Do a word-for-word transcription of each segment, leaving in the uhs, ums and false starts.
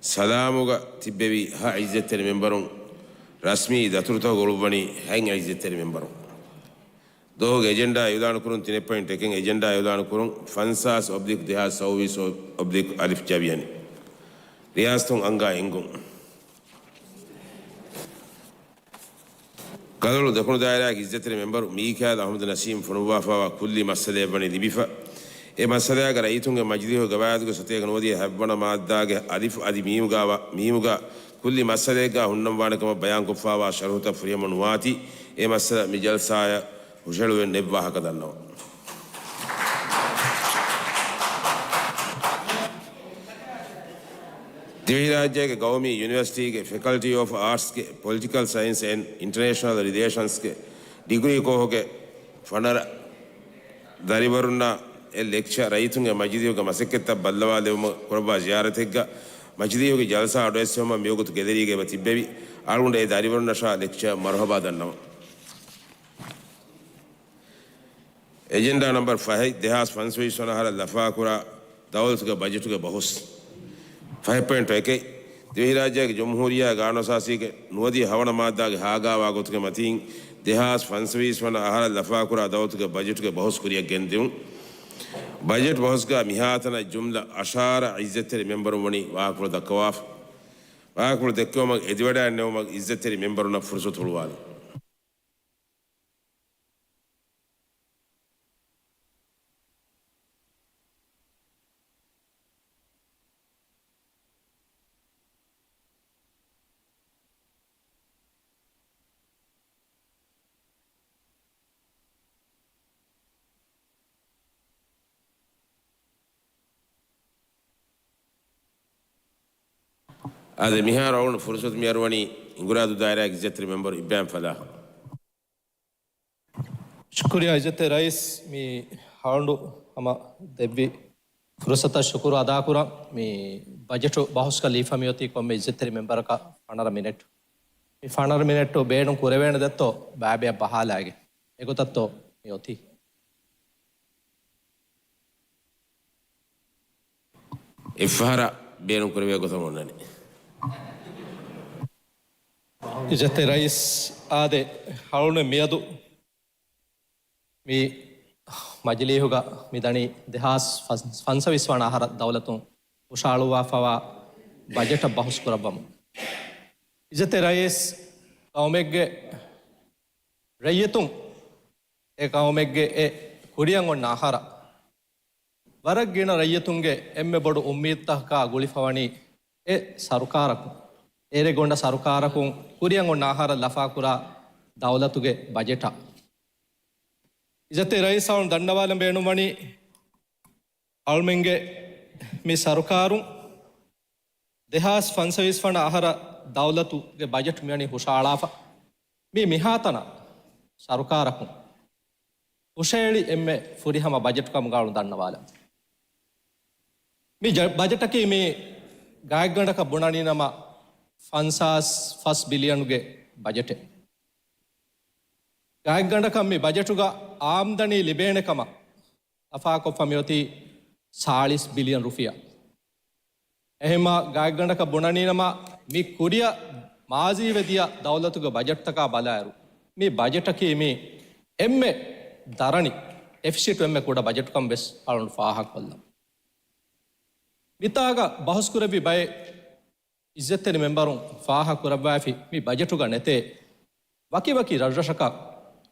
ސަލާމުގަ ތިއްބެވި ހަ އިއްޒަތްތެރި މެމްބަރުން، ރަސްމީ ދަތުރުތަކުގަ އުޅުއްވަނީ ހަތް އިއްޒަތްތެރި މެމްބަރުން. ދުވަހުގެ އެޖެންޑާ އިއުލާނުކުރުން. ތިނެއް ޕޮއިންޓް އެކެއް އެޖެންޑާ އިއުލާނުކުރުން. ފަންސާސް އޮބްލިކް ދެހާސް ސައުވީސް އޮބްލިކް އަލިފް ޖަވިޔަނި. ރިޔާސަތުން އަންގާ އެންގުން. ކަލޮޅު ދެކުނު ދާއިރާގެ އިއްޒަތްތެރި މެމްބަރު މީކާލް އަހްމަދު ނަސީމް ފޮނުއްވާފައިވާ ކުއްލި މައްސަލައެއް ވަނީ ލިބިފަ. އެ މައްސަލައިގަ ރައްޔިތުންގެ މަޖިލީހުގެ ގަވާއިދުގެ ސަތޭކަ ނުވަދިހަ ހަތްވަނަ މާއްދާގެ އަލިފް އަދި މީމުގަ، މީމުގަ ކުއްލި މައްސަލައެއްގަ ހުންނަންވާނެ ކަމަށް ބަޔާންކޮށްފައިވާ ޝަރުހުތައް ފުރިހަމަ ނުވާތީ، އެ މައްސަލަ މި ޖަލްސާއަށް ހުށަހެޅުއެއް ނެތް ވާހަކަ ދަންނަވަން. ދިވެހިރާއްޖޭގެ ގައުމީ ޔުނިވަރސިޓީގެ ފެކަލްޓީ އޮފް އާޓްސްގެ ޕޮލިޓިކަލް ސައިންސް އެންޑް އިންޓަރނޭޝަނަލް ރިލޭޝަންސްގެ ޑިގްރީ ކޯހުގެ ފަނަރަ ދަރިވަރުންނަށް އެ ލެކްޗަރ ރައްޔިތުންގެ މަޖިލީހުގެ މަސައްކަތްތައް ބައްލަވާލެވުމަށް ކުރައްވާ ޒިޔާރަތެއްގަ މަޖިލީހުގެ ޖަލްސާ އަޑުއެއްސެވުމަށް މިވަގުތު ގެލެރީގަ އެބަ ތިއްބެވި. އަޅުގަނޑު އެ ދަރިވަރުންނަށާ ލެކްޗަރ މަރުހަބާ ދަންނަވަން. އެޖެންޑާ ނަމްބަރު ފަހެއް، ދެހާސް ފަންސަވީސް ވަނަ އަހަރަށް ލަފާކުރާ ދައުލަތުގެ ބަޖެޓުގެ ބަހުސް. ފަހެއް ޕޮއިންޓު އެކެއް، ދިވެހިރާއްޖޭގެ ޖުމްހޫރިއްޔާ ގާނޫނުއަސާސީގެ ނުވަދިހަ ހަވަނަ މާއްދާގެ ހާގާވާ ގޮތުގެ މަތީން، ދެހާސް ފަންސަވީސް ވަނަ އަހަރަށް ލަފާކުރާ ދައުލަތުގެ ބަޖެޓުގެ ބަހުސް ކުރިއަށް ގެންދިއުން. ބަޖެޓް ބަހުސްގަ މިހާތަނަށް ޖުމްލަ އަށާރަ އިއްޒަތްތެރި މެމްބަރުން ވަނީ ވާހަކަފުޅު ދައްކަވާފަ. ވާހަކަފުޅު ދެއްކެވުމަށް އެދިވަޑައިންނެވުމަށް އިއްޒަތްތެރި މެމްބަރުންނަށް ފުރުސަތު ހުޅުވާލަން. އާދެ، މިހާރު އަޅުގަނޑު ފުރުސަތު މިއަރުވަނީ ހިނގުރާދޫ ދާއިރާގެ އިއްޒަތްތެރި މެމްބަރު އިބްރާހިމް ފަލާހަށް. ޝުކުރިއްޔާ އިއްޒަތްތެރި ރައީސް، މި ހަވަނޑު ހަމަ ދެއްވި ފުރުސަތަށް ޝުކުރު އަދާކުރަން. މި ބަޖެޓު ބަހުސްގަ ލީފަ މިއޮތީ ކޮންމެ އިއްޒަތްތެރި މެމްބަރަކަށް ފަނަރަ މިނެޓް. މި ފަނަރަ މިނެޓު ބޭނުން ކުރެވޭނެ ދެއްތޯ ބައިބަޔަށް ބަހާލައިގެން. އެގޮތަށްތޯ މި އޮތީ؟ އެއްފަހަރަށް ބޭނުން ކުރެވޭ ގޮތަށް އޮންނަނީ. އިއްޒަތްތެރި ރައީސް، އާދެ، ހަވަނޑު މިއަދު މި މަޖިލީހުގަ މި ދަނީ ދެހާސް ފަންސަވީސް ވަނަ އަހަރަށް ދައުލަތުން ހުށަހަޅުއްވާފައިވާ ބަޖެޓަށް ބަހުސް ކުރައްވަމުން. އިއްޒަތްތެރި ރައީސް، ގައުމެއްގެ ރައްޔިތުން އެ ގައުމެއްގެ އެ ކުރިއަށް އޮންނަ އަހަރަށް ވަރަށް ގިނަ ރައްޔިތުންގެ އެންމެ ބޮޑު އުއްމީދުތަކަކާ ގުޅިފަވަނީ އެ ސަރުކާރަކުން، އޭރުގަ އޮންނަ ސަރުކާރަކުން ކުރިއަށް އޮންނަ އަހަރަށް ލަފާކުރާ ދައުލަތުގެ ބަޖެޓަށް. އިއްޒަތްތެރި ރައީސް، އަޅުން ދަންނަވާލަން ބޭނުންވަނީ އަޅުމެންގެ މި ސަރުކާރުން ދެހާސް ފަންސަވީސް ވަނަ އަހަރަށް ދައުލަތުގެ ބަޖެޓު މިވަނީ ހުށަހަޅާފަ. މީ މިހާތަނަށް ސަރުކާރަކުން ހުށަހެޅި އެންމެ ފުރިހަމަ ބަޖެޓު ކަމުގަ އަޅުން ދަންނަވާލަން. މި ޖަ-، ބަޖެޓަކީ މި ގާތްގަނޑަކަށް ބުނަނީ ނަމަ ފަންސާސް ފަސް ބިލިއަނުގެ ބަޖެޓެއް. ގާތްގަނޑަކަށް މި ބަޖެޓުގަ އާމްދަނީ ލިބޭނެ ކަމަށް ލަފާކޮށްފަ މިއޮތީ ސާޅީސް ބިލިއަން ރުފިޔާ. އެހެންމާ ގާތްގަނޑަކަށް ބުނަނީނަމަ، މި ކުރިއަށް މާޒީވެ ދިޔަ ދައުލަތުގެ ބަޖެޓްތަކާ ބަލާއިރު، މި ބަޖެޓަކީ މި އެންމެ ދަރަނި، ޑެފިސިޓު އެންމެ ކުޑަ ބަޖެޓުކަން ވެސް އަޅުން ފާހަގަކޮށްލަން. މިތާގަ ބަހުސްކުރެއްވި ބައެއް އިއްޒަތްތެރި މެމްބަރުން ފާހަގަކުރައްވައިފި މި ބަޖެޓުގަ ނެތޭ، ވަކިވަކި ރަށްރަށަކަށް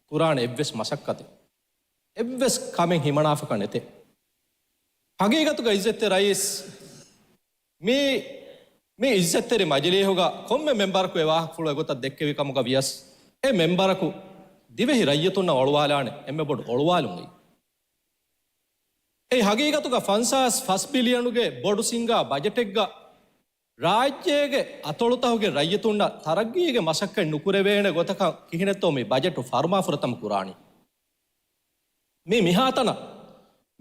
ކުރާނެ އެއްވެސް މަސައްކަތެއް، އެއްވެސް ކަމެއް ހިމަނާފަކަށް ނެތޭ. ހަގީގަތުގަ އިއްޒަތްތެރި ރައީސް، މި، މި އިއްޒަތްތެރި މަޖިލީހުގަ ކޮންމެ މެމްބަރަކު އެ ވާހަކަފުޅު އެގޮތަށް ދެއްކެވި ކަމުގަ ވިޔަސް، އެ މެމްބަރަކު ދިވެހި ރައްޔިތުންނަށް އޮޅުވާލާނެ އެންމެ ބޮޑު އޮޅުވާލުން އެއީ. އެއީ ހަގީގަތުގަ ފަންސާސް ފަސް ބިލިއަނުގެ ބޮޑު ސިންގާ ބަޖެޓެއްގަ ރާއްޖޭގެ އަތޮޅުތަކުގެ ރައްޔިތުންނަށް ތަރައްގީގެ މަސައްކަތް ނުކުރެވޭނެ ގޮތަކަށް ކިހިނެއްތޯ މި ބަޖެޓު ފަރުމާފުރަތަމަ ކުރާނީ؟ މީ މިހާތަނަށް،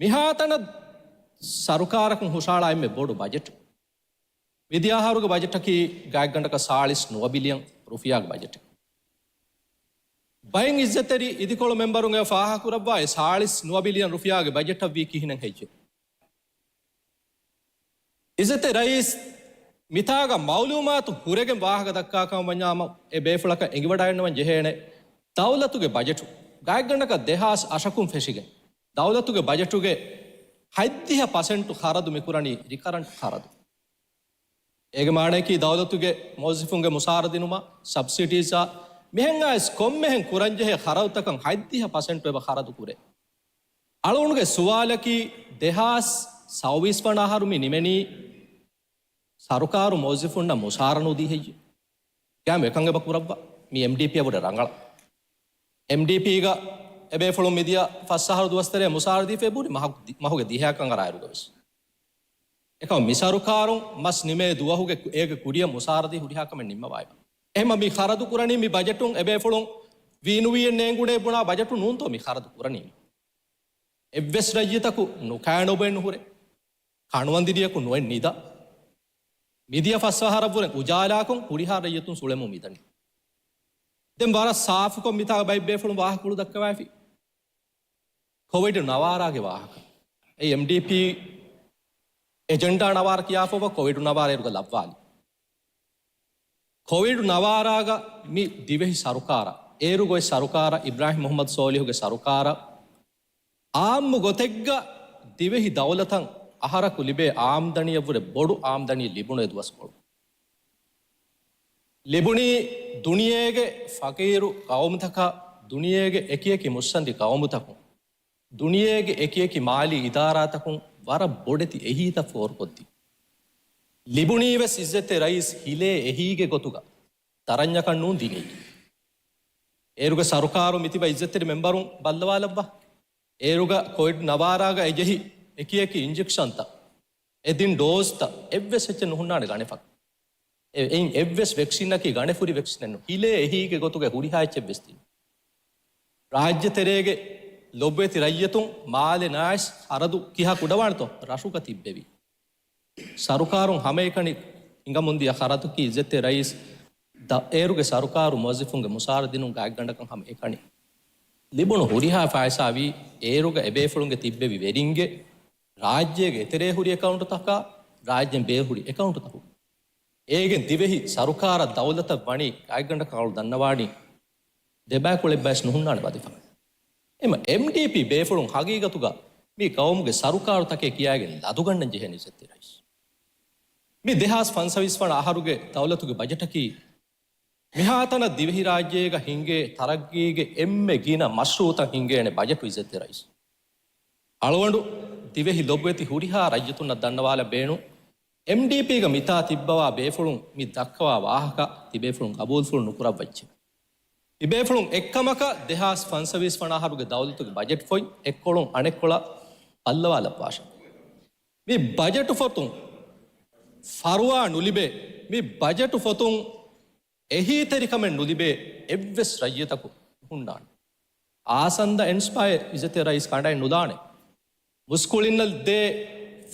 މިހާތަނަށް ސަރުކާރަކުން ހުށަހަޅާ އެންމެ ބޮޑު ބަޖެޓު. މިދިޔަ އަހަރުގެ ބަޖެޓަކީ ގާތްގަނޑަކަށް ސާޅީސް ނުވަ ބިލިއަން ރުފިޔާގެ ބަޖެޓެއް. ބައެއް އިއްޒަތްތެރި އިދިކޮޅު މެމްބަރުން އެ ފާހަގަކުރައްވާ އެ ސާޅީސް ނުވަ ބިލިއަން ރުފިޔާގެ ބަޖެޓަށްވީ ކިހިނެއް ހެއްޔެވެ؟ އިއްޒަތްތެރި ރައީސް، މިތާގަ މައުލޫމާތު ހުރެގެން ވާހަކަ ދައްކާކަމަށް ވަންޏާމަ، އެ ބޭފުޅަކަށް އެނގިވަޑައިގަންނަވަން ޖެހޭނެ، ދައުލަތުގެ ބަޖެޓު ގާތްގަނޑަކަށް ދެހާސް އަށަކުން ފެށިގެން، ދައުލަތުގެ ބަޖެޓުގެ ހަތްދިހަ ޕަސެންޓު ޚަރަދު މިކުރަނީ ރިކަރަންޓް ޚަރަދު. އޭގެ މާނައަކީ، ދައުލަތުގެ މުވައްޒަފުންގެ މުސާރަ ދިނުމާ، ސަބްސިޑީޒާ، މިހެން އައިސް ކޮންމެހެން ކުރަންޖެހޭ ޚަރަދުތަކަށް ހަތްދިހަ ޕަސެންޓު އެބަ ޚަރަދު ކުރޭ. އަޅުގަނޑުގެ ސުވާލަކީ، ދެހާސް ސައުވީސް ވަނަ އަހަރު މި ނިމެނީ، ސަރުކާރު މުވައްޒަފުންނަށް މުސާރަ ނުދީ ހެއްޔެވެ؟ ގާމް އެކަން އެބަ ކުރައްވާ. މި އެމްޑީޕީއަށް ވުރެ ރަނގަޅަށް. އެމްޑީޕީގަ އެބޭފުޅުން މިދިޔަ ފަސް އަހަރު ދުވަސްތެރޭ މުސާރަ ދީފަ އެބުރި މަހު-، މަހުގެ ދިހައަކަށް އަރާ އިރުގަވެސް. އެކަމް މި ސަރުކާރުން މަސް ނިމޭ ދުވަހުގެ ކު-، އޭގެ ކުރިއަށް މުސާރަ ދީ ހުރިހާ ކަމެއް ނިންމަވާ އެބަ. އެހެމަ މި ޚަރަދު ކުރަނީ މި ބަޖެޓުން އެބޭފުޅުން ވީނުވީއެއް ނޭނގުނޭ ބުނާ ބަޖެޓު ނޫންތޯ މި ޚަރަދު ކުރަނީ. އެއްވެސް ރައްޔިތަކު ނުކާން އޮބެ ނުހުރޭ. ކަނުވަންދިރިޔަކު ނުއެއް ނިދާ. މިދިޔަ ފަސް އަހަރަށްވުރެ އުޖާލާކޮށް ހުރިހާ ރައްޔިތުން ސުޅެމުން މިދަނީ. ދެން ވަރަށް ސާފުކޮށް މިތާ ބައެއް ބޭފުޅުން ވާހަކަ ކުޅު ދައްކަވައިފި. ކޮވިޑް ނަވާރާގެ ވާހަކަ. އެ އެމްޑީޕީ އެޖެންޑާ ނަވާރަ ކިޔާފައިވާ ކޮވިޑް ނަވާރަ އޭރުގަ ލައްވާލި. ކޮވިޑް ނަވާރާގަ މި ދިވެހި ސަރުކާރަށް، އޭރުގަ އޮތް ސަރުކާރަށް، އިބްރާހިމް މުޙައްމަދު ސޯލިހުގެ ސަރުކާރަށް، އާއްމު ގޮތެއްގަ ދިވެހި ދައުލަތަށް އަހަރަކު ލިބޭ އާމްދަނީއަށްވުރެ ބޮޑު އާމްދަނީ ލިބުނު އެ ދުވަސްކޮޅު. ލިބުނީ ދުނިޔޭގެ ފަޤީރު ޤައުމުތަކަށް، ދުނިޔޭގެ އެކިއެކި މުއްސަނދި ޤައުމުތަކުން، ދުނިޔޭގެ އެކިއެކި މާލީ އިދާރާތަކުން ވަރަށް ބޮޑެތި އެހީތައް ފޯރުކޮށްދީ. ލިބުނީވެސް އިއްޒަތްތެރި ރައީސް ހިލޭ އެހީގެ ގޮތުގަ ދަރަންޏަކަށް ނޫން ދިނީ. އޭރުގެ ސަރުކާރު މިތިބަ އިއްޒަތްތެރި މެމްބަރުން ބައްލަވާލައްވާ. އޭރުގަ ކޮވިޑް ނަވާރާގަ އެޖެހި އެކިއެކި އިންޖެކްޝަންތައް، އެ ދިން ޑޯޒްތައް އެއްވެސް އެއްޗެއް ނުހުންނާނެ ގަނެފަ. އެ-، އެއިން އެއްވެސް ވެކްސިންއަކީ ގަނެފުރި ވެކްސިނެއް ނޫން. ހިލޭ އެހީގެ ގޮތުގަ ހުރިހާ އެއްޗެއްވެސް ދިން. ރާއްޖެ ތެރޭގެ ލޮބުވެތި ރައްޔިތުން މާލެ ނާއިސް ޚަރަދު ކިހާ ކުޑަވާނެތޯ ރަށުގަ ތިއްބެވި. ސަރުކާރުން ހަމައެކަނި ހިނގަމުންދިޔަ ޚަރަދަކީ އިއްޒަތްތެރި ރައީސް ދަ-، އޭރުގެ ސަރުކާރު މުވައްޒަފުންގެ މުސާރަ ދިނުން ގާތްގަނޑަކަށް ހަމައެކަނި ލިބުނު ހުރިހާ ފައިސާ ވީ އޭރުގަ އެބޭފުޅުންގެ ތިއްބެވި ވެރިންގެ، ރާއްޖޭގެ އެތެރޭ ހުރި އެކައުންޓުތަކާ، ރާއްޖޭން ބޭރު ހުރި އެކައުންޓުތަކުގަ. އޭގެން ދިވެހި ސަރުކާރަށް ދައުލަތަށް ވަނީ ގާތްގަނޑަކަށް އަޅު ދަންނަވާނީ ދެބައިކުޅެއްބަޔަސް ނުހުންނާނެ ވަދެފަ. އެމަ އެމްޑީޕީ ބޭފުޅުން ހަގީގަތުގަ މި ޤައުމުގެ ސަރުކާރުތަކެއް ކިޔާގެން ލަދުގަންނަން ޖެހޭނެ އިއްޒަތްތެރި ރައީސް. މި ދެހާސް ފަންސަވީސް ވަނަ އަހަރުގެ ދައުލަތުގެ ބަޖެޓަކީ މިހާތަނަށް ދިވެހިރާއްޖޭގަ ހިނގޭ ތަރައްގީގެ އެންމެ ގިނަ މަޝްރޫޢުތައް ހިނގޭނެ ބަޖެޓު އިއްޒަތްތެރި ރައީސް. އަޅުގަނޑު ދިވެހި ލޮބުވެތި ހުރިހާ ރައްޔިތުންނަށް ދަންނަވާލަން ބޭނުން، އެމްޑީޕީގަ މިތާ ތިއްބަވާ ބޭފުޅުން މި ދައްކަވާ ވާހަކަ ތިބޭފުޅުން ގަބޫލުފުޅު ނުކުރައްވައްޗެވެ. ތިބޭފުޅުން އެއްކަމަކަށް ދެހާސް ފަންސަވީސް ވަނަ އަހަރުގެ ދައުލަތުގެ ބަޖެޓް ފޮތް އެއްކޮޅުން އަނެއްކޮޅަށް ބައްލަވާލައްވާށެވެ. މި ބަޖެޓު ފޮތުން ފަރުވާ ނުލިބޭ، މި ބަޖެޓު ފޮތުން އެހީތެރިކަމެއް ނުލިބޭ އެއްވެސް ރައްޔިތަކު ނުހުންނާނެ. އާސަންދަ އެންސްޕާއެއް އިއްޒަތްތެރި ރައީސް ކަނޑައެއް ނުލާނެ. މުސްކުޅިންނަށް ދޭ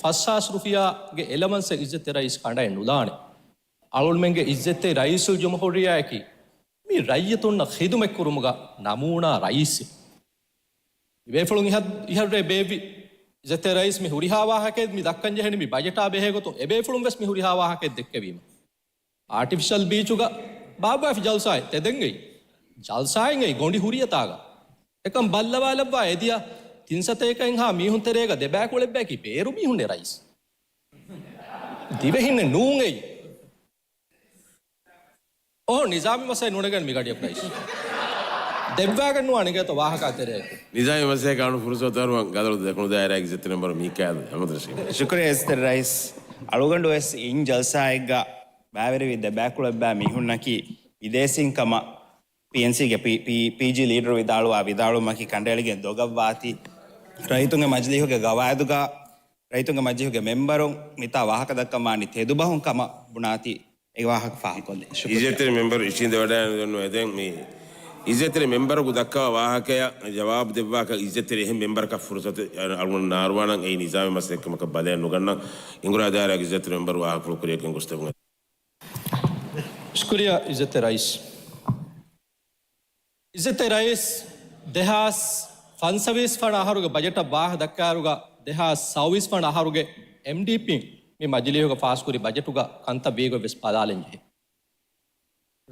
ފަސް ހާސް ރުފިޔާގެ އެލަވަންސެއް އިއްޒަތްތެރި ރައީސް ކަނޑައެއް ނުލާނެ. އަޅުގަނޑުމެންގެ އިއްޒަތްތެރި ރައީސުލްޖުމްހޫރިއްޔާއަކީ މި ރައްޔިތުންނަށް ޚިދުމަތްކުރުމުގަ ނަމޫނާ ރައީސެއް. މި ބޭފުޅުން އިހަށް-، އިހަށްރޭ ބޭއްވި އިއްޒަތްތެރި ރައީސް މި ހުރިހާ ވާހަކައެއް މި ދައްކަން ޖެހެނީ މި ބަޖެޓާ ބެހޭގޮތުން އެބޭފުޅުން ވެސް މި ހުރިހާ ވާހަކައެއް ދެއްކެވީމަ. އާޓިފިޝަލް ބީޗުގަ ބާއްވާފި ޖަލްސާއެއް ތެދެއްގައި. ޖަލްސާއެއްގައި ގޮނޑި ހުރިއަތާގަ. އެކަން ބައްލަވާލައްވާ އެދިޔަ ތިން ސަތޭކައެއްހާ މީހުން ތެރޭގަ ދެބައިކުޅެއްބަޔަކީ ބޭރު މީހުންނޭ ރައީސް. ދިވެހިންނެއް ނޫންއެއް. އޯ، ނިޒާމީ މަސައްކަތް ނުނެގެން މި ގަޑިއަކު ރައީސް. ދެއްވާގެން ނުވާ ނެގޭތޯ ވާހަކާ ތެރޭއަކު. ނިޒާމީ މަސައްކަތް ކަނޑު ފުރުސަތު އަރުވަން ގަދަރު ދެކުނު ދާއިރާގެ އިއްޒަތްތެރި މެމްބަރު މީކާއިލް އަޙްމަދު ރަޝީދު. ޝުކުރިއްޔާ އިއްޒަތްތެރި ރައީސް. އަޅުގަނޑު ވެސް އިން ޖަލްސާއެއްގަ ބައިވެރިވި ދެބައިކުޅެއްބާ މީހުންނަކީ ބިދޭސީން ކަމަށް ޕީއެންސީގެ ޕީ-، ޕީ-، ޕީޖީ ލީޑަރު ވިދާޅުވާ ވިދާޅުވުމަކީ ކަނޑައެޅިގެން ދޮގަށްވާތީ، ރައްޔިތުންގެ މަޖިލީހުގެ ގަވާއިދުގަ ރައްޔިތުންގެ މަޖިލީހުގެ މެމްބަރުން މިތާ ވާހަކަ ދައްކަން ވާނީ ތެދުބަހުން ކަމަށް ބުނާތީ އެ ވާހަކަ ފާހަގަކޮށްލީ. ޝުކުރިއްޔާ. އިއްޒަތްތެރި މެމްބަރު އިށީނދެވަޑައިގަންނަވަން އެދެން މި އިއްޒަތްތެރި މެމްބަރަކު ދައްކަވާ ވާހަކަޔަށް ޖަވާބު ދެއްވާކަށް އިއްޒަތްތެރި އެހެން މެމްބަރަކަށް ފުރުސަތު އަޅުގަނޑު ނާރުވާނަން އެއީ ނިޒާމީ މަސައްކަތްކަމަކަށް ބަލައެއް ނުގަންނަން. އިނގުރާ ދާއިރާގެ އިއްޒަތްތެރި މެމްބަރު ވާހަކަފުޅު ކުރިއަށް ގެންގޮސްދެވުން. ޝުކުރިއްޔާ އިއްޒަތްތެރި ރައީސް. އިއްޒަތްތެރި ރައީސް ދެހާސް ފަންސަވީސް ވަނަ އަހަރުގެ ބަޖެޓަށް ވާހަކަ ދައްކާއިރުގަ ދެހާސް ސައުވީސް ވަނަ އަހަރުގެ އެމްޑީޕީން މި މަޖިލީހުގަ ފާސްކުރި ބަޖެޓުގަ ކަންތައް ވީގޮތް ވެސް ބަލާލަން ޖެހޭ.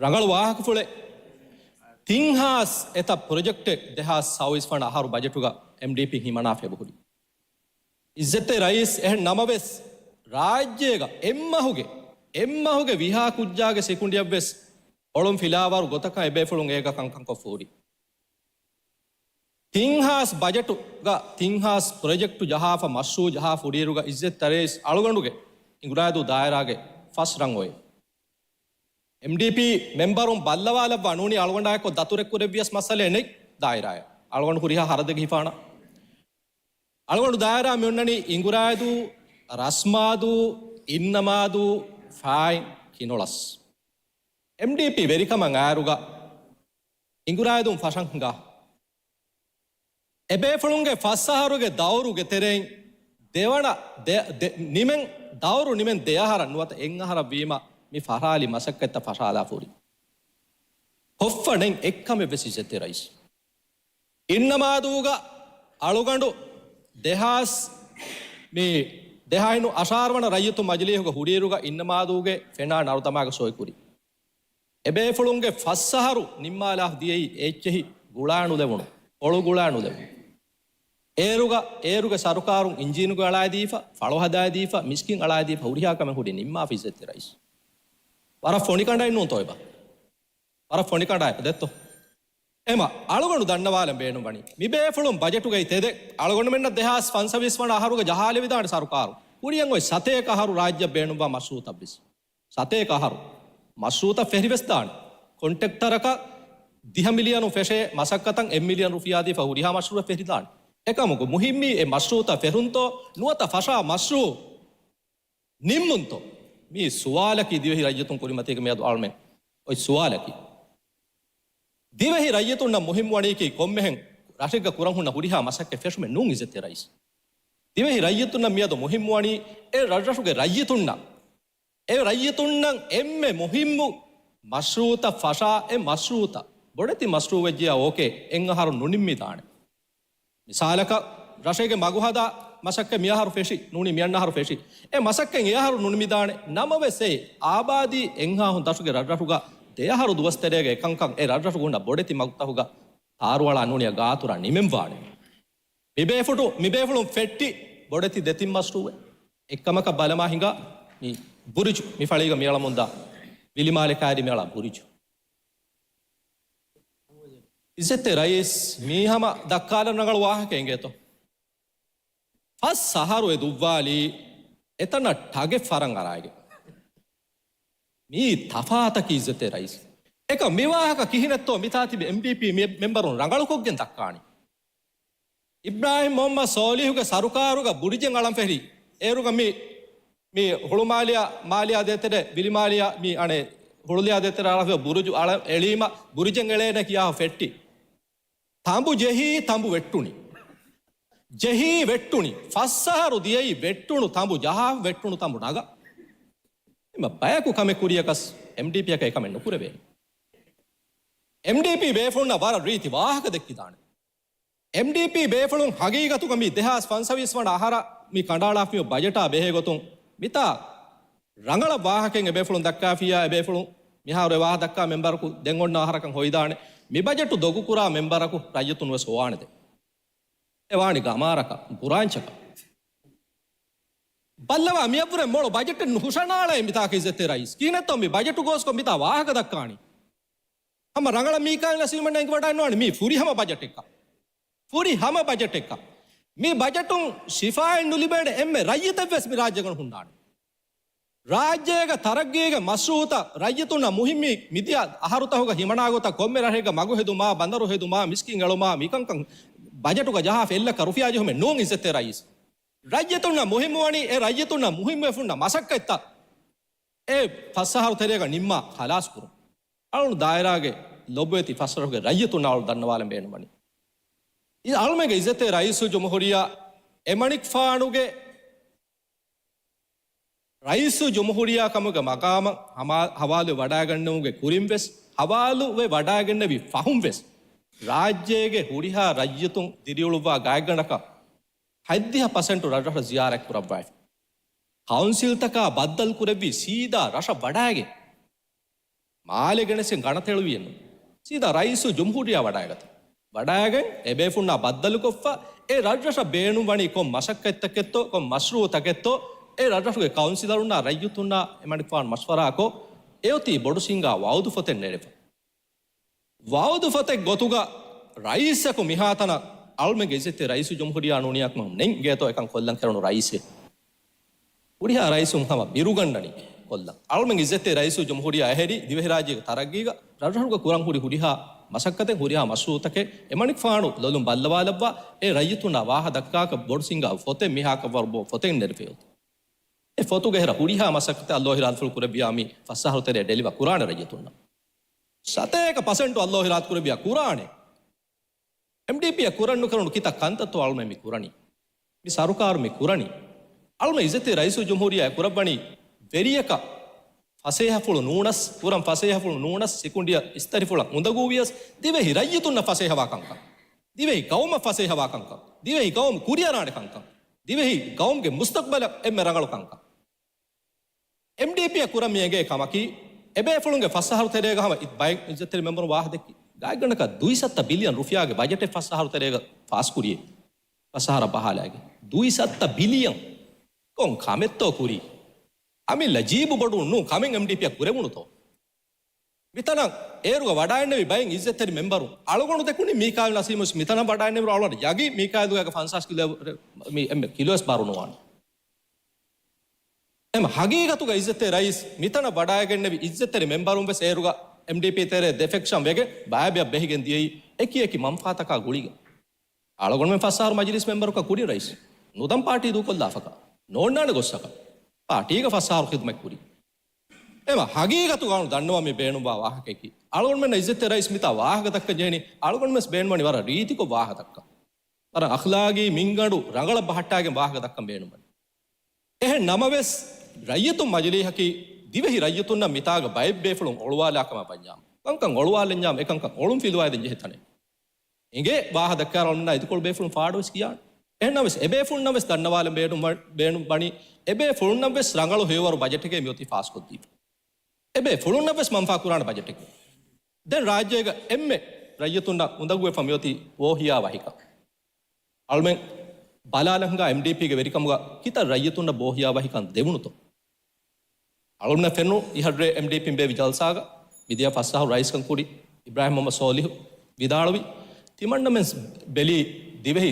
ރަނގަޅު ވާހަކަފުޅެއް. ތިން ހާސް އެތައް ޕްރޮޖެކްޓެއް ދެހާސް ސައުވީސް ވަނަ އަހަރު ބަޖެޓުގަ އެމްޑީޕީ ހިމަނާފަ އެބަހުރި. އިއްޒަތްތެރި ރައީސް، އެހެން ނަމަވެސް، ރާއްޖޭގަ އެއްމަހުގެ، އެއްމަހުގެ ވިހާ ކުއްޖާގެ ސިކުނޑިއަށްވެސް އޮޅުން ފިލާވާރު ގޮތަކަށް އެބޭފުޅުން އޭގަ ކަންކަން ކޮށްފަ ހުރި. ތިން ހާސް ބަޖެޓުގަ ތިން ހާސް ޕްރޮޖެކްޓު ޖަހާފަ، މަޝްރޫއު ޖަހާފަ ހުރިއިރުގަ އިއްޒަތްތެރި ރައީސް އަޅުގަނޑުގެ އިނގުރާދޫ ދާއިރާގެ ފަސް ރަން އޮތް. އެމްޑީޕީ މެމްބަރުން ބައްލަވާލައްވާ ނޫނީ އަޅުގަނޑާއެކު ދަތުރެއްކުރެއްވިޔަސް މައްސަލައެއް ނެތް ދާއިރާއަށް. އަޅުގަނޑު ހުރިހާ ހަރަދެއްގެ ހިފާނަ. އަޅުގަނޑު ދާއިރާ މި އޮންނަނީ އިނގުރާދޫ، ރަސްމާދޫ، އިންނަމާދޫ، ފާއިން، ކިނޮޅަސް. އެމްޑީޕީ ވެރިކަމަށް އާރުގަ އިނގުރާދޫން ފަށަން ހިނގާ. އެބޭފުޅުންގެ ފަސް އަހަރުގެ ދައުރުގެ ތެރެއިން ދެވަނަ ދެ-، ދެ-، ނިމެން، ދައުރު ނިމެން ދެ އަހަރަށް ނުވަތަ އެއް އަހަރަށް ވީމަ މި ފަށާލި މަސައްކަތްތައް ފަށާލާފަ ހުރި. ކޮށްފަ ނެތް އެއްކަމެއް ވެސް އިއްޒަތްތެރި ރައީސް. އިންނަމާދޫގަ އަޅުގަނޑު ދެހާސް، މި ދެހާސް އަށާރަ ވަނަ ރައްޔިތު މަޖިލީހުގަ ހުރިއިރުގަ އިންނަމާދޫގެ ފެނާ ނަރުދަމާގެ ސޮއި ކުރި. އެބޭފުޅުންގެ ފަސް އަހަރު ނިންމާލާފަ ދިޔައީ އެއްޗެހި ގުޅާނުލެވުނު، ކޮޅު ގުޅާނުލެވުނު. އޭރުގަ، އޭރުގެ ސަރުކާރުން އިންޖީނުގެ އަޅާދީފަ، ފަޅު ހަދާދީފަ، މިސްކިތް އަޅާދީފަ، ހުރިހާ ކަމެއް ހުރި ނިންމާފަ އިއްޒަތްތެރި ރައީސް. ވަރަށް ފޮނި ކަނޑައެއް ނޫންތޯ އެބަ؟ ވަރަށް ފޮނި ކަނޑާއެކު ދެއްތޯ؟ އެމަ އަޅުގަނޑު ދަންނަވާލަން ބޭނުންވަނީ، މިބޭފުޅުން ބަޖެޓުގައި ތެދެއް އަޅުގަނޑުމެންނަށް ދެހާސް ފަންސަވީސް ވަނަ އަހަރުގަ ޖަހާލެވިދާނެ ސަރުކާރު. ކުރިއަށް އޮތް ސަތޭކަ އަހަރު ރާއްޖެއަށް ބޭނުންވާ މަޝްރޫއުތައްވެސް. ސަތޭކަ އަހަރު. މަޝްރޫއުތައް ފެށިވެސްދާނެ. ކޮންޓްރެކްޓަރަކަށް ދިހަ މިލިއަނު ފެށޭ މަސައްކަތަށް އެއް މިލިއަން ރުފިޔާ ދީފަ ހުރިހާ މަޝްރޫއެއް ފެށިދާނެ. އެކަމަކު މުހިއްމީ އެ މަޝްރޫއުތައް ފެށުންތޯ ނުވަތަ ފަށާ މަޝްރޫއު ނިންމުންތޯ؟ މީ ސުވާލަކީ ދިވެހި ރައްޔިތުން ކުރިމަތީގަ މިއަދު އަޅުމެން އޮތް ސުވާލަކީ. ދިވެހި ރައްޔިތުންނަށް މުހިއްމުވަނީކީ ކޮންމެހެން ރަށެއްގަ ކުރަން ހުންނަ ހުރިހާ މަސައްކަތް ފެށުމެއް ނޫން އިއްޒަތްތެރި ރައީސް. ދިވެހި ރައްޔިތުންނަށް މިއަދު މުހިއްމުވަނީ އެ ރަށްރަށުގެ ރައްޔިތުންނަށް، އެ ރައްޔިތުންނަށް އެންމެ މުހިއްމު މަޝްރޫއުތައް ފަށާ، އެ މަޝްރޫއުތައް ބޮޑެތި މަޝްރޫއު ވެއްޖެޔާ އޯކޭ، އެއް އަހަރު ނުނިންމިދާނެ. މިސާލަކަށް، ރަށެއްގެ މަގު ހަދާ މަސައްކަތް މިއަހަރު ފެށި، ނޫނީ މިއަންނަ އަހަރު ފެށި. އެ މަސައްކަތް އެއަހަރު ނުނިމިދާނެ. ނަމަވެސް އެ އާބާދީ އެއްހާހުން ދަށުގެ ރަށްރަށުގަ ދެއަހަރު ދުވަސް ތެރޭގަ އެކަންކަން އެ ރަށްރަށުގަ ހުންނަ ބޮޑެތި މަގުތަކުގަ ތާރުއަޅާ ނޫނިޔަ ގާތުރަށް ނިމެންވާނެ. މިބޭފުޅު-، މިބޭފުޅުން ފެއްޓި ބޮޑެތި ދެތިން މަޝްރޫއެއް. އެއްކަމަކަށް ބަލަމާ ހިނގާ މި ބުރިޖު، މި ފަޅީގަ މިއަޅަމުންދާ ވިލިމާލެ ކައިރި މިއަޅާ ބުރިޖު. އިއްޒަތްތެރި ރައީސް، މީ ހަމަ ދައްކާލަން ރަނގަޅު ވާހަކަ އިނގޭތޯ؟ ފަސް އަހަރު އެ ދުއްވާލީ އެތަނަށް ޓަގެއް ފަރަން އަރާގެ. މީ ތަފާތަކީ އިއްޒަތްތެރި ރައީސް. އެކަމް މި ވާހަކަ ކިހިނެއްތޯ މިތާ ތިބި އެމްޑީޕީ މެ-، މެމްބަރުން ރަނގަޅުކޮށްގެން ދައްކާނީ. އިބްރާހިމް މުހައްމަދު ސޯލިހުގެ ސަރުކާރުގަ ބުރިޖެއް އަޅަން ފެށި. އޭރުގަ މި، މި ހުޅުމާލިޔާ، މާލިޔާ ދޭތެރެ، ވިލިމާލިޔާ، މި އަނެއް ހުޅުލިޔާ ދޭތެރެ އަޅާފަ ބުރުޖު އަޅަ-، އެޅީމަ ބުރިޖެއް އެޅޭނެ ކިޔާ ފެއްޓި. ތަނބު ޖެހީ، ތަނބު ވެއްޓުނި. ޖެހީ ވެއްޓުނި. ފަސް އަހަރު ދިޔައީ ވެއްޓުނު ތަނބު ޖަހާ، ވެއްޓުނު ތަނބު ނަގާ. އެމަ ބަޔަކު ކަމެއް ކުރިޔަކަސް އެމްޑީޕީއަކަށް އެކަމެއް ނުކުރެވޭނެ. އެމްޑީޕީ ބޭފުޅުންނަށް ވަރަށް ރީތި ވާހަކަ ދެއްކިދާނެ. އެމްޑީޕީ ބޭފުޅުން ހަގީގަތުގަ މި ދެހާސް ފަންސަވީސް ވަނަ އަހަރަށް މި ކަނޑައަޅާފިޔޯ ބަޖެޓާ ބެހޭގޮތުން މިތާ ރަނގަޅަށް ވާހަކައެއް އެބޭފުޅުން ދައްކާފިއްޔާ، އެބޭފުޅުން މިހާރު އެ ވާހަކަ ދައްކާ މެމްބަރަކު ދެން އޮންނަ އަހަރަކަށް ހޮވިދާނެ. މި ބަޖެޓު ދޮގުކުރާ މެމްބަރަކު ރައްޔިތުން ވެސް ހޮވާނެ ދެން. އެ ވާނީ ގަމާރަކަށް، ބުރާންޗަކަށް. ބައްލަވާ މިއަށްވުރެ މޮޅު ބަޖެޓެއް ނުހުށަނާޅޭ މިތާކަށް އިއްޒަތްތެރި ރައީސް. ކިހިނެއްތޯ މި ބަޖެޓު ގޯސްކޮށް މިތާ ވާހަކަ ދައްކާނީ؟ ހަމަ ރަނގަޅަށް މީކާއިލް ނަސީމަންނަށް އެނގިވަޑައިންނާނެ މީ ފުރިހަމަ ބަޖެޓެއްކަން. ފުރިހަމަ ބަޖެޓެއްކަން. މި ބަޖެޓުން ޝިފާއެއް ނުލިބޭނެ އެންމެ ރައްޔިތެއްވެސް މި ރާއްޖޭގަ ހުންނާނެ. ރާއްޖޭގެ ތަރައްގީގެ މަޝްރޫއުތައް ރައްޔިތުންނަށް މުހިއްމީ މިދިޔަ އަހަރުތަކުގަ ހިމަނާ ގޮތަށް ކޮންމެ ރަށެއްގަ މަގު ހެދުމާ، ބަނދަރު ހެދުމާ، މިސްކިތް އެޅުމާ، މިކަންކަން ބަޖެޓުގަ ޖަހާފަ އެއްލައްކަ ރުފިޔާ ޖެހުމެއް ނޫން އިއްޒަތްތެރި ރައީސް. ރައްޔިތުންނަށް މުހިއްމުވަނީ އެ ރައްޔިތުންނަށް މުހިއްމުވެފަ ހުންނަ މަސައްކަތްތައް އެ ފަސް އަހަރު ތެރޭގަ ނިންމާ ޚަލާސް ކުރުން. އަޅުގަނޑު ދާއިރާގެ ލޮބުވެތި ފަސްރަށުގެ ރައްޔިތުންނަށް އަޅު ދަންނަވާލަން ބޭނުންވަނީ. އި-، އަޅުމެންގެ އިއްޒަތްތެރި ރައީސުލްޖުމްހޫރިއްޔާ އެމަނިކުފާނުގެ ރައީސުލްޖުމްހޫރިއްޔާ ކަމުގެ މަގާމަށް ހަމާ-، ހަވާލުވެ ވަޑައިގަންނެވުމުގެ ކުރިން ވެސް، ހަވާލުވެ ވަޑައިގެންނެވި ފަހުން ވެސް، ރާއްޖޭގެ ހުރިހާ ރައްޔިތުން ދިރިއުޅުއްވާ ގާތްގަނޑަކަށް ހަތްދިހަ ޕަސެންޓު ރަށްރަށަށް ޒިޔާރަތް ކުރައްވައިފި. ކައުންސިލްތަކާ ބައްދަލު ކުރެއްވީ ސީދާ ރަށަށް ވަޑައިގެން. މާލެ ގެނެސްގެން ގަނަތެޅުވިއެއްނު. ސީދާ ރައީސުލްޖުމްހޫރިއްޔާ ވަޑައިގަތަ. ވަޑައިގެން އެބޭފުންނާ ބައްދަލުކޮށްފަ، އެ ރަށްރަށަށް ބޭނުންވަނީ ކޮން މަސައްކަތްތަކެއްތޯ، ކޮން މަޝްރޫއުތަކެއްތޯ، އެ ރަށްރަށުގެ ކައުންސިލަރުންނާ ރައްޔިތުންނާ އެމަނިކުފާނު މަޝްވަރާކޮށް، އެއޮތީ ބޮޑު ސިންގާ ވައުދު ފޮތެއް ނެރެފަ. ވައުދު ފޮތެއް ގޮތުގަ ރައީސަކު މިހާތަނަށް އަޅުމެންގެ އިއްޒަތްތެރި ރައީސުލްޖުމްހޫރިއްޔާ ނޫނިއްޔާކަމަށް ނެތް ގޭތޯ އެކަން ކޮށްލަން ކެރުނު ރައީސެއް. ހުރިހާ ރައީސުން ހަމަ ބިރުގަންނަނީ ކޮށްލަން. އަޅުމެން އިއްޒަތްތެރި ރައީސުލްޖުމްހޫރިއްޔާ އެހެރީ ދިވެހިރާއްޖޭގެ ތަރައްގީގަ ރަށްރަށުގަ ކުރަން ހުރި ހުރިހާ މަސައްކަތެއް ހުރިހާ މަޝްރޫއުތަކެއް އެމަނިކުފާނު ލޮލުން ބައްލަވާލައްވާ އެ ރައްޔިތުންނާ ވާހަ ދައްކާކަށް ބޮޑު ސިންގާ ފޮތެއް މިހާކަށްވަރު ބޯ ފޮތެއް ނެރެފައި އޮތީ. އެ ފޮތުގެ ހެރަ ހުރިހާ މަސައްކަތެއް އައްލޯހި ރާދީފުޅު ކުރެއްވިޔާ މި ފަސް އަހަރު ތެރޭ ޑެލިވަ ކުރާނެ ރައްޔިތުންނަށް. ސަތޭކަ ޕަސެންޓު އައްލޯހި ރާދީ ކުރެއްވިޔާ ކުރާނެ. އެމްޑީޕީއަށް ކުރަން ނުކެރުނު ކިތައް ކަންތައްތޯ އަޅުމެން މި ކުރަނީ؟ މި ސަރުކާރު މި ކުރަނީ. އަޅުމެން އިއްޒަތްތެރި ރައީސުލްޖުމްހޫރިއްޔާ ކުރައްވަނީ ވެރިޔަކަށް ފަސޭހަފުޅު ނޫނަސް، ކުރަން ފަސޭހަފުޅު ނޫނަސް، ސިކުނޑިއަށް އިސްތަށިފުޅަށް އުނދަގޫވިޔަސް، ދިވެހި ރައްޔިތުންނަށް ފަސޭހަވާ ކަންކަން، ދިވެހި ގައުމަށް ފަސޭހަވާ ކަންކަން، ދިވެހި ގައުމު ކުރިއަރާނެ ކަންކަން، ދިވެހި ގައުމުގެ މުސްތަޤްބަލަށް އެންމެ ރަނގަޅު ކަންކަން. އެމްޑީޕީއަށް ކުރަން މި އެނގޭ ކަމަކީ، އެބޭފުޅުންގެ ފަސް އަހަރު ތެރޭގަ ހަމަ އި-، ބައެއް އިއްޒަތްތެރި މެމްބަރުން ވާހަ ދެއްކި. ގާތްގަނޑަކަށް ދުއިސައްތަ ބިލިއަން ރުފިޔާގެ ބަޖެޓެއް ފަސް އަހަރު ތެރޭގަ ފާސްކުރިއޭ. ފަސް އަހަރަށް ބަހާލައިގެން. ދުއިސައްތަ ބިލިއަން! ކޮން ކަމެއްތޯ ކުރީ؟ އަމިއްލަ ޖީބު ބޮޑު ނޫން ކަމެއް އެމްޑީޕީއަށް ކުރެވުނުތޯ؟ މިތަނަށް އޭރުގަ ވަޑައިންނެވި ބައެއް އިއްޒަތްތެރި މެމްބަރުން އަޅުގަނޑު ދެކުނީ މީކާއިލް ނަސީމުވެސް މިތަނަށް ވަޑައިންނެވި އަޅުގަނޑު ޔަގީން މީކާއިލުގައި ފަންސާސް ކިލޯ މި އެންމެ ކިލޯވެސް ބާރު ނުވާނެ. އެމަ ހަގީގަތުގަ އިއްޒަތްތެރި ރައީސް މިތަނަށް ވަޑައިގެންނެވި އިއްޒަތްތެރި މެމްބަރުން ވެސް އޭރުގަ އެމްޑީޕީ ތެރޭ ދެ ފެކްޝަން ވެގެން ބައިބަޔަށް ބެހިގެން ދިޔައީ އެކި އެކި މަންފާތަކާ ގުޅިގެން. އަޅުގަނޑުމެން ފަސް އަހަރު މަޖިލީސް މެމްބަރަކަށް ކުރިން ރައީސް. ނުދަން ޕާޓީ ދޫކޮށްލާފަކަށް. ނޯންނާނެ ގޮއްސަކަށް. ޕާޓީގަ ފަސް އަހަރު ޚިދުމަތް ކުރި. އެމަ ހަގީގަތުގަ އަޅު ދަންނަވާ މި ބޭނުންވާ ވާހަކައަކީ. އަޅުގަނޑުމެންނަށް އިއްޒަތްތެރި ރައީސް މިތާ ވާހަކަ ދައްކަން ޖެހެނީ. އަޅުގަނޑުމެން ބޭނުންވަނީ ވަރަށް ރީތިކޮށް ވާހަކަ ދައްކަން. ވަރަށް އަޚްލާގީ މިންގަނޑު ރަނގަޅަށް ބަހައްޓާގެން ވާހަކަ ދައްކަން ބޭނުންވަނީ. އެހެން ނަމަވެސް، ރައްޔިތުން މަޖިލީހަކީ ދިވެހި ރައްޔިތުންނަށް މިތާގަ ބައެއް ބޭފުޅުން އޮޅުވާލާ ކަމަށް ވަންޏާ، ކަންކަން އޮޅުވާލަންޏާ އެކަންކަން އޮޅުން ފިލުވާދޭން ޖެހޭ ތަނެއް. އިނގޭ ވާހަ ދައްކާ އަޅުގަނޑުމެންނާ އިދިކޮޅު ބޭފުޅުން ފާޑުވެސް ކިޔާނެ. އެހެންނަމަވެސް، އެބޭފުޅުންނަށް ވެސް ދަންނަވާލަން ބޭނުން ވަ-، ބޭނުން ވަނީ، އެބޭފުޅުންނަށް ވެސް ރަނގަޅު ހެޔޮވަރު ބަޖެޓެކޭ މިއޮތީ ފާސްކޮށްދީފަ. އެބޭފުޅުންނަށް ވެސް މަންފާ ކުރާނެ ބަޖެޓެކޭ. ދެން ރާއްޖޭގަ އެންމެ ރައްޔިތުންނަށް އުނދަގޫވެފަ މިއޮތީ ބޯހިޔާ ވަހިކަން. އަޅުމެން ބަލާލަން ހިނގާ އެމްޑީޕީގެ ވެރިކަމުގަ ކިތައް ރައްޔިތުންނަށް ބޯހިޔާ ވަހިކަން ދެވުނުތޯ؟ އަޅުމެންނަށް ފެނުނު އިހަށްރޭ އެމްޑީޕީން ބޭއްވި ޖަލްސާގަ މިދިޔަ ފަސް އަހަރު ރައީސްކަން ކުރި އިބްރާހިމް މުހައްމަދު ސޯލިހު ވިދާޅުވި، ތިމަންނަމެން ބެލީ ދިވެހި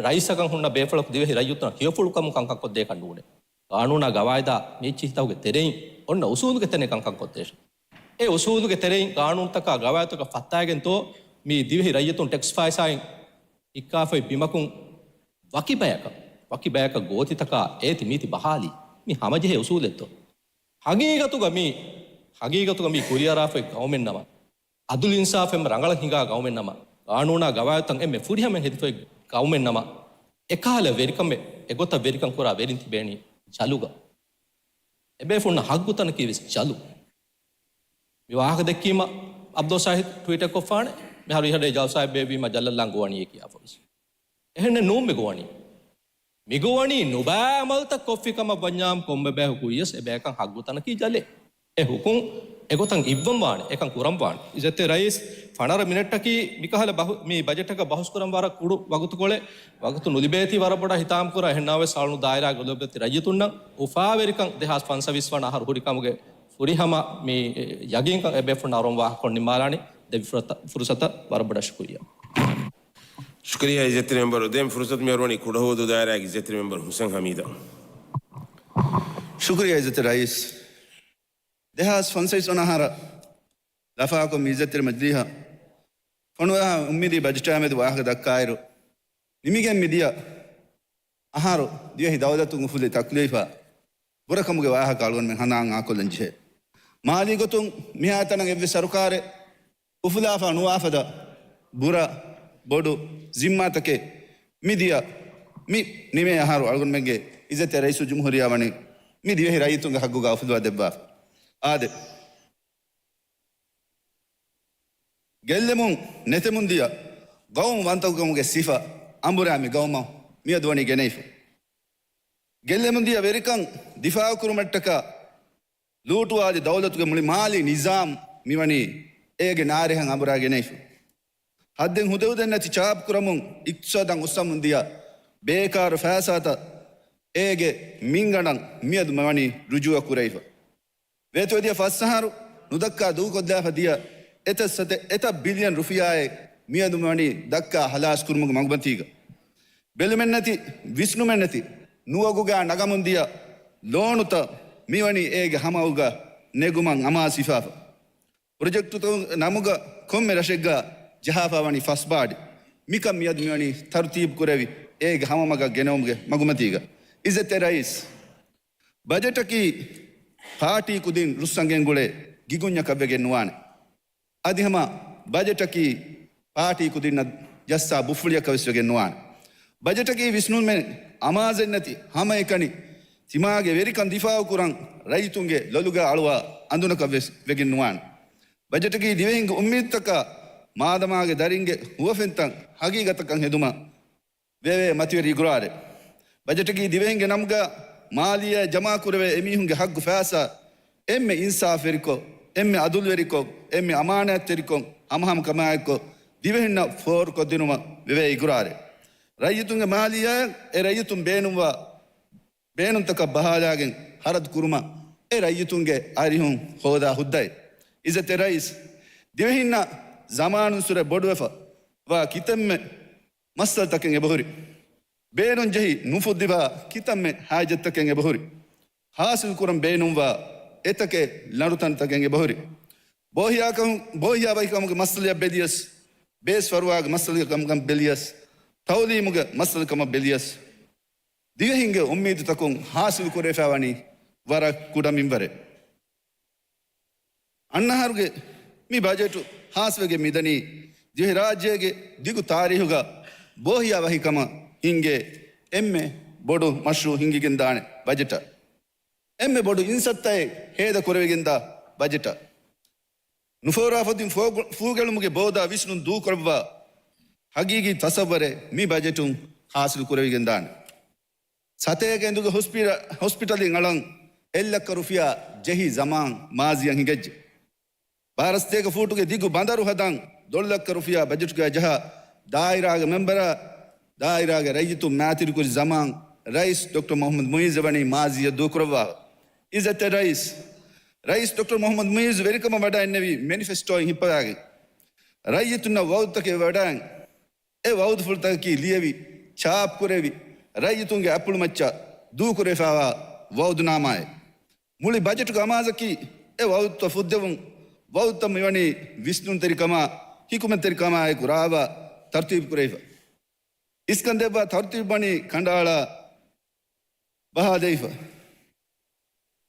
ރައީސަކަށް ހުންނަ ބޭފުޅަކު ދިވެހި ރައްޔިތުންނަށް ހެޔޮފުޅުކަމުން ކަންކަން ކޮށްދޭކަށް ނޫނޭ. ގާނޫނާ ގަވާއިދާ މި އެއްޗިހިތަކުގެ ތެރެއިން އޮންނަ އުސޫލުގެ ތެރެއިން ކަންކަން ކޮށްދޭށޭ. އެ އުސޫލުގެ ތެރެއިން ގާނޫނުތަކާ ގަވާއިދުތަކަށް ފައްތާގެންތޯ މި ދިވެހި ރައްޔިތުން ޓެކްސް ފައިސާއިން އިއްކާފައި ބިމަކުން ވަކި ބަޔަކަށް، ވަކި ބަޔަކަށް ގޯތިތަކާ އޭތި މީތި ބަހާލީ މި ހަމަޖެހޭ އުސޫލެއްތޯ؟ ހަގީގަތުގަ މީ، ހަގީގަތުގަ މީ ކުރިއަރާފައި ގައުމެއްނަމަ، އަދުލު އިންސާފް އެންމެ ރަނގަޅަށް ހިނގާ ގައުމެއްނަމަ، ގާނޫނާ ގަވާއިދުތައް އެންމެ ފުރިހަމައިން ހެދިފައި ގައުމެއްނަމަ، އެކަހަލަ ވެރިކަމެއް އެގޮތަށް ވެރިކަން ކުރާ ވެރިން ތިބޭނީ ޖަލުގަ. އެބޭފުޅުންނަށް ހައްގުތަނަކީ ވެސް ޖަލު. މި ވާހަކަ ދެއްކީމަ އަބްދުﷲ ޝާހިދު ޓްވީޓެއް ކޮށްފާނެ، މިހާރު އިހަށްރޭ ޖަލްސާއެއް ބޭއްވީމަ ޖައްލަށްލާން ގޮވަނީ ކިޔާފަވެސް. އެހެންނެއް ނޫން މި ގޮވަނީ. މިގޮވަނީ ނުބައި އަމަލުތައް ކޮށްފި ކަމަށް ވަންޏާމު ކޮންމެ ބަޔަކު ކުރިޔަސް އެބަޔަކަށް ހައްގުތަނަކީ ޖަލެއް. އެ ހުކުމް އެގޮތަށް އިއްވަން ވާނެ، އެކަން ކުރަން ވާނެ. އިއްޒަތްތެރި ރައީސް ފަނަރަ މިނެޓަކީ މިކަހަލަ ބަހު-، މި ބަޖެޓަކަށް ބަހުސް ކުރަން ވަރަށް ކުޑަ ވަގުތުކޮޅެއް. ވަގުތު ނުލިބޭތީ ވަރަށް ބޮޑަށް ހިތާމަކުރާ. އެހެންނަމަވެސް އަޅުނު ދާއިރާގެ ލޯބިވެތި ރައްޔިތުންނަށް އުފާވެރިކަން ދެހާސް ފަންސަވީސް ވަނަ އަހަރު ހުރި ކަމުގެ ފުރިހަމަ މި ޔަގީންކަން އެބޭފުޅުންނަށް އަރުވަން ވާހަކަކޮށް ނިންމާލާނީ. ދެއްވި ފުރަތަ-، ފުރުސަތަށް ވަރަށް ބޮޑަށް ޝުކުރިއްޔާ. ޝުކުރިއްޔާ އިއްޒަތްތެރި މެމްބަރު. ދެން ފުރުސަތު މި އަރުވަނީ ކުޑަހުވަދޫ ދާއިރާގެ އިއްޒަތްތެރި މެމްބަރު ހުސެން ހަމީދަށް. ޝުކުރިއްޔާ އިއްޒަތްތެރި ރައީސް. ދެހާސް ފަންސަވީސް ވަނަ އަހަރަށް ލަފާކޮށް މި އިއްޒަތްތެރި މަޖިލީހަށް ފޮނުވާ އުއްމީދީ ބަޖެޓާމެދު ވާހަކަ ދައްކާއިރު، ނިމިގެން މިދިޔަ އަހަރު ދިވެހި ދައުލަތުން އުފުލި ތަކުލީފާ ބުރަކަމުގެ ވާހަކަ އަޅުގަނޑުމެން ހަނދާން އާކޮށްލަން ޖެހޭ. މާލީ ގޮތުން މިހާތަނަށް އެއްވެސް ސަރުކާރެއް އުފުލާފަ ނުވާފަދަ ބުރަ ބޮޑު ޒިންމާތަކެއް މިދިޔަ މި ނިމޭ އަހަރު އަޅުގަނޑުމެންގެ އިއްޒަތްތެރި ރައީސުލްޖުމްހޫރިއްޔާ ވަނީ މި ދިވެހި ރައްޔިތުންގެ ހައްގުގަ އުފުލުވާ ދެއްވާފަ. އާދެ، ގެއްލެމުން ނެތެމުން ދިޔަ ގައުމު ވަންތަކުކަމުގެ ސިފަ އަނބުރާ މި ގައުމަށް މިއަދު ވަނީ ގެނައިފަ. ގެއްލެމުންދިޔަ ވެރިކަން ދިފާއުކުރުމަށްޓަކާ ލޫޓުވާލި ދައުލަތުގެ މުޅި މާލީ ނިޒާމް މިވަނީ އޭގެ ނާރެހަށް އަނބުރާ ގެނައިފަ. ހައްދެއް ހުދެހުދެއްނެތި ޗާޕްކުރަމުން އިޤްތިޞާދަށް އުއްސަމުންދިޔަ ބޭކާރު ފައިސާތައް އޭގެ މިންގަނޑަށް މިއަދު މިވަނީ ރުޖޫޢަ ކުރެވިފަ. ވޭތުވެދިޔަ ފަސްއަހަރު ނުދައްކާ ދޫކޮށްލާފަ ދިޔަ އެތައް ސަތެއް، އެތައް ބިލިއަން ރުފިޔާއެއް މިއަދު މިވަނީ ދައްކާ ހަލާސް ކުރުމުގެ މަގުމަތީގަ. ބެލުމެއްނެތި، ވިސްނުމެއްނެތި، ނުވަގުގާ ނަގަމުންދިޔަ ލޯނުތައް މިވަނީ އޭގެ ހަމައަގުގަ ނެގުމަށް އަމާޒުވެފަ. ޕްރޮޖެކްޓުތައް ނަމުގަ ކޮންމެ ރަށެއްގަ ޖަހާފަ ވަނީ ފަސް ބާޑި. މިކަން މިއަދު މިވަނީ ތަރުތީބު ކުރެވި އޭގެ ހަމަމަގަށް ގެނައުމުގެ މަގުމަތީގަ. އިއްޒަތްތެރި ރައީސް، ބަޖެޓަކީ ޕާޓީ ކުދިން ރުއްސަން ގެންގުޅޭ ގިގުންޏަކަށް ވެގެން ނުވާނެ. އަދި ހަމަ ބަޖެޓަކީ ޕާޓީ ކުދިންނަށް ޖައްސާ ބުފުޅިއަކަށް ވެސް ވެގެން ނުވާނެ. ބަޖެޓަކީ ވިސްނުމެއް އަމާޒެއްނެތި ހަމައެކަނި ތިމާގެ ވެރިކަން ދިފާއުކުރަން ރައްޔިތުންގެ ލޮލުގަ އަޅުވާ އަނދުނަކަށް ވެސް ވެގެން ނުވާނެ. ބަޖެޓަކީ ދިވެހިންގެ އުއްމީދުތަކާ މާދަމާގެ ދަރިންގެ ހުވަފެންތައް ހަގީގަތަކަށް ހެދުމަށް ވެވޭ މަތިވެރި އިގުރާރެއް. ބަޖެޓަކީ ދިވެހިންގެ ނަމުގަ މާލިއްޔާ ޖަމާކުރެވޭ އެމީހުންގެ ހައްގު ފައިސާ އެންމެ އިންސާފުވެރިކޮށް، އެންމެ އަދުލުވެރިކޮށް، އެންމެ އަމާނާތްތެރިކޮށް، ހަމަހަމަ ކަމާއެއްކޮށް ދިވެހިންނަށް ފޯރުކޮށްދިނުމަށް ވެވޭ އިގުރާރެއް. ރައްޔިތުންގެ މާލިއްޔާއަށް އެ ރައްޔިތުން ބޭނުންވާ ބޭނުންތަކަށް ބަހާލާގެން ހަރަދު ކުރުމަށް އެ ރައްޔިތުންގެ އަރިހުން ހޯދާ ހުއްދައެއް. އިއްޒަތްތެރި ރައީސް، ދިވެހިންނަށް ޒަމާނުއްސުރެ ބޮޑުވެފަ ވާ ކިތަންމެ މައްސަލަތަކެއް އެބަހުރި. ބޭނުންޖެހި ނުފުއްދިވާ ކިތަންމެ ހާއްޖަތްތަކެއް އެބަހުރި. ހާސިލްކުރަން ބޭނުންވާ އެތަކެއް ލަނޑުތަންތަކެއް އެބަހުރި. ބޯހިޔާކަމު-، ބޯހިޔާވަހިކަމުގެ މައްސަލަޔަށް ބެލިޔަސް، ބޭސް ފަރުވާގެ މައްސަލަކަމަށް ބެލިޔަސް، ތައުލީމުގެ މައްސަލަކަމަށް ބެލިޔަސް، ދިވެހިންގެ އުއްމީދުތަކުން ހާސިލު ކުރެވިފައިވަނީ ވަރަށް ކުޑަ މިންވަރެއް. އަންނަ އަހަރުގެ މި ބަޖެޓު ހާސްވެގެން މިދަނީ ދިވެހިރާއްޖޭގެ ދިގު ތާރީހުގަ ބޯހިޔާ ވަހިކަމަށް ހިންގޭ އެންމެ ބޮޑު މަޝްރޫއު ހިންގިގެންދާނެ ބަޖެޓަށް. އެންމެ ބޮޑު އިންސައްތައެއް ހޭދަ ކުރެވިގެންދާ ބަޖެޓަށް. ނުފޯރާފަތިން ފޯގު-، ފޫގެޅުމުގެ ބޯދާ ވިސްނުން ދޫކުރައްވާ ހަގީގީ ތަސައްވަރެއް މި ބަޖެޓުން ހާސިލު ކުރެވިގެންދާނެ. ސަތޭކަ އިނދުގެ ހޮސްޕިޓަ-، ހޮސްޕިޓަލެއް އަޅަން އެއްލައްކަ ރުފިޔާ ޖެހި ޒަމާން މާޒީއަށް ހިނގައްޖެ. ބާރަ ސަތޭކަ ފޫޓުގެ ދިގު ބަނދަރު ހަދަން ދޮޅަލައްކަ ރުފިޔާ ބަޖެޓުގައި ޖަހާ ދާއިރާގެ މެމްބަރާ، ދާއިރާގެ ރައްޔިތުން މާތިރިކުރި ޒަމާން ރައީސް ޑޮކްޓަރ މުޙައްމަދު މުޢިއްޒު ވަނީ މާޒީއަށް ދޫކުރައްވާފަ. އިއްޒަތްތެރި ރައީސް، ރައީސް ޑޮކްޓަރ މުޙައްމަދު މުޢިއްޒު ވެރިކަމަށް ވަޑައިންނެވީ މެނިފެސްޓޯއިން ހިއްޕަވާގެން. ރައްޔިތުންނަށް ވަޢުދުތަކެއް ވަޑައިން، އެ ވަޢުދުފުޅުތަކަކީ ލިޔެވި، ޗާޕްކުރެވި، ރައްޔިތުންގެ އަތްޕުޅުމައްޗަށް ދޫކުރެވިފައިވާ ވަޢުދުނާމާއެއް. މުޅި ބަޖެޓުގެ އަމާޒަކީ އެ ވަޢުދުތައް ފުއްދެވުން، ވަޢުދުތައް މިވަނީ ވިސްނުންތެރިކަމާ، ހިކުމަތްތެރިކަމާއެކު ރާވާ ތަރުތީބު ކުރެވިފަ. އިސްކަން ދެއްވާ ތަރުތީބު ވަނީ ކަނޑައަޅާ ބަހާލައިފަ.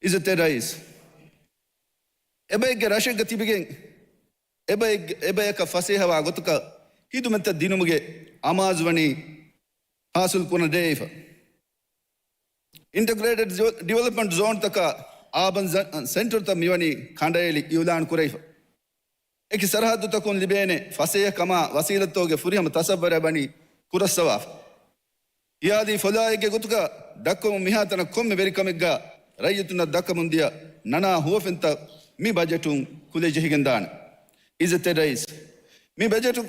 އިއްޒަތްތެރި ރައީސް، އެބައެއްގެ ރަށެއްގަ ތިބިގެން އެބައެއް-، އެބަޔަކަށް ފަސޭހަވާ ގޮތަކަށް ހިދުމަތްތައް ދިނުމުގެ އަމާޒު ވަނީ ހާސިލް ކުރަން ދޭއިފަ. އިންޓަގްރޭޓެޑް ޑިވެލޮޕްމަންޓް ޒޯންތަކާ އާބަން ސެންޓަރތައް މިވަނީ ކަނޑައެޅި އިއުލާން ކުރެވިފަ. އެކި ސަރަހައްދުތަކުން ލިބޭނެ ފަސޭހަކަމާ ވަސީލަތްތަކުގެ ފުރިހަމަ ތަސައްވަރެއް ވަނީ ކުރައްސަވާފަ. ހިޔާލީ ފޮލާއެއްގެ ގޮތުގަ ދައްކަމުން މިހާތަނަށް ކޮންމެ ވެރިކަމެއްގަ ރައްޔިތުންނަށް ދައްކަމުންދިޔަ ނަނާ ހުވަފެންތައް މި ބަޖެޓުން ކުލަ ޖެހިގެންދާނެ. އިއްޒަތްތެރި ރައީސް، މި ބަޖެޓު،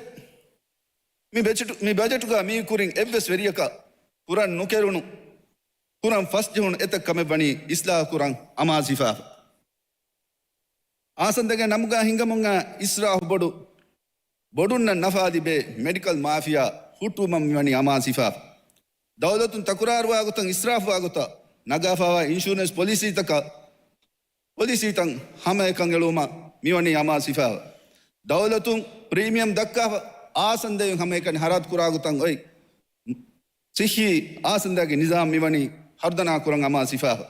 މި ބަޖެޓު، މި ބަޖެޓުގަ މި ކުރިން އެއްވެސް ވެރިޔަކަށް ކުރަން ނުކެރުނު، ކުރަން ފަސްޖެހުނު އެތައް ކަމެއް ވަނީ އިސްލާހު ކުރަން އަމާޒު ހިފާފަ. އާސަންދެގެ ނަމުގަ ހިނގަމުން އައި އިސްރާފު ބޮޑު، ބޮޑުންނަށް ނަފާ ލިބޭ މެޑިކަލް މާފިޔާ ހުއްޓުވުމަށް މިވަނީ އަމާޒު ހިފާފަ. ދައުލަތުން ތަކުރާރުވާ ގޮތަށް އިސްރާފުވާ ގޮތަށް ނަގާފައިވާ އިންޝުރެންސް ޕޮލިސީތަކަށް، ޕޮލިސީތައް ހަމައެކަން އެޅުވުމަށް މިވަނީ އަމާޒު ހިފާފަ. ދައުލަތުން ޕްރީމިއަމް ދައްކާފަ، އާސަންދެއިން ހަމައެކަނި ހަރަދު ކުރާ ގޮތަށް އޮތް ސިއްހީ އާސަންދެގެ ނިޒާމް މިވަނީ ހަރުދަނާ ކުރަން އަމާޒު ހިފާފަ.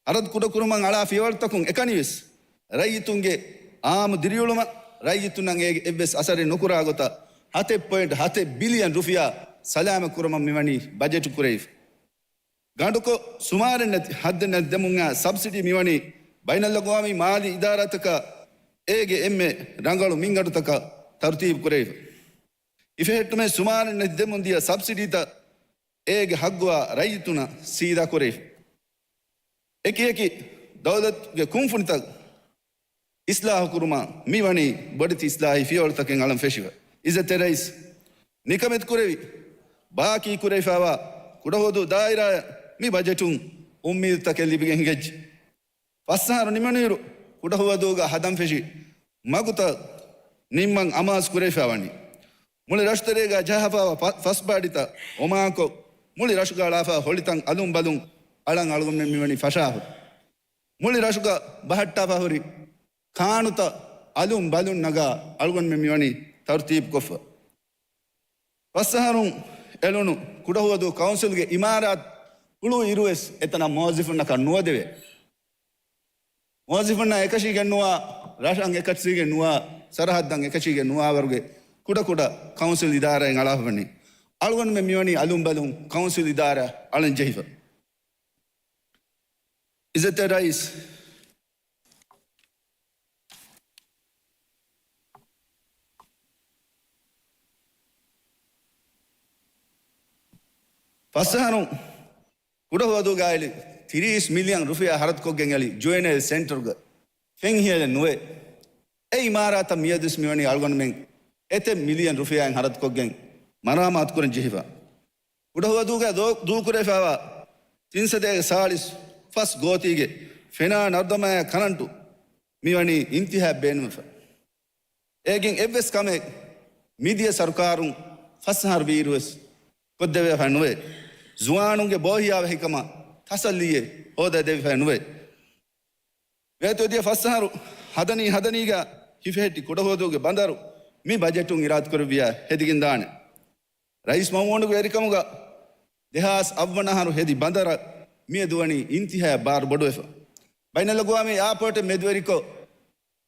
ހަރަދު ކުޑަކުރުމަށް އަޅާ ފިޔަވަޅުތަކުން އެކަނިވެސް، ރައްޔިތުންގެ އާއްމު ދިރިއުޅުމަށް ރައްޔިތުންނަށް އޭގެ އެއްވެސް އަސަރެއް ނުކުރާ ގޮތަށް ހަތެއް ޕޮއިންޓް ހަތެއް ބިލިއަން ރުފިޔާ ސަލާމަތް ކުރުމަށް މިވަނީ ބަޖެޓު ކުރެވިފަ. ގަނޑުކޮށް، ސުމާރެއް ނެތި، ހައްދެއް ނެތި ދެމުން އައި ސަބްސިޑީ މިވަނީ ބައިނަލްއަގްވާމީ މާލީ އިދާރާތަކަށް އޭގެ އެންމެ ރަނގަޅު މިންގަނޑުތަކަށް ތަރުތީބު ކުރެވިފަ. ހިފެހެއްޓުމެއް ސުމާރެއް ނެތި ދެމުން ދިޔަ ސަބްސިޑީތައް އޭގެ ހައްގުވާ ރައްޔިތުންނަށް ސީދާ ކުރެވިފަ. އެކިއެކި ދައުލަތުގެ ކުންފުނިތައް އިސްލާހުކުރުމަށް މިވަނީ ބޮޑެތި އިސްލާހީ ފިޔަވަޅުތަކެއް އަޅަން ފެށިފަ. އިއްޒަތްތެރި ރައީސް ނިކަމެތި ކުރެވި، ބާކީ ކުރެވިފައިވާ ކުޑަހުވަދޫ ދާއިރާއަށް މި ބަޖެޓުން އުއްމީދުތަކެއް ލިބިގެން ހިނގައްޖެ. ފަސް އަހަރު ނިމުނުއިރު ކުޑަހުވަދޫގަ ހަދަން ފެށި މަގުތައް ނިންމަން އަމާޒު ކުރެވިފައި ވަނީ. މުޅި ރަށުތެރޭގަ ޖަހާފައިވާ ފަ-، ފަސް ބާޑިތައް އޮމާކޮށް، މުޅި ރަށުގަ އަޅާފައި ހޮޅިތަން އަލުން ބަލުން އަޅަން އަޅުގަނޑުމެން މިވަނީ ފަށާފަ. މުޅި ރަށުގަ ބަހައްޓާފަ ހުރި ކާނުތައް އަލުން ބަލުން ނަގާ އަޅުގަނޑުމެން މިވަނީ ތަރުތީބު ކޮށްފަ. ފަސް އަހަރުން އެޅުނު ކުޑަހުވަދޫ ކައުންސިލްގެ އިމާރާތް ހުޅު އިރުވެސް އެތަނަށް މުވައްޒަފުންނަކަށް ނުވަދެވޭ. މުވައްޒަފުންނާ އެކަށީގެން ނުވާ، ރަށަށް އެކަށީގެން ނުވާ، ސަރަހައްދަށް އެކަށީގެން ނުވާވަރުގެ ކުޑަކުޑަ ކައުންސިލް އިދާރާއިން އަޅާފަ ވަނީ. އަޅުގަނޑުމެން މިވަނީ އަލުންބަލުން ކައުންސިލް އިދާރާ އަޅަން ޖެހިފަ. އިއްޒަތްތެރި ރައީސް، ފަސް އަހަރުން ކުޑަހުވަދޫގައި ތިރީސް މިލިއަން ރުފިޔާ ހަރަދުކޮށްގެން އެޅި ޖުވެނައިލް ސެންޓަރުގަ ފެން ހިޔަލެއް ނުވޭ. އެ އިމާރާތަށް މިއަދުވެސް މިވަނީ އަޅުގަނޑުމެން އެތައް މިލިއަން ރުފިޔާއިން ހަރަދުކޮށްގެން މަރާމާތު ކުރަން ޖެހިފަ. ކުޑަހުވަދޫގަ ދޯ-، ދޫކުރެވިފައިވާ ތިންސަތޭކަ ސާޅީސް ފަސް ގޯތީގެ ފެނާ ނަރުދަމާއާ ކަރަންޓު މިވަނީ އިންތިހާއަށް ބޭނުންވެފަ. އޭގެން އެއްވެސް ކަމެއް މިދިޔަ ސަރުކާރުން ފަސް އަހަރު ވީއިރުވެސް ކޮށްދެވިފައެއް ނުވޭ. ޒުވާނުންގެ ބޯހިޔާވަހިކަމަށް ތަސައްލީއެއް ހޯދައިދެވިފައެއް ނުވޭ. ވޭތުވެދިޔަ ފަސް އަހަރު ހަދަނީ ހަދަނީގަ ހިފެހެއްޓި ކުޑަހުވަދޫގެ ބަނދަރު މި ބަޖެޓުން އިރާދަކުރެއްވިޔާ ހެދިގެންދާނެ. ރައީސް މައުމޫނުގެ ވެރިކަމުގަ ދެހާސް އަށްވަނަ އަހަރު ހެދި ބަނދަރަށް މިއަދު ވަނީ އިންތިހާއަށް ބާރު ބޮޑުވެފަ. ބައިނަލްއަގުވާމީ އެއާޕޯޓެއް މެދުވެރިކޮށް،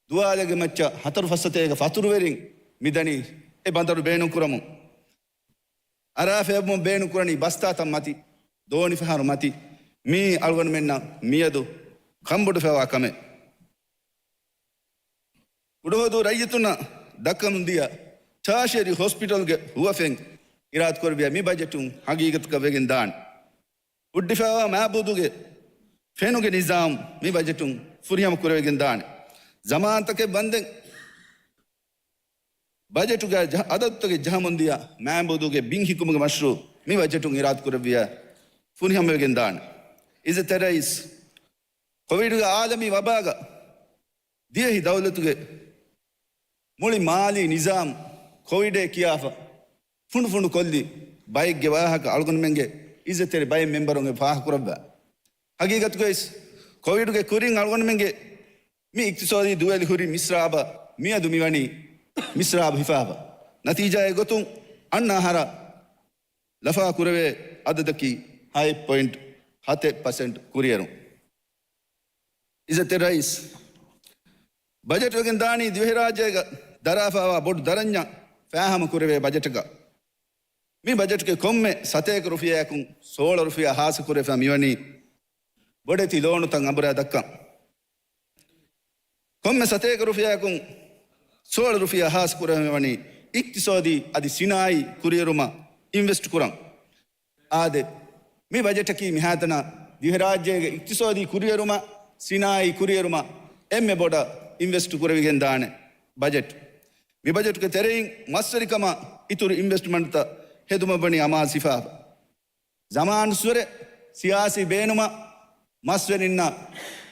ދުވާލެގެ މައްޗަށް ހަތަރު ފައްސަތޭކަ ފަތުރުވެރިން މިދަނީ އެ ބަނދަރު ބޭނުންކުރަމުން. އަރާފަ އެބަމުން ބޭނުންކުރަނީ ބަސްތާތައް މަތި، ދޯނިފަހަރު މަތި. މީ އަޅުގަނޑުމެންނަށް މިއަދު ކަންބޮޑުވެފައިވާ ކަމެއް. ކުޑަހުވަދޫ ރައްޔިތުންނަށް ދައްކަމުންދިޔަ ޓާޝަރީ ހޮސްޕިޓަލްގެ ހުވަފެން އިރާދަކުރެއްވިޔާ މި ބަޖެޓުން ހަގީގަތަކަށް ވެގެން ދާނެ. ހުއްޓިފައިވާ މާބޫދުގެ ފެނުގެ ނިޒާމް މި ބަޖެޓުން ފުރިހަމަ ކުރެވިގެން ދާނެ. ޒަމާންތަކެއް ވަންދެން ބަޖެޓުގަ ޖަ-، އަދަދުތަކެއް ޖަހަމުންދިޔަ މާބޫދުގެ ބިން ހިކުމުގެ މަޝްރޫއު މި ބަޖެޓުން އިރާދަކުރެއްވިޔާ ފުރިހަމަވެގެން ދާނެ. އިއްޒަތްތެރި ރައީސް، ކޮވިޑުގެ އާލަމީ ވަބާގަ ދިވެހި ދައުލަތުގެ މުޅި މާލީ ނިޒާމް ކޮވިޑޭ ކިޔާފަ ފުނޑުފުނޑު ކޮށްލި ބައެއްގެ ވާހަކަ އަޅުގަނޑުމެންގެ އިއްޒަތްތެރި ބައެއް މެމްބަރުން އެ ފާހަގަކުރައްވާ. ހަގީގަތުގައި ކޮވިޑުގެ ކުރިން އަޅުގަނޑުމެންގެ މި އިޤްތިޞާދީ ދުވެލި ހުރި މިސްރާބަށް މިއަދު މިވަނީ މިސްރާބު ހިފާފަ. ނަތީޖާއެއް ގޮތުން އަންނަ އަހަރަށް ލަފާ ކުރެވޭ އަދަދަކީ ހައެއް ޕޮއިންޓް ހަތެއް ޕަސެންޓް ކުރިއެރުން. އިއްޒަތްތެރި ރައީސް، ބަޖެޓް ވެގެން ދާނީ ދިވެހިރާއްޖޭގަ ދަރާފައިވާ ބޮޑު ދަރަންޏަށް ފާހަމަ ކުރެވޭ ބަޖެޓަކަށް. މި ބަޖެޓުގެ ކޮންމެ ސަތޭކަ ރުފިޔާއަކުން ސޯޅަ ރުފިޔާ ހާސް ކުރެފަ މިވަނީ ބޮޑެތި ލޯނުތައް އަނބުރާ ދައްކަން. ކޮންމެ ސަތޭކަ ރުފިޔާއަކުން ސޯޅަ ރުފިޔާ ހާސް ކުރެވެމެވަނީ އިޤްތިޞާދީ އަދި ސިނާއީ ކުރިއެރުމަށް އިންވެސްޓް ކުރަން. އާދެ، މި ބަޖެޓަކީ މިހާތަނަށް ދިވެހިރާއްޖޭގެ އިޤްތިޞާދީ ކުރިއެރުމަށް، ސިނާއީ ކުރިއެރުމަށް އެންމެ ބޮޑަށް އިންވެސްޓް ކުރެވިގެން ދާނެ ބަޖެޓް. މި ބަޖެޓުގެ ތެރެއިން މަސްވެރިކަމަށް އިތުރު އިންވެސްޓްމަންޓްތައް ހެދުމަށްވަނީ އަމާޒު ހިފާފަ. ޒަމާނުއްސުރެ ސިޔާސީ ބޭނުމަށް މަސްވެރިންނަށް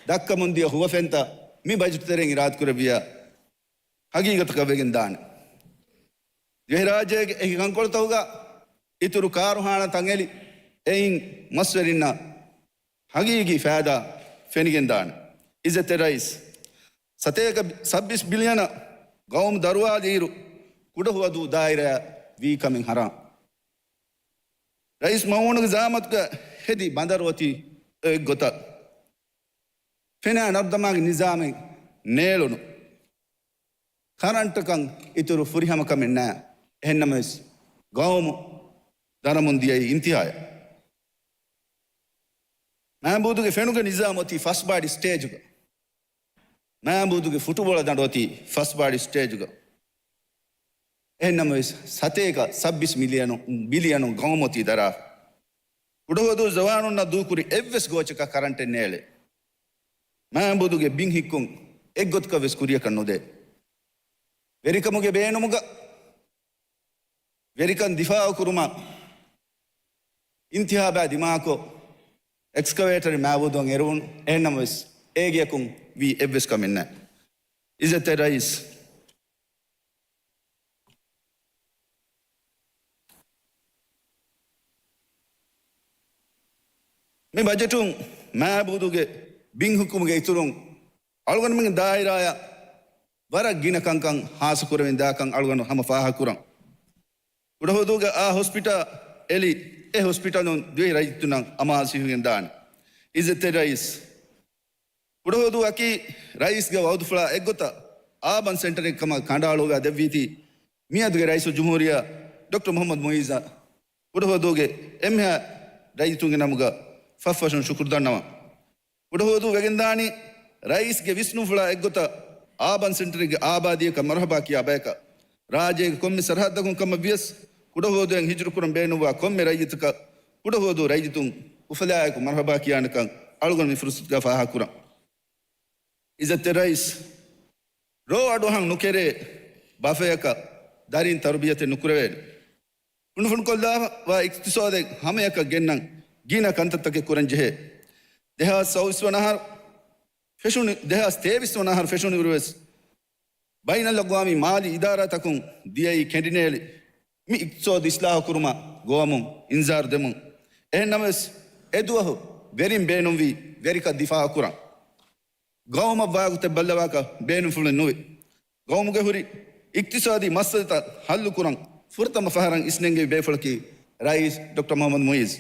ދައްކަމުންދިޔަ ހުވަފެންތައް މި ބަޖެޓު ތެރެއިން އިރާދަކުރެއްވިޔާ ހަގީގަތަކަށް ވެގެން ދާނެ. ދިވެހިރާއްޖޭގެ އެކި ކަންކޮޅުތަކުގަ އިތުރު ކާރުހާނާތައް އެޅި އެއިން މަސްވެރިންނަށް ހަގީގީ ފައިދާ ފެނިގެން ދާނެ. އިއްޒަތްތެރި ރައީސް، ސަތޭކަ ސައްބީސް ބިލިއަނަށް ގައުމު ދަރުވާލިއިރު ކުޑަހުވަދޫ ދާއިރާ ވީ ކަމެއް ހަރާން. ރައީސް މައުމޫނުގެ ޒައާމަތުގަ ހެދި ބަނދަރު އޮތީ އެއްގޮތަށް. ފެނާ ނަރުދަމާގެ ނިޒާމެއް ނޭޅުނު. ކަރަންޓަކަށް އިތުރު ފުރިހަމަ ކަމެއް ނާ. އެހެންނަމަވެސް، ގައުމު ދަރަމުން ދިޔައީ އިންތިހާޔަށް. މާބޫދުގެ ފެނުގެ ނިޒާމް އޮތީ ފަސް ބާޑި ސްޓޭޖުގަ. މާބޫދުގެ ފުޓުބޯޅަ ދަނޑު އޮތީ ފަސް ބާޑި ސްޓޭޖުގަ. އެހެންނަމަވެސް، ސަތޭކަ ސައްބީސް މިލިއަނު، ބިލިއަނު ގައުމު އޮތީ ދަރާ. ކުޑަހުވަދޫ ޒަވާނުންނަށް ދޫކުރި އެއްވެސް ގޯޗަކަށް ކަރަންޓެއް ނޭޅޭ. މާބޫދުގެ ބިން ހިއްކުން އެއްގޮތަކަށް ވެސް ކުރިޔަކަށް ނުދޭ. ވެރިކަމުގެ ބޭނުމުގަ ވެރިކަން ދިފާއު ކުރުމަށް އިންތިހާބާ ދިމާކޮށް، އެކްސްކަވޭޓަރެއް މާބޫދުއަށް އެރުވުނު. އެހެންނަމަވެސް، އޭގެއަކުން ވީ އެއްވެސް ކަމެއް ނެތް. އިއްޒަތްތެރި ރައީސް، މި ބަޖެޓުން މާބޫދުގެ ބިން ހިއްކުމުގެ އިތުރުން އަޅުގަނޑުމެންގެ ދާއިރާއަށް ވަރަށް ގިނަ ކަންކަން ހާއްސަ ކުރެވިން ދާކަން އަޅުގަނޑު ހަމަ ފާހަގަކުރަން. ކުޑަހުވަދޫގެ އާ ހޮސްޕިޓަލް އެޅި، އެ ހޮސްޕިޓަލުން ދިވެހި ރައްޔިތުންނަށް އަމާޒު ހިފިގެން ދާނެ. އިއްޒަތްތެރި ރައީސް، ކުޑަހުވަދޫ އަކީ ރައީސްގެ ވައުދުފުޅާ އެއްގޮތަށް އާބަން ސެންޓަރެއް ކަމަށް ކަނޑައަޅުއްވާ ދެއްވީތީ، މިއަދުގެ ރައީސުލްޖުމްހޫރިއްޔާ ޑޮކްޓަރ މުޙައްމަދު މުޢިއްޒަށް ކުޑަހުވަދޫގެ އެންމެހާ ރައްޔިތުންގެ ނަމުގަ ފަށްފަށުން ޝުކުރު ދަންނަވަން. ކުޑަހުވަދޫ ވެގެންދާނީ ރައީސްގެ ވިސްނުންފުޅާ އެއްގޮތަށް އާބަން ސެންޓަރެއްގެ އާބާދީއަކަށް މަރުޙަބާ ކިޔާ ބަޔަކަށް. ރާއްޖޭގެ ކޮންމެ ސަރަހައްދަކުން ކަމަށް ވިޔަސް، ކުޑަހުވަދޫއަށް ހިޖުރަކުރަން ބޭނުންވާ ކޮންމެ ރައްޔިތަކަށް ކުޑަހުވަދޫ ރައްޔިތުން އުފަލާއެކު މަރުޙަބާ ކިޔާނެކަން އަޅުގަނޑު މި ފުރުޞަތުގަ ފާހަގަކުރަން. އިއްޒަތްތެރި ރައީސް، ރޯ އަޑުއަހަން ނުކެރޭ ބަފަޔަކަށް ދަރިން ތަރުބިޔަތެއް ނުކުރެވޭނެ. ފުނޑުފުނޑުކޮށްލާފަވާ އިޤްތިޞާދެއް ހަމަޔަކަށް ގެންނަން ގިނަ ކަންތައްތަކެއް ކުރަން ޖެހޭ. ދެހާސް ސައުވީސް ވަނަ އަހަރު ފެށުނު، ދެހާސް ތޭވީސް ވަނަ އަހަރު ފެށުނުއިރުވެސް، ބައިނަލްއަގްވާމީ މާލީ އިދާރާތަކުން ދިޔައީ ކެނޑިނޭޅި މި އިޤްތިޞާދު އިޞްލާޙު ކުރުމަށް ގޮވަމުން އިންޒާރު ދެމުން. އެހެންނަމަވެސް، އެދުވަހު ވެރިން ބޭނުންވީ ވެރިކަން ދިފާޢު ކުރަން. ގައުމަށް ވާގޮތެއް ބައްލަވާކަށް ބޭނުންފުޅެއް ނުވި. ގައުމުގެ ހުރި އިޤްތިޞާދީ މައްސަލަތައް ޙައްލުކުރަން ފުރަތަމަ ފަހަރަށް އިސްނެންގެވި ބޭފުޅަކީ ރައީސް ޑޮކްޓަރ މުޙައްމަދު މުޢިއްޒު.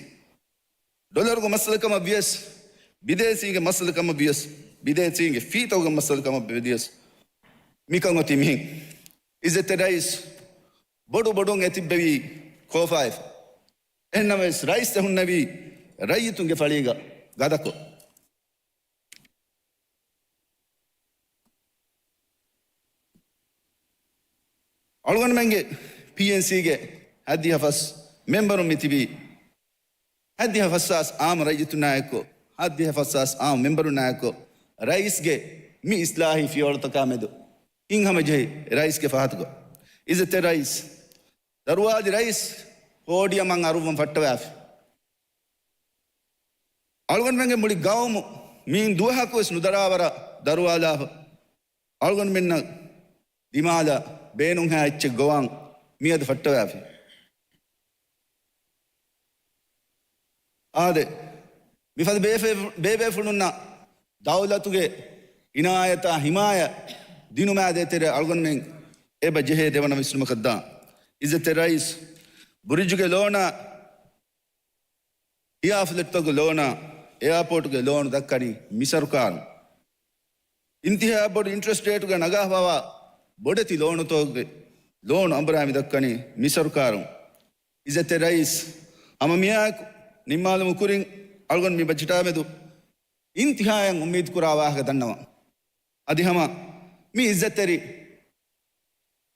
ޑޮލަރުގެ މައްސަލަ ކަމަށް ވިޔަސް، ބިދޭސީގެ މައްސަލަ ކަމަށް ވިޔަސް، ބިދޭސީގެ ފީތަކުގެ މައްސަލަ ކަމަށް ވިޔަސް، މިކަން އޮތީ މިހެން. އިއްޒަތްތެރި ރައީސް، ބޮޑު ބޮޑުން އެތިއްބެވީ ކޯފާއެފަ. އެހެންނަމަވެސް، ރައީސް އެ ހުންނެވީ ރައްޔިތުންގެ ފަޅީގަ ގަދަކޮށް. އަޅުގަނޑުމެންގެ ޕީއެންސީގެ ހައްދިހަ ފަސް މެމްބަރުން މިތިބީ، ހައްދިހަ ފަސްހާސް އާއްމު ރައްޔިތުންނާއެކު، ހައްދިހަ ފަސްހާސް އާއްމު މެމްބަރުންނާއެކު، ރައީސްގެ މި އިސްލާހީ ފިޔަވަޅުތަކާ މެދު ހިތްހަމަޖެހި ރައީސްގެ ފަހަތުގަ. އިއްޒަތްތެރި ރައީސް، ދަރުވާލި ރައީސް ޕޯޑިއަމަށް އަރުއްވަން ފައްޓަވާފި. އަޅުގަނޑުމެންގެ މުޅި ގައުމު މިއިން ދުވަހަކުވެސް ނުދަރާވަރަށް ދަރުވާލާފަ. އަޅުގަނޑުމެންނަށް ދިމާލަށް ބޭނުންހާ އެއްޗެއް ގޮވާން މިއަދު ފައްޓަވާފި. އާދެ، މިފަދަ ބޭފެ-، ބޭބޭފުޅުންނަށް ދައުލަތުގެ އިނާޔަތާ ހިމާޔަތް ދިނުމާ ދޭތެރޭ އަޅުގަނޑުމެން އެބަ ޖެހޭ ދެވަނަ ވިސްނުމަކަށް ދާން. އިއްޒަތްތެރި ރައީސް، ބުރިޖުގެ ލޯނާ، ކިޔާ ފްލެޓްތަކުގެ ލޯނާ، އެއާޕޯޓުގެ ލޯނު ދައްކަނީ މި ސަރުކާރުން. އިންތިހާ ބޮޑު އިންޓްރެސްޓް ރޭޓުގަ ނަގާފަވާ ބޮޑެތި ލޯނުތަކުގެ ލޯނު އަނބުރާ މި ދައްކަނީ މި ސަރުކާރުން. އިއްޒަތްތެރި ރައީސް، ހަމަ މިއާއެކު ނިންމާލުމުގެ ކުރިން އަޅުގަނޑު މި ބަޖެޓާ މެދު އިންތިހާއަށް އުއްމީދު ކުރާ ވާހަކަ ދަންނަވަން. އަދި ހަމަ މި އިއްޒަތްތެރި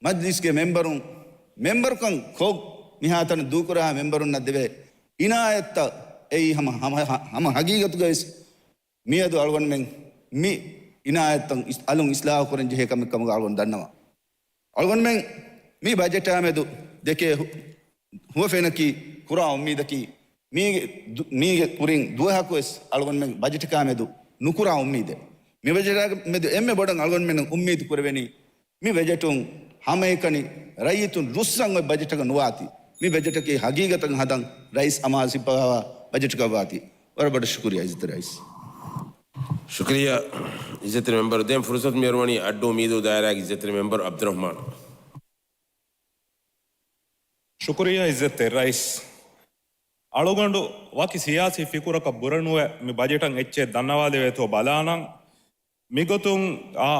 މަޖްލިސްގެ މެމްބަރުން، މެމްބަރުކަން ކޮށް މިހާތަނަށް ދޫކުރާ މެމްބަރުންނަށް ދެވޭ އިނާޔަތްތައް އެއީ ހަމަ، ހަމަ، ހަމަ ހަގީގަތުގައިވެސް މިއަދު އަޅުގަނޑުމެން މި އިނާޔަތްތައް އިސް-، އަލުން އިސްލާހު ކުރަން ޖެހޭ ކަމެއް ކަމުގަ އަޅުގަނޑު ދަންނަވަން. އަޅުގަނޑުމެން މި ބަޖެޓާ މެދު ދެކޭ ހު-، ހުވަފެނަކީ ކުރާ އުއްމީދަކީ، މީގެ ދު-، މީގެ ކުރިން ދުވަހަކުވެސް އަޅުގަނޑުމެން ބަޖެޓަކާ މެދު ނުކުރާ އުއްމީދެއް. މި ބަޖެޓާ މެދު އެންމެ ބޮޑަށް އަޅުގަނޑުމެން އުއްމީދު ކުރެވެނީ، މި ބަޖެޓުން ހަމައެކަނި ރައްޔިތުން ރުއްސަން އޮތް ބަޖެޓަކަށް ނުވާތީ، މި ބަޖެޓަކީ ހަގީގަތަށް ހަދަން ރައީސް އަމާޒު ހިއްޕަވާ ބަޖެޓަކަށް ވާތީ. ވަރަށް ބޮޑަށް ޝުކުރިއްޔާ އިއްޒަތްތެރި ރައީސް. ޝުކުރިއްޔާ އިއްޒަތްތެރި މެމްބަރު. ދެން ފުރުސަތު މިއަރުވަނީ އައްޑޫ މީދޫ ދާއިރާގެ އިއްޒަތްތެރި މެމްބަރު އަބްދުއްރަހްމާން. ޝުކުރިއްޔާ އިއްޒަތްތެރި ރައީސް. އަޅުގަނޑު ވަކި ސިޔާސީ ފިކުރަކަށް ބުރަނުވެ މި ބަޖެޓަށް އެއްޗެއް ދަންނަވާލެވޭތޯ ބަލާނަން. މިގޮތުން އާ،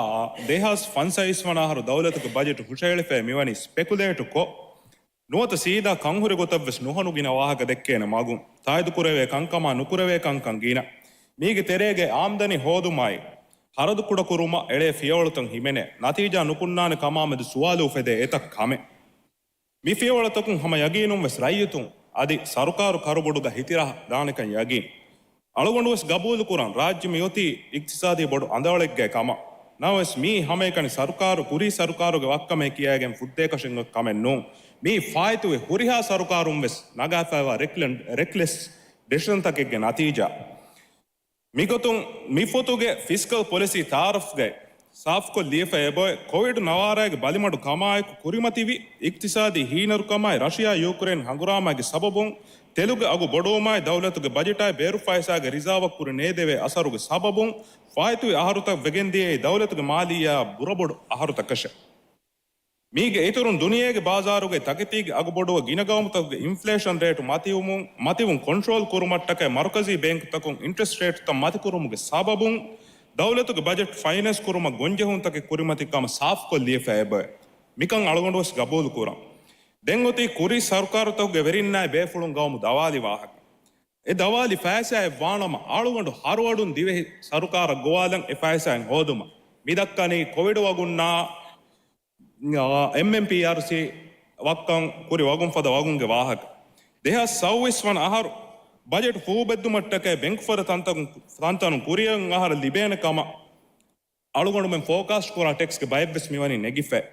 ދެހާސް ފަންސަވީސް ވަނަ އަހަރު ދައުލަތުގެ ބަޖެޓު ހުށައެޅިފައި މިވަނީ ސްޕެކުލޭޓު ކޮށް، ނުވަތަ ސީދާ ކަންހުރި ގޮތަށްވެސް ނުހަނު ގިނަ ވާހަކަ ދެއްކޭނެ މަގުން. ތާއިދުކުރެވޭ ކަންކަމާ ނުކުރެވޭ ކަންކަން ގިނަ. މީގެ ތެރޭގައި އާމްދަނީ ހޯދުމާއި، ހަރަދު ކުޑަކުރުމަށް އެޅޭ ފިޔަވަޅުތައް ހިމެނޭ، ނަތީޖާ ނުކުންނާނެ ކަމާމެދު ސުވާލު އުފެދޭ އެތައް ކަމެއް. މި ފިޔަވަޅުތަކުން ހަމަ ޔަގީނުން ވެސް ރައްޔިތުން އަދި ސަރުކާރު ކަރުބޮޑުގަ ހިތިރަހަ ދާނެކަން ޔަގީން. އަޅުގަނޑުވެސް ގަބޫލުކުރަން ރާއްޖެ މިއޮތީ އިގްތިސާދީ ބޮޑު އަނދަވަޅެއްގައި ކަމަށް. ނަމަވެސް މިއީ ހަމައެކަނި ސަރުކާރު، ކުރީ ސަރުކާރުގެ ވައްކަމޭ ކިޔައިގެން ފުއްދޭކަށެއް އޮތް ކަމެއް ނޫން. މިއީ ފާއިތުވި ހުރިހާ ސަރުކާރުން ވެސް ނަގާފައިވާ ރެކްލެން-، ރެކްލެސް ޑިސިޝަންތަކެއްގެ ނަތީޖާ. މިގޮތުން މިފޮތުގެ ފިސްކަލް ޕޮލިސީ ތައާރަފްގައި ސާފުކޮށް ލިޔެފަ އެބައޮތް، ކޮވިޑް ނަވާރައިގެ ބަލިމަޑު ކަމާއެކު ކުރިމަތިވި އިގްތިސާދީ ހީނަރުކަމާއި ރަޝިޔާ ޔޫކްރޭން ހަނގުރާމާގެ ސަބަބުން، ތެލުގެ އަގު ބޮޑުވުމާއި ދައުލަތުގެ ބަޖެޓާއި ބޭރު ފައިސާގެ ރިޒާވަށް ކުރި ނޭދެވޭ އަސަރުގެ ސަބަބުން، ފާއިތުވި އަހަރުތައް ވެގެންދިޔައީ ދައުލަތުގެ މާލިއްޔާއަށް ބުރަބޮޑު އަހަރުތަކަށެވެ. މީގެ އިތުރުން، ދުނިޔޭގެ ބާޒާރުގައި ތަކެތީގެ އަގު ބޮޑުވަ ގިނަ ގައުމުތަކުގެ އިންފްލޭޝަން ރޭޓު މަތިވުމުން، މަތިވުން ކޮންޓްރޯލް ކުރުމަށްޓަކައި މަރުކަޒީ ބޭންކުތަކުން އިންޓްރެސްޓް ރޭޓުތައް މަތިކުރުމުގެ ސަބަބުން، ދައުލަތުގެ ބަޖެޓް ފައިނޭންސް ކުރުމަށް ގޮންޖެހުންތަކެއް ކުރިމަތި ކަމަށް ސާފުކޮށް ލިޔެފަ އެބައޮތް. މިކަން އަޅުގަނޑުވެސް ގަބޫލުކުރަން. ދެން އޮތީ ކުރީ ސަރުކާރުތަކުގެ ވެރިންނާއި ބޭފުޅުން ގައުމު ދަވާލި ވާހަކަ. އެ ދަވާލި ފައިސާއެއް ވާނަމަ، އަޅުގަނޑު ހަރުއަޑުން ދިވެހި ސަރުކާރަށް ގޮވާލަން އެ ފައިސާއިން ހޯދުމަށް. މި ދައްކަނީ ކޮވިޑް ވަގުންނާ އާ، އެމްއެމްޕީއާރްސީ ވައްކަން ކުރި ވަގުން ފަދަ ވަގުންގެ ވާހަކަ. ދެހާސް ސައުވީސް ވަނަ އަހަރު ބަޖެޓް ފޫބެއްދުމަށްޓަކައި ބެންކުފަދަ ތަންތަނުން، ތަންތަނުން ކުރިއަށް އަހަރަށް ލިބޭނެ ކަމަށް އަޅުގަނޑުމެން ފޯކާސްޓް ކުރާ ޓެކްސްގެ ބައެއްވެސް މިވަނީ ނެގިފައި.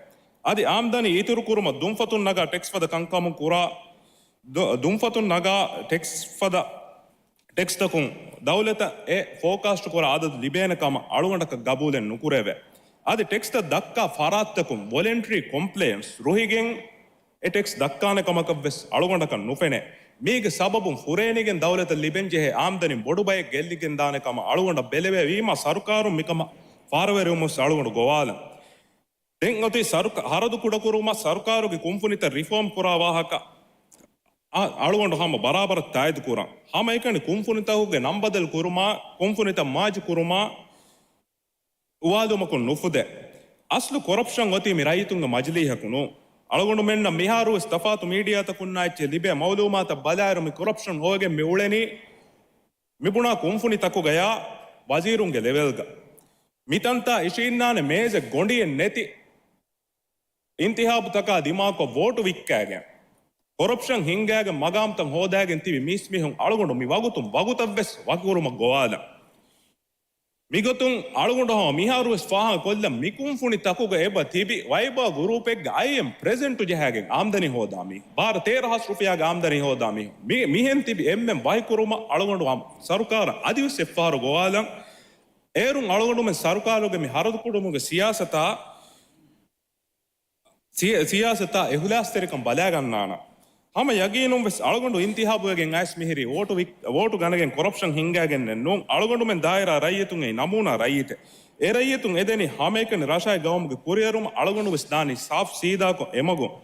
އަދި އާމްދަނީ އިތުރު ކުރުމަށް ދުންފަތުން ނަގާ ޓެކްސް ފަދަ ކަންކަމުން ކުރާ، ދު-، ދުންފަތުން ނަގާ ޓެކްސް ފަދަ ޓެކްސްތަކުން ދައުލަތަށް އެ ފޯކާސްޓް ކުރާ އަދަދު ލިބޭނެ ކަމަށް އަޅުގަނޑަކަށް ގަބޫލެއް ނުކުރެވޭ. އަދި ޓެކްސްތައް ދައްކާ ފަރާތްތަކުން ވޮލަންޓަރީ ކޮމްޕްލަޔަންސް ރުހިގެން އެ ޓެކްސް ދައްކާނެ ކަމަކަށް ވެސް އަޅުގަނޑަކަށް ނުފެނޭ. މީގެ ސަބަބުން ފުރޭނީގެން ދައުލަތަށް ލިބެންޖެހޭ އާމްދަނީ ބޮޑު ބައެއް ގެއްލިގެންދާނެ ކަމަށް އަޅުގަނޑަށް ބެލެވޭ ވީމާ، ސަރުކާރުން މިކަމަށް ފާރުވެރިވުމަށް ވެސް އަޅުގަނޑު ގޮވާލަން. ދެން އޮތީ ސަރުކ-، ހަރަދު ކުޑަކުރުމަށް ސަރުކާރުގެ ކުންފުނިތައް ރިފޯމް ކުރާ ވާހަކަ. އަ-، އަޅުގަނޑު ހަމަ ބަރާބަރަށް ތާއިދު ކުރަން. ހަމައެކަނި ކުންފުނިތަކުގެ ނަން ބަދަލު ކުރުމާ، ކުންފުނިތައް މާޖި ކުރުމާ އުވާލުމަކުން ނުފުދޭ. އަސްލު ކޮރަޕްޝަން އޮތީ މި ރައްޔިތުންގެ މަޖިލީހަކު ނޫން. އަޅުގަނޑުމެންނަށް މިހާރުވެސް ތަފާތު މީޑިއާތަކުންނާ އެއްޗެއް ލިބޭ މައުލޫމާތަށް ބަލާއިރު، މި ކޮރަޕްޝަން ހޮވެގެން މި އުޅެނީ މިބުނާ ކުންފުނިތަކުގަޔާ ވަޒީރުންގެ ލެވެލްގަ. މިތަންތާ އިށީންނާނެ މޭޒެއް ގޮނޑިއެއް ނެތި އިންތިހާބުތަކާ ދިމާކޮށް ވޯޓު ވިއްކާގެން، ކޮރަޕްޝަން ހިންގާގެން މަގާމްތައް ހޯދާގެން ތިބި މީސްމީހުން އަޅުގަނޑު މި ވަގުތުން ވަގުތަށްވެސް ވަކިކުރުމަށް ގޮވާލަން. މިގޮތުން އަޅުގަނޑު ހަމަ މިހާރުވެސް ފާހަގަކޮށްލަން، މި ކުންފުނި ތަކުގަ އެބަ ތިބި ވައިބާ ގުރޫޕެއްގެ އައިއެމް ޕްރެޒެންޓު ޖަހާގެން އާމްދަނީ ހޯދާ މީހުން، ބާރަ ތޭރަ ހާސް ރުފިޔާގެ އާމްދަނީ ހޯދާ މީހުން، މި-، މިހެން ތިބި އެންމެން ވަކިކުރުމަށް އަޅުގަނޑު ހަމަ ސަރުކާރަށް އަދިވެސް އެއްފަހަރު ގޮވާލަން. އޭރުން އަޅުގަނޑުމެން ސަރުކާރުގެ މި ހަރަދު ކުޑަމުގެ ސިޔާސަތާ، ސިޔ-، ސިޔާސަތާ އެހުލާސްތެރިކަން ބަލާގަންނާނަން. ހަމަ ޔަގީނުންވެސް އަޅުގަނޑު އިންތިހާބުވެގެން އައިސް މިހިރީ ވޯޓު ވި-، ވޯޓު ގަނެގެން ކޮރަޕްޝަން ހިންގާގެންނެއް ނޫން. އަޅުގަނޑުމެން ދާއިރާ ރައްޔިތުން އެއީ ނަމޫނާ ރައްޔިތެއް. އެ ރައްޔިތުން އެދެނީ ހަމައެކަނި ރަށާއި ގައުމުގެ ކުރިއެރުމަށް. އަޅުގަނޑުވެސް ދާނީ ސާފް ސީދާކޮށް އެމަގުން.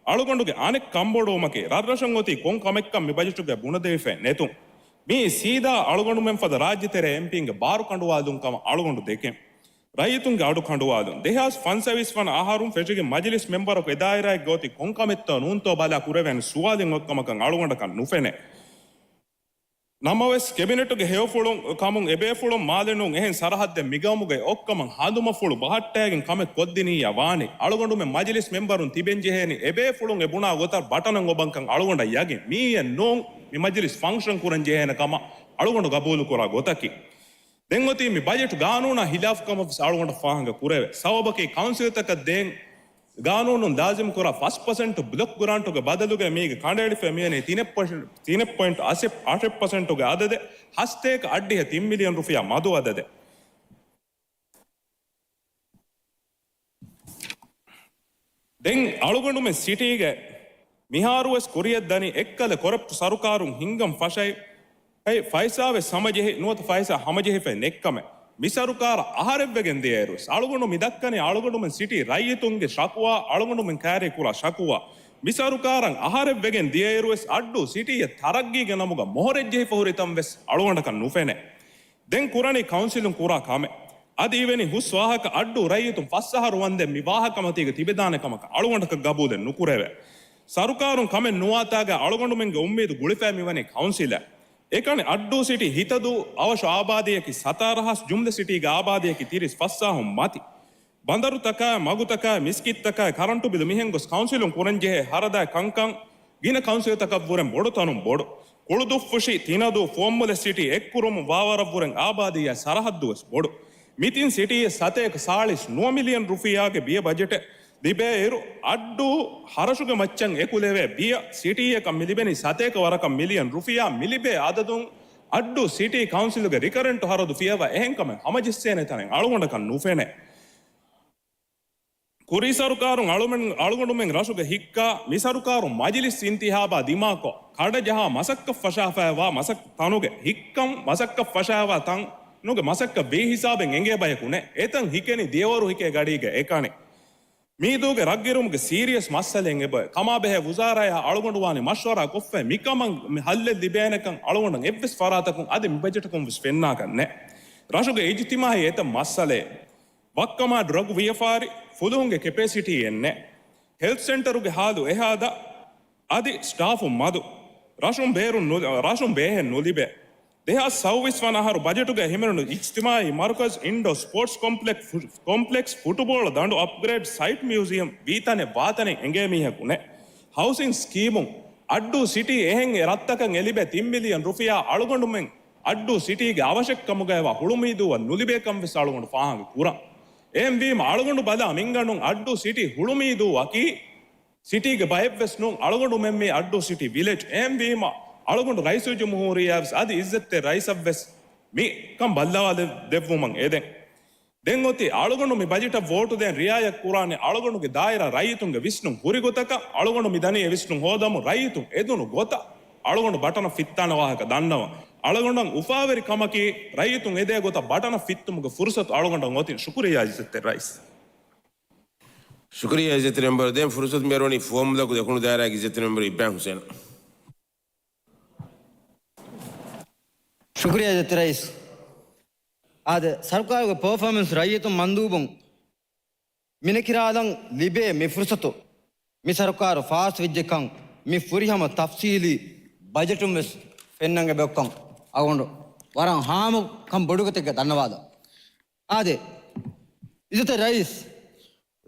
އަޅުގަނޑުގެ އަނެއް ކަންބޮޑުވުމަކީ، ރަށްރަށަށް އޮތީ ކޮން ކަމެއްކަން މި ބަޖެޓުގައި ބުނެދެވިފައެއް ނެތުން. މިއީ ސީދާ އަޅުގަނޑުމެން ފަދަ ރާއްޖެތެރޭ އެމްޕީންގެ ބާރު ކަނޑުވާލުން ކަމަށް އަޅުގަނޑު ދެކެން. ރައްޔިތުންގެ އަޑު ކަނޑުވާލުން. ދެހާސް ފަންސަވީސް ވަނަ އަހަރުން ފެށިގެން މަޖިލިސް މެމްބަރަކު އެ ދާއިރާއެއްގަ އޮތީ ކޮން ކަމެއްތޯ ނޫންތޯ ބަލާ ކުރެވޭނެ ސުވާލެއް އޮތްކަމަކަށް އަޅުގަނޑަކަށް ނުފެނޭ. ނަމަވެސް، ކެބިނެޓުގެ ހެޔޮފުޅުން ކަމުން އެބޭފުޅުން މާލެ ނޫން އެހެން ސަރަހައްދެއް މިގައުމުގައި އޮއްކަމަށް ހަނދުމަފުޅު ބަހައްޓައިގެން ކަމެއް ކޮށްދިނިއްޔާ ވާނީ. އަޅުގަނޑުމެން މަޖިލިސް މެމްބަރުން ތިބެން ޖެހޭނީ އެބޭފުޅުން އެ ބުނާ ގޮތަށް ބަޓަނަށް އޮބަންކަން އަޅުގަނޑަށް ޔަގީން. މިއެއް ނޫން މި މަޖިލިސް ފަންކްޝަން ކުރަން ޖެހޭނެ ކަމަށް އަޅުގަނޑު ގަބޫލުކުރާ ގޮތަކީ. ދެން އޮތީ މި ބަޖެޓް ގާނޫނާ ހިލާފު ކަމަށް ވެސް އަޅުގަނޑަށް ފާހަގަ ކުރެވޭ. ސަބަބަކީ ކައުންސިލްތަކަށް ދޭން ގާނޫނުން ލާޒިމް ކުރާ ފަސް ޕަސެންޓް ބްލޮކް ގްރާންޓުގެ ބަދަލުގައި މީގެ ކަނޑައެޅިފައި މިވަނީ ތިނެއް ޕޮއިންޓް، ތިނެއް ޕޮއިންޓް އަށެއް، އަށެއް ޕަސެންޓުގެ އަދަދެއް، ހަސަތޭކަ އަށްޑިހަ ތިން މިލިއަން ރުފިޔާ މަދު އަދަދެއް. ދެން އަޅުގަނޑުމެން ސިޓީގެ މިހާރުވެސް ކުރިއަށްދަނީ އެއްކަލަ ކޮރަޕްޓް ސަރުކާރުން ހިންގަން ފަށައި، އެ ފައިސާވެސް ހަމަޖެހި، ނުވަތަ ފައިސާ ހަމަޖެހިފައި ނެއްކަމެއް. މި ސަރުކާރަށް އަހަރެއްވެގެން ދިޔައިރުވެސް އަޅުގަނޑު މި ދައްކަނީ އަޅުގަނޑުމެން ސިޓީ ރައްޔިތުންގެ ޝަކުވާ، އަޅުގަނޑުމެން ކައިރީ ކުރާ ޝަކުވާ. މި ސަރުކާރަށް އަހަރެއްވެގެން ދިޔައިރުވެސް އައްޑޫ ސިޓީއެއް ތަރައްގީގެ ނަމުގަ މޮހޮރެއް ޖެހިފަ ހުރިތަން ވެސް އަޅުގަނޑަކަށް ނުފެނޭ. ދެން ކުރަނީ ކައުންސިލުން ކުރާ ކަމެއް. އަދި އިވެނީ ހުސް ވާހަކަ، އައްޑޫ ރައްޔިތުން ފަސް އަހަރު ވަންދެން މި ވާހަކަމަތީގަ ތިބެދާނެ ކަމަކަށް އަޅުގަނޑަކަށް ގަބޫލެއް ނުކުރެވޭ. ސަރުކާރުން ކަމެއް ނުވާތާގަ އަޅުގަނޑުމެންގެ އުއްމީދު ގުޅިފައި މިވަނީ ކައުންސިލަށް. އެކަނި އައްޑޫ ސިޓީ ހިތަދޫ އަވަށު އާބާދީއަކީ ސަތާރަ ހާސް، ޖުމްލަ ސިޓީގެ އާބާދީއަކީ ތިރީސް ފަސް ހާހުން މަތި. ބަނދަރުތަކާއި، މަގުތަކާއި، މިސްކިތްތަކާއި، ކަރަންޓު ބިލު މިހެން ގޮސް ކައުންސިލުން ކުރަންޖެހޭ ހަރަދާއި ކަންކަން ގިނަ ކައުންސިލްތަކަށްވުރެން ބޮޑު ތަނުން ބޮޑު. ކުޅުދުއްފުށި، ތިނަދޫ، ފުވައްމުލެއް ސިޓީ އެއްކުރުމުން ވާވަރަށްވުރެން އާބާދީއާ ސަރަހައްދުވެސް ބޮޑު. މިތިން ސިޓީއެއް ސަތޭކަ ސާޅީސް ނުވަ މިލިއަން ރުފިޔާގެ ބިޔަ ބަޖެޓެއް ލިބޭއިރު، އައްޑޫ ހަރަށުގެ މައްޗަށް އެކުލެވޭ ބިޔަ ސިޓީއަކަށް މިލިބެނީ ސަތޭކަ ވަރަކަށް މިލިއަން ރުފިޔާ. މިލިބޭ އަދަދުން އައްޑޫ ސިޓީ ކައުންސިލުގެ ރިކަރެންޓު ހަރަދު ފިޔަވާ އެހެންކަމެއް ހަމަޖެއްސޭނެ ތަނެއް އަޅުގަނޑަކަށް ނުފެނޭ. ކުރީ ސަރުކާރުން އަޅުމެން، އަޅުގަނޑުމެން ރަށުގަ ހިއްކާ، މި ސަރުކާރުން މަޖިލިސް އިންތިހާބާ ދިމާކޮށް، ކަޑަޖަހާ މަސައްކަތް ފަށާފައިވާ މަސައް، ތަނުގެ ހިއްކަން މަސައްކަތް ފަށާފައިވާ ތަނުގެ މަސައްކަތް ވީ ހިސާބެއް އެނގޭ ބަޔަކު ނެތް. އެތަން ހިކެނީ ދިޔަވަރު ހިކޭ ގަޑީގަ އެކަނި. މީދޫގެ ރަށްގިރުމުގެ ސީރިއަސް މައްސަލައެއް އެބައޮތް. ކަމާބެހޭ ވުޒާރާއާ އަޅުގަނޑު ވާނީ މަޝްވަރާ ކޮށްފައި. މިކަމަށް މި ހައްލެއް ލިބޭނެކަން އަޅުގަނޑަށް އެއްވެސް ފަރާތަކުން އަދި މި ބަޖެޓަކުން ވެސް ފެންނާކަށް ނެތް. ރަށުގެ އިޖްތިމާއީ އެތައް މައްސަލައެއް. ވައްކަމާ ޑްރަގު ވިޔަފާރި، ފުލުހުންގެ ކެޕޭސިޓީއެއް ނެތް. ހެލްތް ސެންޓަރުގެ ހާލު އެހާދަ، އަދި ސްޓާފުން މަދު. ރަށުން ބޭރުން ނު، ރަށުން ބޭހެއް ނުލިބޭ. ދެހާސް ސައުވީސް ވަނަ އަހަރު ބަޖެޓުގައި ހިމެނުނު އިޖްތިމާއީ މަރުކަޒް، އިންޑޯ ސްޕޯޓްސް ކޮމްޕްލެކް، ފު، ކޮމްޕްލެކްސް، ފުޓުބޯޅަ ދަނޑު އަޕްގްރޭޑް، ސައިޓް މިއުޒިއަމް ވީތަނެއް ވާތަނެއް އެނގޭ މީހަކު ނެތް. ހައުސިން ސްކީމުން އައްޑޫ ސިޓީ އެހެން އެ ރަށްތަކަށް އެ ލިބޭ ތިން މިލިއަން ރުފިޔާ އަޅުގަނޑުމެން އައްޑޫ ސިޓީގެ އަވަށެއްކަމުގައިވާ ހުޅުމީދޫއަށް ނުލިބޭކަން ވެސް އަޅުގަނޑު ފާހަގަ ކުރަން. އެހެންވީމަ އަޅުގަނޑު ބަލާ މިންގަނޑުން އައްޑޫ ސިޓީ ހުޅުމީދޫއަކީ ސިޓީގެ ބައެއްވެސް ނޫން. އަޅުގަނޑުމެން މީ އައްޑޫ ސިޓީ ވިލެޖް. އެހެންވީމަ އަޅުގަނޑު ރައީސުލްޖުމްހޫރިއްޔާވެސް އަދި އިއްޒަތްތެރި ރައީސަށްވެސް މިކަން ބައްލަވާލެއް ދެއްވުމަށް އެދެން. ދެން އޮތީ އަޅުގަނޑު މި ބަޖެޓަށް ވޯޓު ދޭން ރިއާޔަތް ކުރާނެ އަޅުގަނޑުގެ ދާއިރާ ރައްޔިތުންގެ ވިސްނުން ހުރި ގޮތަކަށް. އަޅުގަނޑު މި ދަނީ އެ ވިސްނުން ހޯދަމުން. ރައްޔިތުން އެދުނު ގޮތަށް އަޅުގަނޑު ބަޓަނަށް ފިއްތާނެ ވާހަކަ ދަންނަވަން. އަޅުގަނޑަށް އުފާވެރި ކަމަކީ ރައްޔިތުން އެދޭ ގޮތަށް ބަޓަނަށް ފިއްތުމުގެ ފުރުސަތު އަޅުގަނޑަށް އޮތީ. ޝުކުރިއްޔާ އިއްޒަތްތެރި ރައީސް. ޝުކުރިއްޔާ އިއްޒަތްތެރި މެމްބަރު. ދެން ފުރުސަތު މިއަރުވަނީ ފުވައްމުލަކު ދެކުނު ދާއިރާގެ އިއްޒަތްތެރި މެމްބަރު އިބްރާހިމް ހުސެން. ޝުކުރިއްޔާ އިއްޒަތްތެރި ރައީސް. އާދެ، ސަރުކާރުގެ ޕަރފޯމެންސް ރައްޔިތުން މަންދޫބުން މިނެކިރާލަން ލިބޭ މި ފުރުސަތު މި ސަރުކާރު ފާސް ވެއްޖެކަން މި ފުރިހަމަ ތަފްސީލީ ބަޖެޓުން ވެސް ފެންނަން އެބައޮތްކަން އަޅުގަނޑު ވަރަށް ހާމަކަން ބޮޑުގޮތެއްގަ ދަންނަވާލަން. އާދެ، އިއްޒަތްތެރި ރައީސް،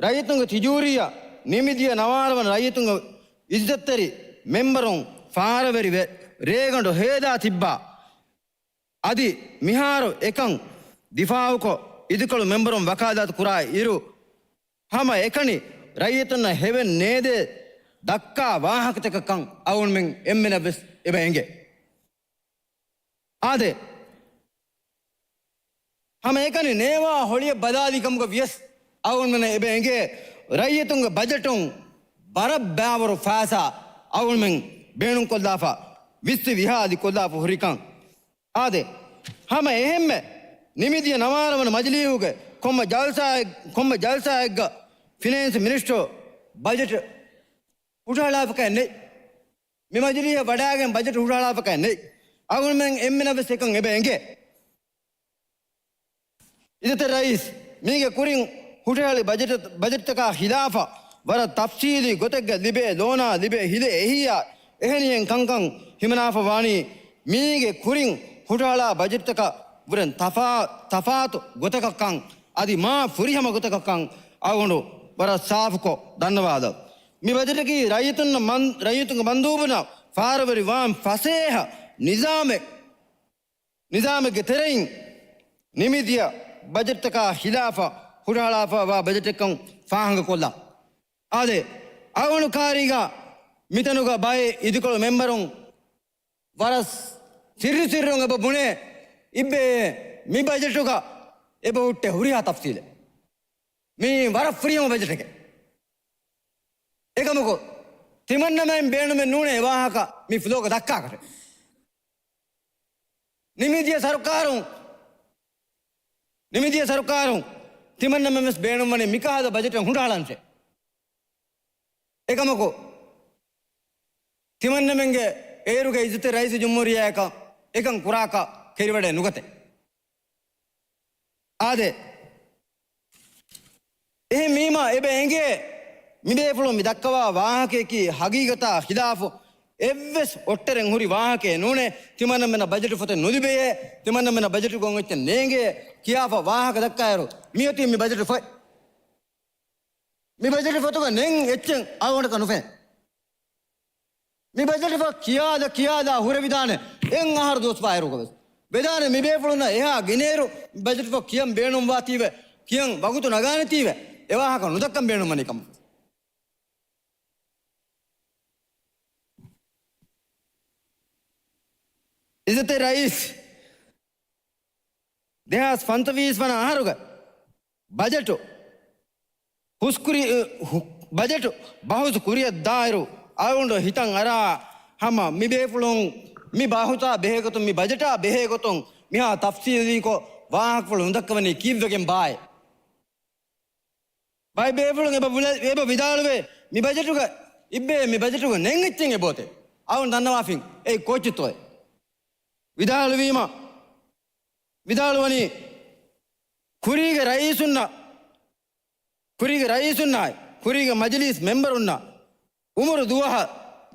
ރައްޔިތުންގެ ތިޖޫރީއަށް ނިމިދިޔަ ނަވާރަ ވަނަ ރައްޔިތުންގެ އިއްޒަތްތެރި މެމްބަރުން ފާރަވެރިވެ ރޭގަނޑު ހޭދާ ތިއްބާ. އަދި މިހާރު އެކަން ދިފާއުކޮށް، އިދިކޮޅު މެމްބަރުން ވަކާލާތު ކުރާ އިރު، ހަމަ އެކަނި ރައްޔިތުންނަށް ހެވެން ނޭދޭ ދައްކާ ވާހަކަތަކަކަށް އަޅުގަނޑުމެން އެންމެނަށް ވެސް އެބަ އެނގޭ. އާދެ، ހަމަ އެކަނި ނޭވާ ހޮޅިއަށް ބަލާލި ކަމުގަ ވިޔަސް އަޅުގަނޑުމެންނަށް އެބަ އެނގޭ ރައްޔިތުންގެ ބަޖެޓުން ވަރަށް ބައިވަރު ފައިސާ އަޅުގަނޑުމެން ބޭނުންކޮށްލާފަ، ވިއްސި ވިހާލި ކޮށްލާފަ ހުރިކަން. އާދެ، ހަމަ އެހެންމެ ނިމިދިޔަ ނަވާރަ ވަނަ މަޖިލީހުގެ ކޮންމެ ޖަލްސާއެއް، ކޮންމެ ޖަލްސާއެއްގަ ފިނޭންސް މިނިސްޓަރު ބަޖެޓް ހުށަހަޅާފަކައެއް ނެތް. މި މަޖިލީހަށް ވަޑައިގެން ބަޖެޓް ހުށަހަޅާފަކައެއް ނެތް. އަޅުގަނޑުމެން އެންމެނަށް ވެސް އެކަން އެބަ އެނގޭ. އިއްޒަތްތެރި ރައީސް، މީގެ ކުރިން ހުށަހެޅި ބަޖެޓް، ބަޖެޓްތަކާ ޚިލާފަށް ވަރަށް ތަފްސީލީ ގޮތެއްގަ ލިބޭ ލޯނާ ލިބޭ ހިލޭ އެހީއާ އެހެނިހެން ކަންކަން ހިމަނާފަ ވާނީ، މީގެ ކުރިން ހުށަހަޅާ ބަޖެޓްތަކަށް ވުރެން ތަފާ، ތަފާތު ގޮތަކަށްކަން އަދި މާ ފުރިހަމަ ގޮތަކަށްކަން އަޅުގަނޑު ވަރަށް ސާފުކޮށް ދަންނަވާލަން. މި ބަޖެޓަކީ ރައްޔިތުންނަށް މަން، ރައްޔިތުންގެ މަންދޫބުންނަށް ފާރަވެރިވާން ފަސޭހަ ނިޒާމެއް، ނިޒާމެއްގެ ތެރެއިން ނިމިދިޔަ ބަޖެޓްތަކާ ޚިލާފަށް ހުށަހަޅާފައިވާ ބަޖެޓެއްކަން ފާހަގަކޮށްލާ. އާދެ، އަޅުގަނޑު ކާރީގަ މިތަނުގަ ބައެއް އިދިކޮޅު މެމްބަރުން ވަރަށް ސިއްރު ސިއްރުން އެބަ ބުނޭ، އިއްބެ މި ބަޖެޓުގަ އެބަ ހުއްޓޭ ހުރިހާ ތަފްސީލެއް. މީ ވަރަށް ފުރިހަމަ ބަޖެޓެކޭ. އެކަމަކު، ތިމަންނަމެން ބޭނުމެއް ނޫނޭ އެ ވާހަކަ މި ފްލޯގަ ދައްކާކަށެއް. ނިމިދިޔަ ސަރުކާރުން، ނިމިދިޔަ ސަރުކާރުން ތިމަންނަމެން ވެސް ބޭނުންވަނީ މިކަހަލަ ބަޖެޓެއް ހުށަހަޅަންށޭ. އެކަމަކު، ތިމަންނަމެންގެ އޭރުގެ އިއްޒަތްތެރި ރައީސުލްޖުމްހޫރިއްޔާއަކަށް އެކަން ކުރާކަށް ކެރިވަޑައެއް ނުގަތޭ. އާދެ، އެހެންވީމަ އެބަ އެނގޭ، މިބޭފުޅުން މި ދައްކަވާ ވާހަކަޔަކީ ހަގީގަތާ ޚިލާފު އެއްވެސް އޮއްޓަރެއް ހުރި ވާހަކައެއް ނޫނޭ. ތިމަންނަމެންނަށް ބަޖެޓު ފޮތެއް ނުލިބެޔޭ، ތިމަންނަމެންނަށް ބަޖެޓު ގޮތް އެއްޗެއް ނޭނގޭ ކިޔާފަ ވާހަކަ ދައްކާއިރު، މިއޮތީ މި ބަޖެޓު ފޮތް. މި ބަޖެޓު ފޮތުގަ ނެތް އެއްޗެއް އަޅުގަނޑަކަށް ނުފެނޭ. މި ބަޖެޓްފަ ކިޔާލަ ކިޔާލާ ހުރެވިދާނެ އެއް އަހަރު ދުވަސްވާއިރުގަވެސް. ވެދާނެ މި ބޭފުޅުންނަށް އެހާ ގިނައިރު ބަޖެޓްފަ ކިޔަން ބޭނުންވާތީވެ، ކިޔަން ވަގުތު ނަގާނެތީވެ، އެވާހަކަ ނުދައްކަން ބޭނުންވަނީ ކަމަށް. އިއްޒަތްތެރި ރައީސް، ދެހާސް ފަންސަވީސް ވަނަ އަހަރުގަ ބަޖެޓު ހުސްކުރި، ހު-، ބަޖެޓު ބަހުސް ކުރިއަށްދާއިރު، އަޅުގަނޑު ހިތަށް އަރާ ހަމަ މި ބޭފުޅުން މި ބަހުސާ ބެހޭގޮތުން، މި ބަޖެޓާ ބެހޭގޮތުން މިހާ ތަފްސީލީކޮށް ވާހަކަފުޅު ނުދައްކަވަނީ ކީއްވެގެން ބާއޭ؟ ބައެއް ބޭފުޅުން އެބަ ބުޅެ-، އެބަ ވިދާޅުވޭ، މި ބަޖެޓުގަ އިއްބެ މި ބަޖެޓުގަ ނެތް އެއްޗެއް އެބައޮތޭ. އަޅުން ދަންނަވާފިން އެއީ ކޯއްޗެއްތޯއޭ. ވިދާޅުވީމަ، ވިދާޅުވަނީ ކުރީގެ ރައީސުންނަށް، ކުރީގެ ރައީސުންނާއި ކުރީގެ މަޖިލީސް މެމްބަރުންނަށް އުމުރު ދުވަހަށް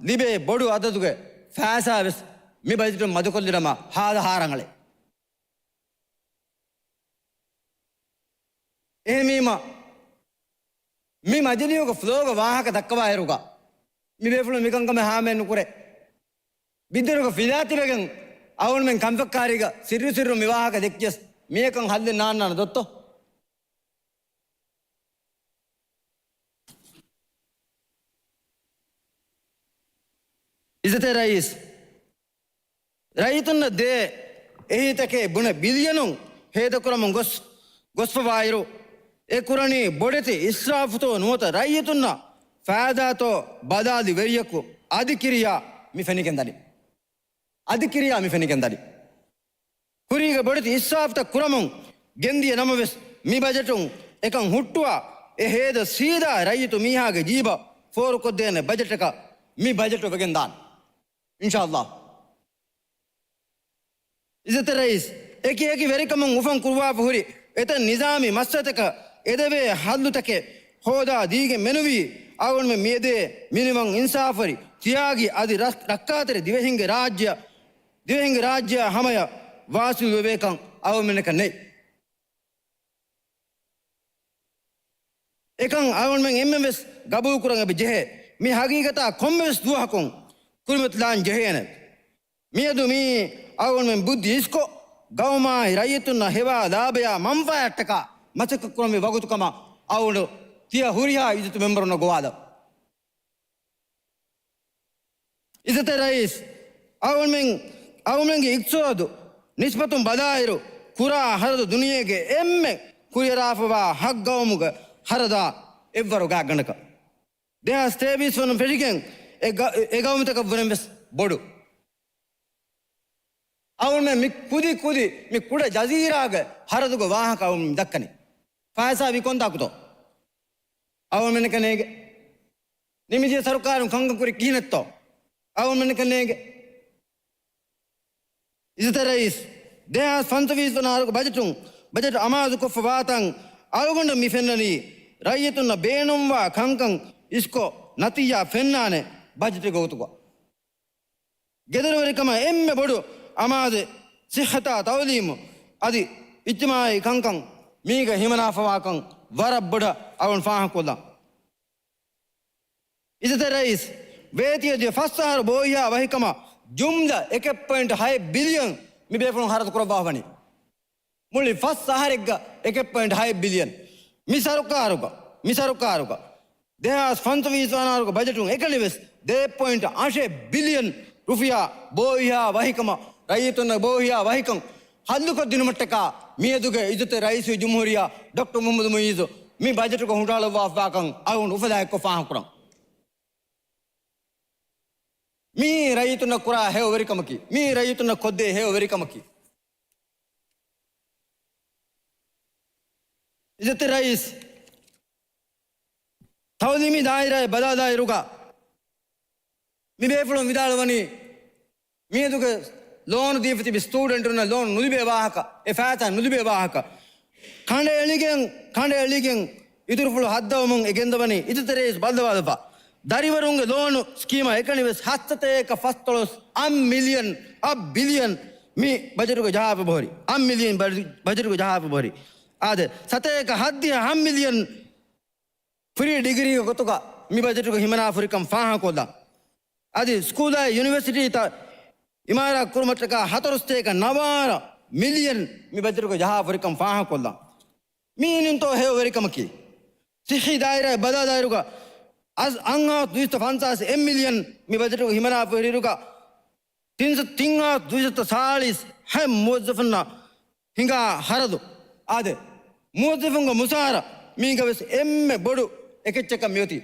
ލިބޭ ބޮޑު އަދަދުގެ ފައިސާ ވެސް މި ބަޖެޓުން މަދުކޮށްލި ނަމަ ހާދަ ހާރަނގަޅޭ. އެހެންވީމަ، މި މަޖިލީހުގެ ފްލޯގަ ވާހަކަ ދައްކަވާއިރުގަ، މި ބޭފުޅުން މިކަންކަމެއް ހާމައެއް ނުކުރޭ. ބިއްދަރުގަ ފިލާތިވެގެން، އަޅުގަނޑުމެން ކަންފައްކާރީގަ ސިއްރު ސިއްރު މި ވާހަކަ ދެއްކިޔަސް، މިއަކަށް ހައްލެއް ނާންނާނެ ދޮއްތޯ؟ އިއްޒަތްތެރި ރައީސް، ރައްޔިތުންނަށް ދޭ އެހީތަކެއް ބުނެ ބިލިޔަނުން ހޭދަކުރަމުން ގޮސް، ގޮސްފަވާއިރު، އެ ކުރަނީ ބޮޑެތި އިސްރާފުތޯ ނުވަތަ ރައްޔިތުންނަށް ފައިދާތޯ ބަލާލި ވެރިޔަކު އަދި ކިރިޔާ މި ފެނިގެންދަނީ. އަދި ކިރިޔާ މި ފެނިގެންދަނީ. ކުރީގެ ބޮޑެތި އިސްރާފުތައް ކުރަމުން ގެންދިޔަ ނަމަވެސް، މި ބަޖެޓުން އެކަން ހުއްޓުވާ، އެ ހޭދަ ސީދާ ރައްޔިތު މީހާގެ ޖީބަށް ފޯރުކޮށްދޭނެ ބަޖެޓަކަށް މި ބަޖެޓު ވެގެންދާނެ. އިންޝާﷲ. އިއްޒަތްތެރި ރައީސް، އެކި އެކި ވެރިކަމުން އުފަން ކުރުވާފަ ހުރި އެތައް ނިޒާމީ މައްސަލަތަކަށް އެދެވޭ ހައްލުތަކެއް ހޯދާ ދީގެން މެނުވީ، އަޅުގަނޑުމެން މިއެދޭ މިނިވަން އިންސާފުވެރި، ތިޔާގި އަދި ރަ-، ރައްކާތެރި ދިވެހިންގެ ރާއްޖެއަށް، ދިވެހިންގެ ރާއްޖެއާ ހަމަޔަށް ވާސިލުވެވޭކަން އަޅުގަނޑުމެންނަކަށް ނެތް. އެކަން އަޅުގަނޑުމެން އެންމެން ވެސް ގަބޫލުކުރަން އެބަ ޖެހޭ. މި ހަގީގަތާ ކޮންމެވެސް ދުވަހަކުން ކުރިމަތިލާން ޖެހޭނެ. މިއަދު މިއީ އަޅުގަނޑުމެން ބުއްދި އިސްކޮށް، ގައުމާއި ރައްޔިތުންނަށް ހެވާ ލާބަޔާ މަންފާއަށްޓަކާ މަސައްކަތްކުރަންވީ ވަގުތުކަމަށް އަޅުގަނޑު ތިޔަ ހުރިހާ އިއްޒަތު މެމްބަރުންނަށް ގޮވާލަން. އިއްޒަތްތެރި ރައީސް، އަޅުގަނޑުމެން، އަޅުގަނޑުމެންގެ އިޤްތިޞާދު ނިސްބަތުން ބަލާއިރު، ކުރާ ހަރަދު ދުނިޔޭގެ އެންމެ ކުރިއަރާފަވާ ހައްގައުމުގެ ހަރަދާ އެއްވަރު ގާތްގަނޑަކަށް. ދެހާސް ތޭވީސް ވަނަ ފެށިގެން އެ ގަ-، އެ ގައުމުތަކަށްވުރެން ވެސް ބޮޑު. އަޅުގަނޑުމެން މި ކުދި ކުދި މި ކުޑަ ޖަޒީރާގެ ހަރަދުގެ ވާހަކަ އަޅުގަނޑުމެން ދައްކަނީ. ފައިސާ ވީ ކޮންތާކުތޯ؟ އަޅުގަނޑުމެންނަކަށް ނޭނގެ. ނިމިދިޔަ ސަރުކާރުން ކަންކަން ކުރި ކިހިނެއްތޯ؟ އަޅުގަނޑުމެންނަކަށް ނޭނގެ. އިއްޒަތްތެރި ރައީސް، ދެހާސް ފަންސަވީސް ވަނަ އަހަރުގެ ބަޖެޓުން، ބަޖެޓު އަމާޒުކޮށްފަ ވާތަން އަޅުގަނޑަށް މި ފެންނަނީ، ރައްޔިތުންނަށް ބޭނުންވާ ކަންކަން އިސްކޮށް ނަތީޖާ ފެންނާނެ ބަޖެޓުގެ ގޮތުގަ. ގެދޮރުވެރިކަމަށް އެންމެ ބޮޑު އަމާޒެއް ސިއްހަތާ ތައުލީމު އަދި އިޖްތިމާޢީ ކަންކަން މީގަ ހިމަނާފަވާކަން ވަރަށް ބޮޑަށް އަޅުގަނޑު ފާހަގަކޮށްލަން. އިއްޒަތްތެރި ރައީސް، ވޭތިޔަ ދިޔަ ފަސް އަހަރު ބޯހިޔާ ވަހިކަމަށް ޖުމްލަ އެކެއް ޕޮއިންޓް ހައެއް ބިލިޔަން މި ބޭފުޅުން ހަރަދު ކުރައްވާފަނީ. މުޅި ފަސް އަހަރެއްގަ އެކެއް ޕޮއިންޓް ހައެއް ބިލިޔަން. މި ސަރުކާރުގަ، މި ސަރުކާރުގަ ދެހާސް ފަންސަވީސް ވަނަ އަހަރުގެ ބަޖެޓުން އެކަނިވެސް ދެ ޕޮއިންޓް އަށެއް ބިލިޔަން ރުފިޔާ ބޯހިޔާ ވަހިކަމަށް، ރައްޔިތުންނަށް ބޯހިޔާ ވަހިކަން ހައްލުކޮށްދިނުމަށްޓަކާ މިއަދުގެ އިއްޒަތްތެރި ރައީސުލްޖުމްހޫރިއްޔާ ޑޮކްޓަރ މުހައްމަދު މުޢިއްޒު މި ބަޖެޓުގަ ހުށަހަޅައްވާފަވާކަން އަޅުގަނޑު އުފަލާ އެއްކޮށް ފާހަގަކުރަން. މިއީ ރައްޔިތުންނަށް ކުރާ ހެޔޮ ވެރިކަމަކީ. މިއީ ރައްޔިތުންނަށް ކޮށްދޭ ހެޔޮ ވެރިކަމަކީ. އިއްޒަތްތެރި ރައީސް، ތައުލީމީ ދާއިރާއެއް ބަލާލާއިރުގަ، މި ބޭފުޅުން ވިދާޅުވަނީ، މިއަދުގެ ލޯނު ދީފަ ތިބި ސްޓޫޑެންޓުންނަށް ލޯނު ނުލިބޭ ވާހަކަ، އެ ފައިސާ ނުލިބޭ ވާހަކަ. ކަނޑައެޅިގެން، ކަނޑައެޅިގެން އިތުރުފުޅު ހައްދަވަމުން އެ ގެންދަވަނީ އިއްޒަތްތެރި ރައީސް ބައްލަވާލަފަ. ދަރިވަރުންގެ ލޯނު ސްކީމަށް އެކަނިވެސް ހަތްސަތޭކަ ފަސްދޮޅަސް އަށް މިލިޔަން، އަށް ބިލިޔަން މި ބަޖެޓުގަ ޖަހާފަ ހުރި. އަށް މިލިޔަން ބަޖެ-، ބަޖެޓުގަ ޖަހާފަ ހުރި. އާދެ، ސަތޭކަ ހައްދިހަ އަށް މިލިޔަން ފްރީ ޑިގްރީގެ ގޮތުގަ މި ބަޖެޓުގަ ހިމަނާފަ ހުރިކަން ފާހަގަކޮށްލަން. އަދި ސްކޫލާއި ޔުނިވަރސިޓީތައް އިމާރާތް ކުރުމަށްޓަކާ ހަތަރުސަތޭކަ ނަވާރަ މިލިއަން މި ބަޖެޓުގަ ޖަހާފަ ހުރިކަން ފާހަގަކޮށްލާ. މިއިންނަންތޯ ހެޔޮވެރިކަމަކީ؟ ސިއްހީ ދާއިރާއެއް ބަލާލާއިރުގަ އަސް އަށްހާސް ދުއިސައްތަ ފަންސާސް އެއް މިލިއަން މި ބަޖެޓުގަ ހިމަނާފަ ހުރިއިރުގަ ތިން ސަ-، ތިން ހާސް ދުއިސައްތަ ސާޅީސް ހަ މުވައްޒަފުންނަށް ހިނގާ ހަރަދު. އާދެ، މުވައްޒަފުންގެ މުސާރަ މީގަވެސް އެންމެ ބޮޑު އެކެއްޗަކަށް މިއޮތީ.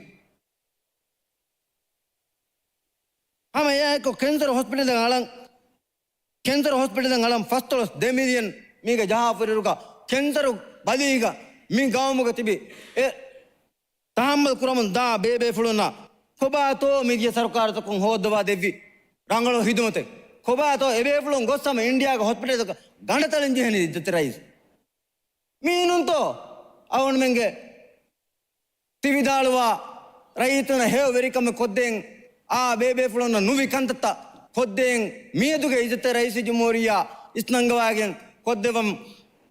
ހަމަ އެއާއެއްކޮށް ކެންސަރު ހޮސްޕިޓަލެއް އަޅަން، ކެންސަރު ހޮސްޕިޓަލެއް އަޅަން ފަސްދޮޅަސް ދެ މިލިއަން މީގަ ޖަހާފަ ހުރިއިރުގަ ކެންސަރު ބަލީގަ މި ގައުމުގަ ތިބި އެ ތަހައްމަލް ކުރަމުން ދާ ބޭބޭފުޅުންނަށް ކޮބާތޯ މިދިޔަ ސަރުކާރުތަކުން ހޯއްދަވާ ދެއްވި ރަނގަޅު ހިދުމަތެއް؟ ކޮބާތޯ އެބޭފުޅުން ގޮސް ހަމަ އިންޑިއާގެ ހޮސްޕިޓަލްތަކަށް ގަނޑަތަޅެން ޖެހެނީ އިއްޒަތްތެރި ރައީސް؟ މިއިނުންތޯ އަޅުގަނޑުމެންގެ ތި ވިދާޅުވާ ރައްޔިތުންނަށް ހެޔޮ ވެރިކަމެއް ކޮށްދޭން، އާ ބޭބޭފުޅުންނަށް ނުވި ކަންތައްތައް ކޮށްދޭން، މިއަދުގެ އިއްޒަތްތެރި ރައީސުލްޖުމްހޫރިއްޔާ އިސްނަންގަވާގެން ކޮށްދެއްވަން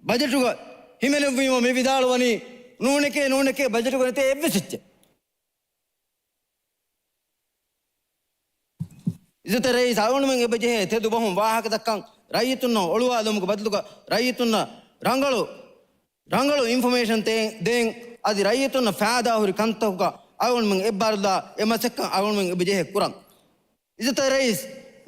ބަޖެޓުގަ ހިމެނެއްވީމަ މި ވިދާޅުވަނީ، ނޫނެކޭ، ނޫނެކޭ، ބަޖެޓުގަ ނެތޭ އެއްވެސް އެއްޗެއް. އިއްޒަތްތެރި ރައީސް، އަޅުގަނޑުމެން އެބަޖެހޭ ތެދު ބަހުން ވާހަކަދައްކަން ރައްޔިތުންނަށް އޮޅުވާލުމުގެ ބަދަލުގަ ރައްޔިތުންނަށް ރަނގަޅު، ރަނގަޅު އިންފޮމޭޝަން ދޭ-، ދޭން، އަދި ރައްޔިތުންނަށް ފައިދާ ހުރި ކަންތަކުގަ އަޅުގަނޑުމެން އެއްބާރުލާ އެ މަސައްކަތް އަޅުގަނޑުމެން އެބަޖެހޭ ކުރަން. އިއްޒަތްތެރި ރައީސް،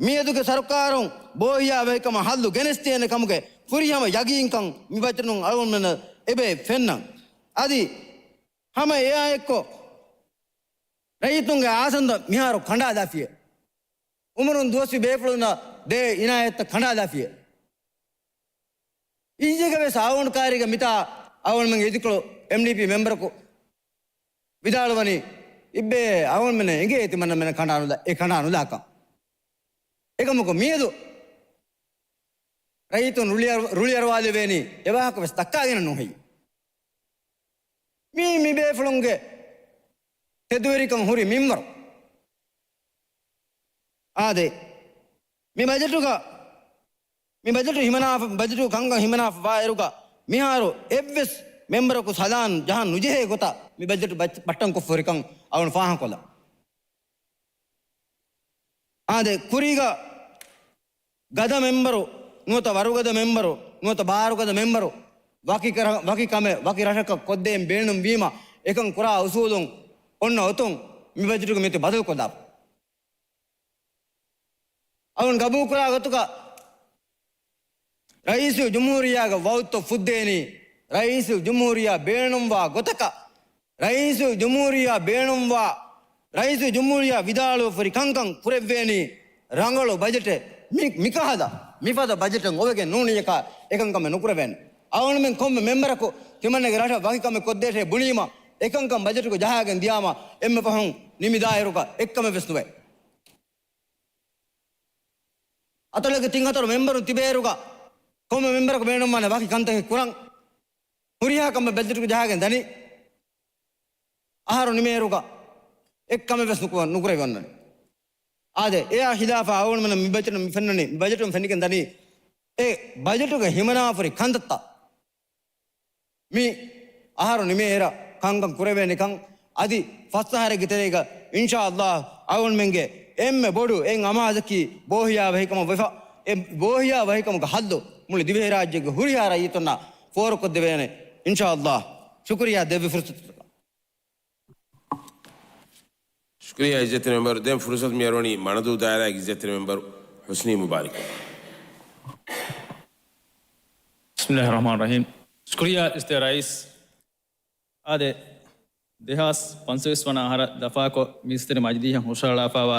މިއަދުގެ ސަރުކާރުން ބޯހިޔާވަހިކަމަށް ހައްލު ގެނެސްދޭނެ ކަމުގެ ފުރިހަމަ ޔަގީންކަން މި ބަޖެޓުން އަޅުގަނޑުމެންނަށް އެބަ ފެންނަން. އަދި ހަމަ އެއާއެއްކޮށް، ރައްޔިތުންގެ އާސަންދަ މިހާރު ކަނޑާލާފިޔޭ. އުމުރުން ދުވަސްވި ބޭފުޅުންނަށް ދޭ އިނާޔަތްތައް ކަނޑާލާފިޔޭ. އިއްޔެގެ ވެސް އަޅުގަނޑު ކާރީގަ މިތާ އަޅުގަނޑުމެންގެ އިދިކޮޅު އެމްޑީޕީ މެމްބަރަކު ވިދާޅުވަނީ، އިއްބެ އަޅުގަނޑުމެންނަށް އެނގޭ ތިމަންނަމެން ކަނޑާނުލާ، އެ ކަނޑާނުލާކަން. އެކަމަކު މިއަދު ރައްޔިތުން ރުޅިއަރު-، ރުޅިއަރުވާލެވޭނީ އެވާހަކަ ވެސް ދައްކާގެން ނުހެއްޔެވެ؟ މީ މިބޭފުޅުންގެ ތެދުވެރިކަން ހުރި މިންވަރު. އާދެ، މި ބަޖެޓުގަ، މި ބަޖެޓު ހިމަނާފަ، ބަޖެޓު ކަންކަން ހިމަނާފަ ވާއިރުގަ މިހާރު އެއްވެސް މެމްބަރަކު ސަލާން ޖަހަން ނުޖެހޭ ގޮތަށް މި ބަޖެޓު ބައްޗަ-، ބައްޓަންކޮށްފަ ހުރިކަން އަޅުގަނޑު ފާހަގަކޮށްލަން. އާދެ، ކުރީގަ ގަދަ މެމްބަރު ނުވަތަ ވަރުގަދަ މެމްބަރު ނުވަތަ ބާރުގަދަ މެމްބަރު ވަކި ކަރ-، ވަކި ކަމެއް ވަކި ރަށަކަށް ކޮށްދޭން ބޭނުންވީމަ، އެކަން ކުރާ އުސޫލުން އޮންނަ އޮތުން މި ބަޖެޓުގެ މިއޮތީ ބަދަލުކޮށްލާފަ. އަޅުގަނޑު ގަބޫލުކުރާ ގޮތުގަ ރައީސުލްޖުމްހޫރިއްޔާގެ ވައުދުތައް ފުއްދޭނީ، ރައީސުލްޖުމްހޫރިއްޔާ ބޭނުންވާ ގޮތަކަށް، ރައީސުލްޖުމްހޫރިއްޔާ ބޭނުންވާ، ރައީސުލްޖުމްހޫރިއްޔާ ވިދާޅުވެފަ ހުރި ކަންކަން ކުރެއްވޭނީ ރަނގަޅު ބަޖެޓެއް. މި، މިކަހަލަ، މިފަދަ ބަޖެޓެއް އޮވެގެން ނޫނިއްޔަކާ އެކަންކަމެއް ނުކުރެވޭނެ. އަޅުގަނޑުމެން ކޮންމެ މެމްބަރަކު ތިމަންނަގެ ރަށަށް ވަކި ކަމެއް ކޮށްދޭށޭ ބުނީމަ، އެކަންކަން ބަޖެޓުގަ ޖަހާގެން ދިޔާމަ، އެންމެ ފަހުން ނިމިދާއިރުގަ އެއްކަމެއް ވެސް ނުވޭ. އަތޮޅެއްގެ ތިން ހަތަރު މެމްބަރުން ތިބޭއިރުގަ ކޮންމެ މެމްބަރަކު ބޭނުންވާނެ ވަކި ކަންތަކެއް ކުރަން. ހުރިހާ ކަމެއް ބަޖެޓުގަ ޖަހާގެން ދަނީ. އަހަރު ނިމޭއިރުގަ އެއްކަމެއް ވެސް ނުކު-، ނުކުރެވި އޮންނަނީ. އާދެ، އެއާ ހިލާފަށް އަޅުގަނޑުމެންނަށް މި ބަޖެޓުން މި ފެންނަނީ، މި ބަޖެޓުން ފެނިގެން ދަނީ އެ ބަޖެޓުގަ ހިމަނާފަ ހުރި ކަންތައްތައް. މި އަހަރު ނިމޭއިރަށް ކަންކަން ކުރެވޭނެކަން އަދި ފަސް އަހަރެއްގެ ތެރޭގަ އިންޝާﷲ އަޅުގަނޑުމެންގެ އެންމެ ބޮޑު އެއް އަމާޒަކީ ބޯހިޔާވަހިކަމަށް ވެފަ، އެ ބޯހިޔާވަހިކަމުގެ ހައްލު މުޅި ދިވެހިރާއްޖޭގެ ހުރިހާ ރައްޔިތުންނަށް ފޯރުކޮށްދެވޭނެ އިންޝާﷲ. ޝުކުރިއްޔާ ދެއްވި ފުރުސަތުތަކަށް. ޝުކުރިއްޔާ އިއްޒަތްތެރި މެމްބަރު. ދެން ފުރުސަތު މިއަރުވަނީ މަނަދޫ ދާއިރާގެ އިއްޒަތްތެރި މެމްބަރު ޙުސްނީ މުބާރިކަށް. ބިސްމިއްލާހިއްރަޙްމާނިއްރަޙީމް. ޝުކުރިއްޔާ އިއްޒަތްތެރި ރައީސް. އާދެ، ދެހާސް ފަންސަވީސް ވަނަ އަހަރަށް ލަފާކޮށް މި އިއްޒަތްތެރި މަޖިލީހަށް ހުށަހަޅާފައިވާ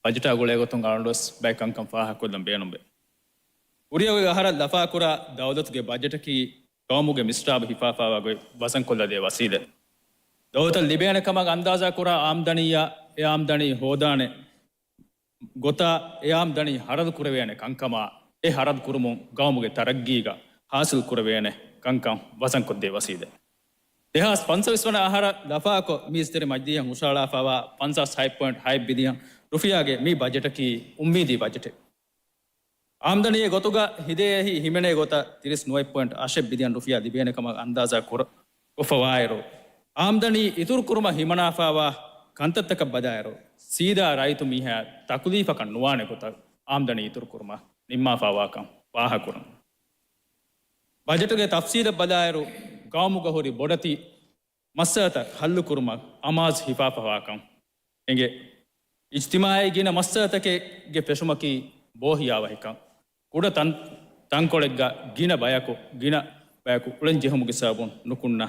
ބަޖެޓާ ގުޅޭގޮތުން އަޅުގަނޑުވެސް ބައެއް ކަންކަން ފާހަގަކޮށްލަން ބޭނުންވޭ. ކުރިއަށް އޮތް އަހަރަށް ލަފާކުރާ ދައުލަތުގެ ބަޖެޓަކީ ގައުމުގެ މިސްރާބު ހިފާފައިވާ ގޮތް ވަޒަންކޮށްލަދޭ ވަސީލަތް. ދައުލަތަށް ލިބޭނެ ކަމަށް އަންދާޒާކުރާ އާމްދަނީއާ އެ އާމްދަނީ ހޯދާނެ ގޮތާ އެ އާމްދަނީ ހަރަދު ކުރެވޭނެ ކަންކަމާ، އެ ހަރަދު ކުރުމުން ގައުމުގެ ތަރައްގީގަ ހާސިލް ކުރެވޭނެ ކަންކަން ވަޒަންކޮށްދޭ ވަސީލަތް. ދެހާސް ފަންސަވީސް ވަނަ އަހަރަށް ލަފާކޮށް މި އިއްޒަތްތެރި މަޖިލީހަށް ހުށަހަޅާފައިވާ ޕަންސާސް ހަތް ޕޮއިންޓް ހަތް ބިލިއަން ރުފިޔާގެ މި ބަޖެޓަކީ އުއްމީދީ ބަޖެޓެއް. އާމްދަނީއެއް ގޮތުގަ ހިދޭހި ހިމެނޭ ގޮތަށް ތިރީސް ނުވަ ޕޮއިންޓް އަށެއް ބިލިއަން ރުފިޔާ ލިބޭނެ ކަމަށް އަންދާޒާ ކުރ-، ކޮށްފަ ވާއިރު، އާމްދަނީ އިތުރު ކުރުމަށް ހިމަނާފައިވާ ކަންތައްތަކަށް ބަލާއިރު، ސީދާ ރައްޔިތު މީހާ ތަކުލީފަކަށް ނުވާނެ ގޮތަށް އާމްދަނީ އިތުރުކުރުމަށް ނިންމާފާވާކަން ފާހަގަކުރަން. ބަޖެޓުގެ ތަފްސީލަށް ބަލާއިރު، ގައުމުގަ ހުރި ބޮޑެތި މައްސަލަތައް ހައްލުކުރުމަށް އަމާޒު ހިފާފަވާކަން އެނގޭ. އިޖްތިމާއީ ގިނަ މައްސަލަތަކެއްގެ ފެށުމަކީ ބޯހިޔާވަހިކަން. ކުޑަ ތަން، ތަންކޮޅެއްގަ ގިނަ ބަޔަކު، ގިނަ ބަޔަކު އުޅެން ޖެހުމުގެ ސަބަބުން ނުކުންނަ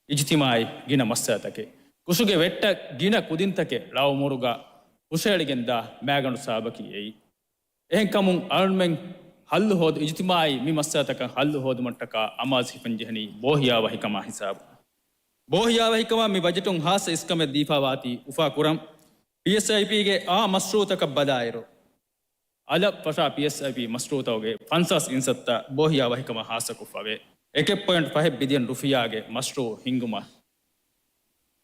އިޖްތިމާއީ ގިނަ މައްސަލަތަކެއް. ކުށުގެ ވެއްޓަށް ގިނަ ކުދިންތަކެއް ޅަ އުމުރުގަ ހުށައެޅިގެންދާ މައިގަނޑު ސަބަބަކީ އެއީ. އެހެންކަމުން އަޅުމެން ހައްލު ހޯދު، އިޖްތިމާއީ މި މައްސަލަތަކަށް ހައްލު ހޯދުމަށްޓަކާ އަމާޒު ހިފަންޖެހެނީ ބޯހިޔާވަހިކަމާ ހިސާބުން. ބޯހިޔާވަހިކަމަށް މި ބަޖެޓުން ހާއްސަ އިސްކަމެއް ދީފާވާތީ އުފާކުރަން. ޕީއެސްއައިޕީގެ އާ މަޝްރޫއުތަކަށް ބަލާއިރު، އަލަށް ފަށާ ޕީއެސްއައިޕީ މަޝްރޫއުތަކުގެ ފަންސާސް އިންސައްތަ ބޯހިޔާވަހިކަމަށް ހާއްސަކޮށްފަވޭ. އެކެއް ޕޮއިންޓް ފަހެއް ބިލިއަން ރުފިޔާގެ މަޝްރޫއު ހިންގުމަށް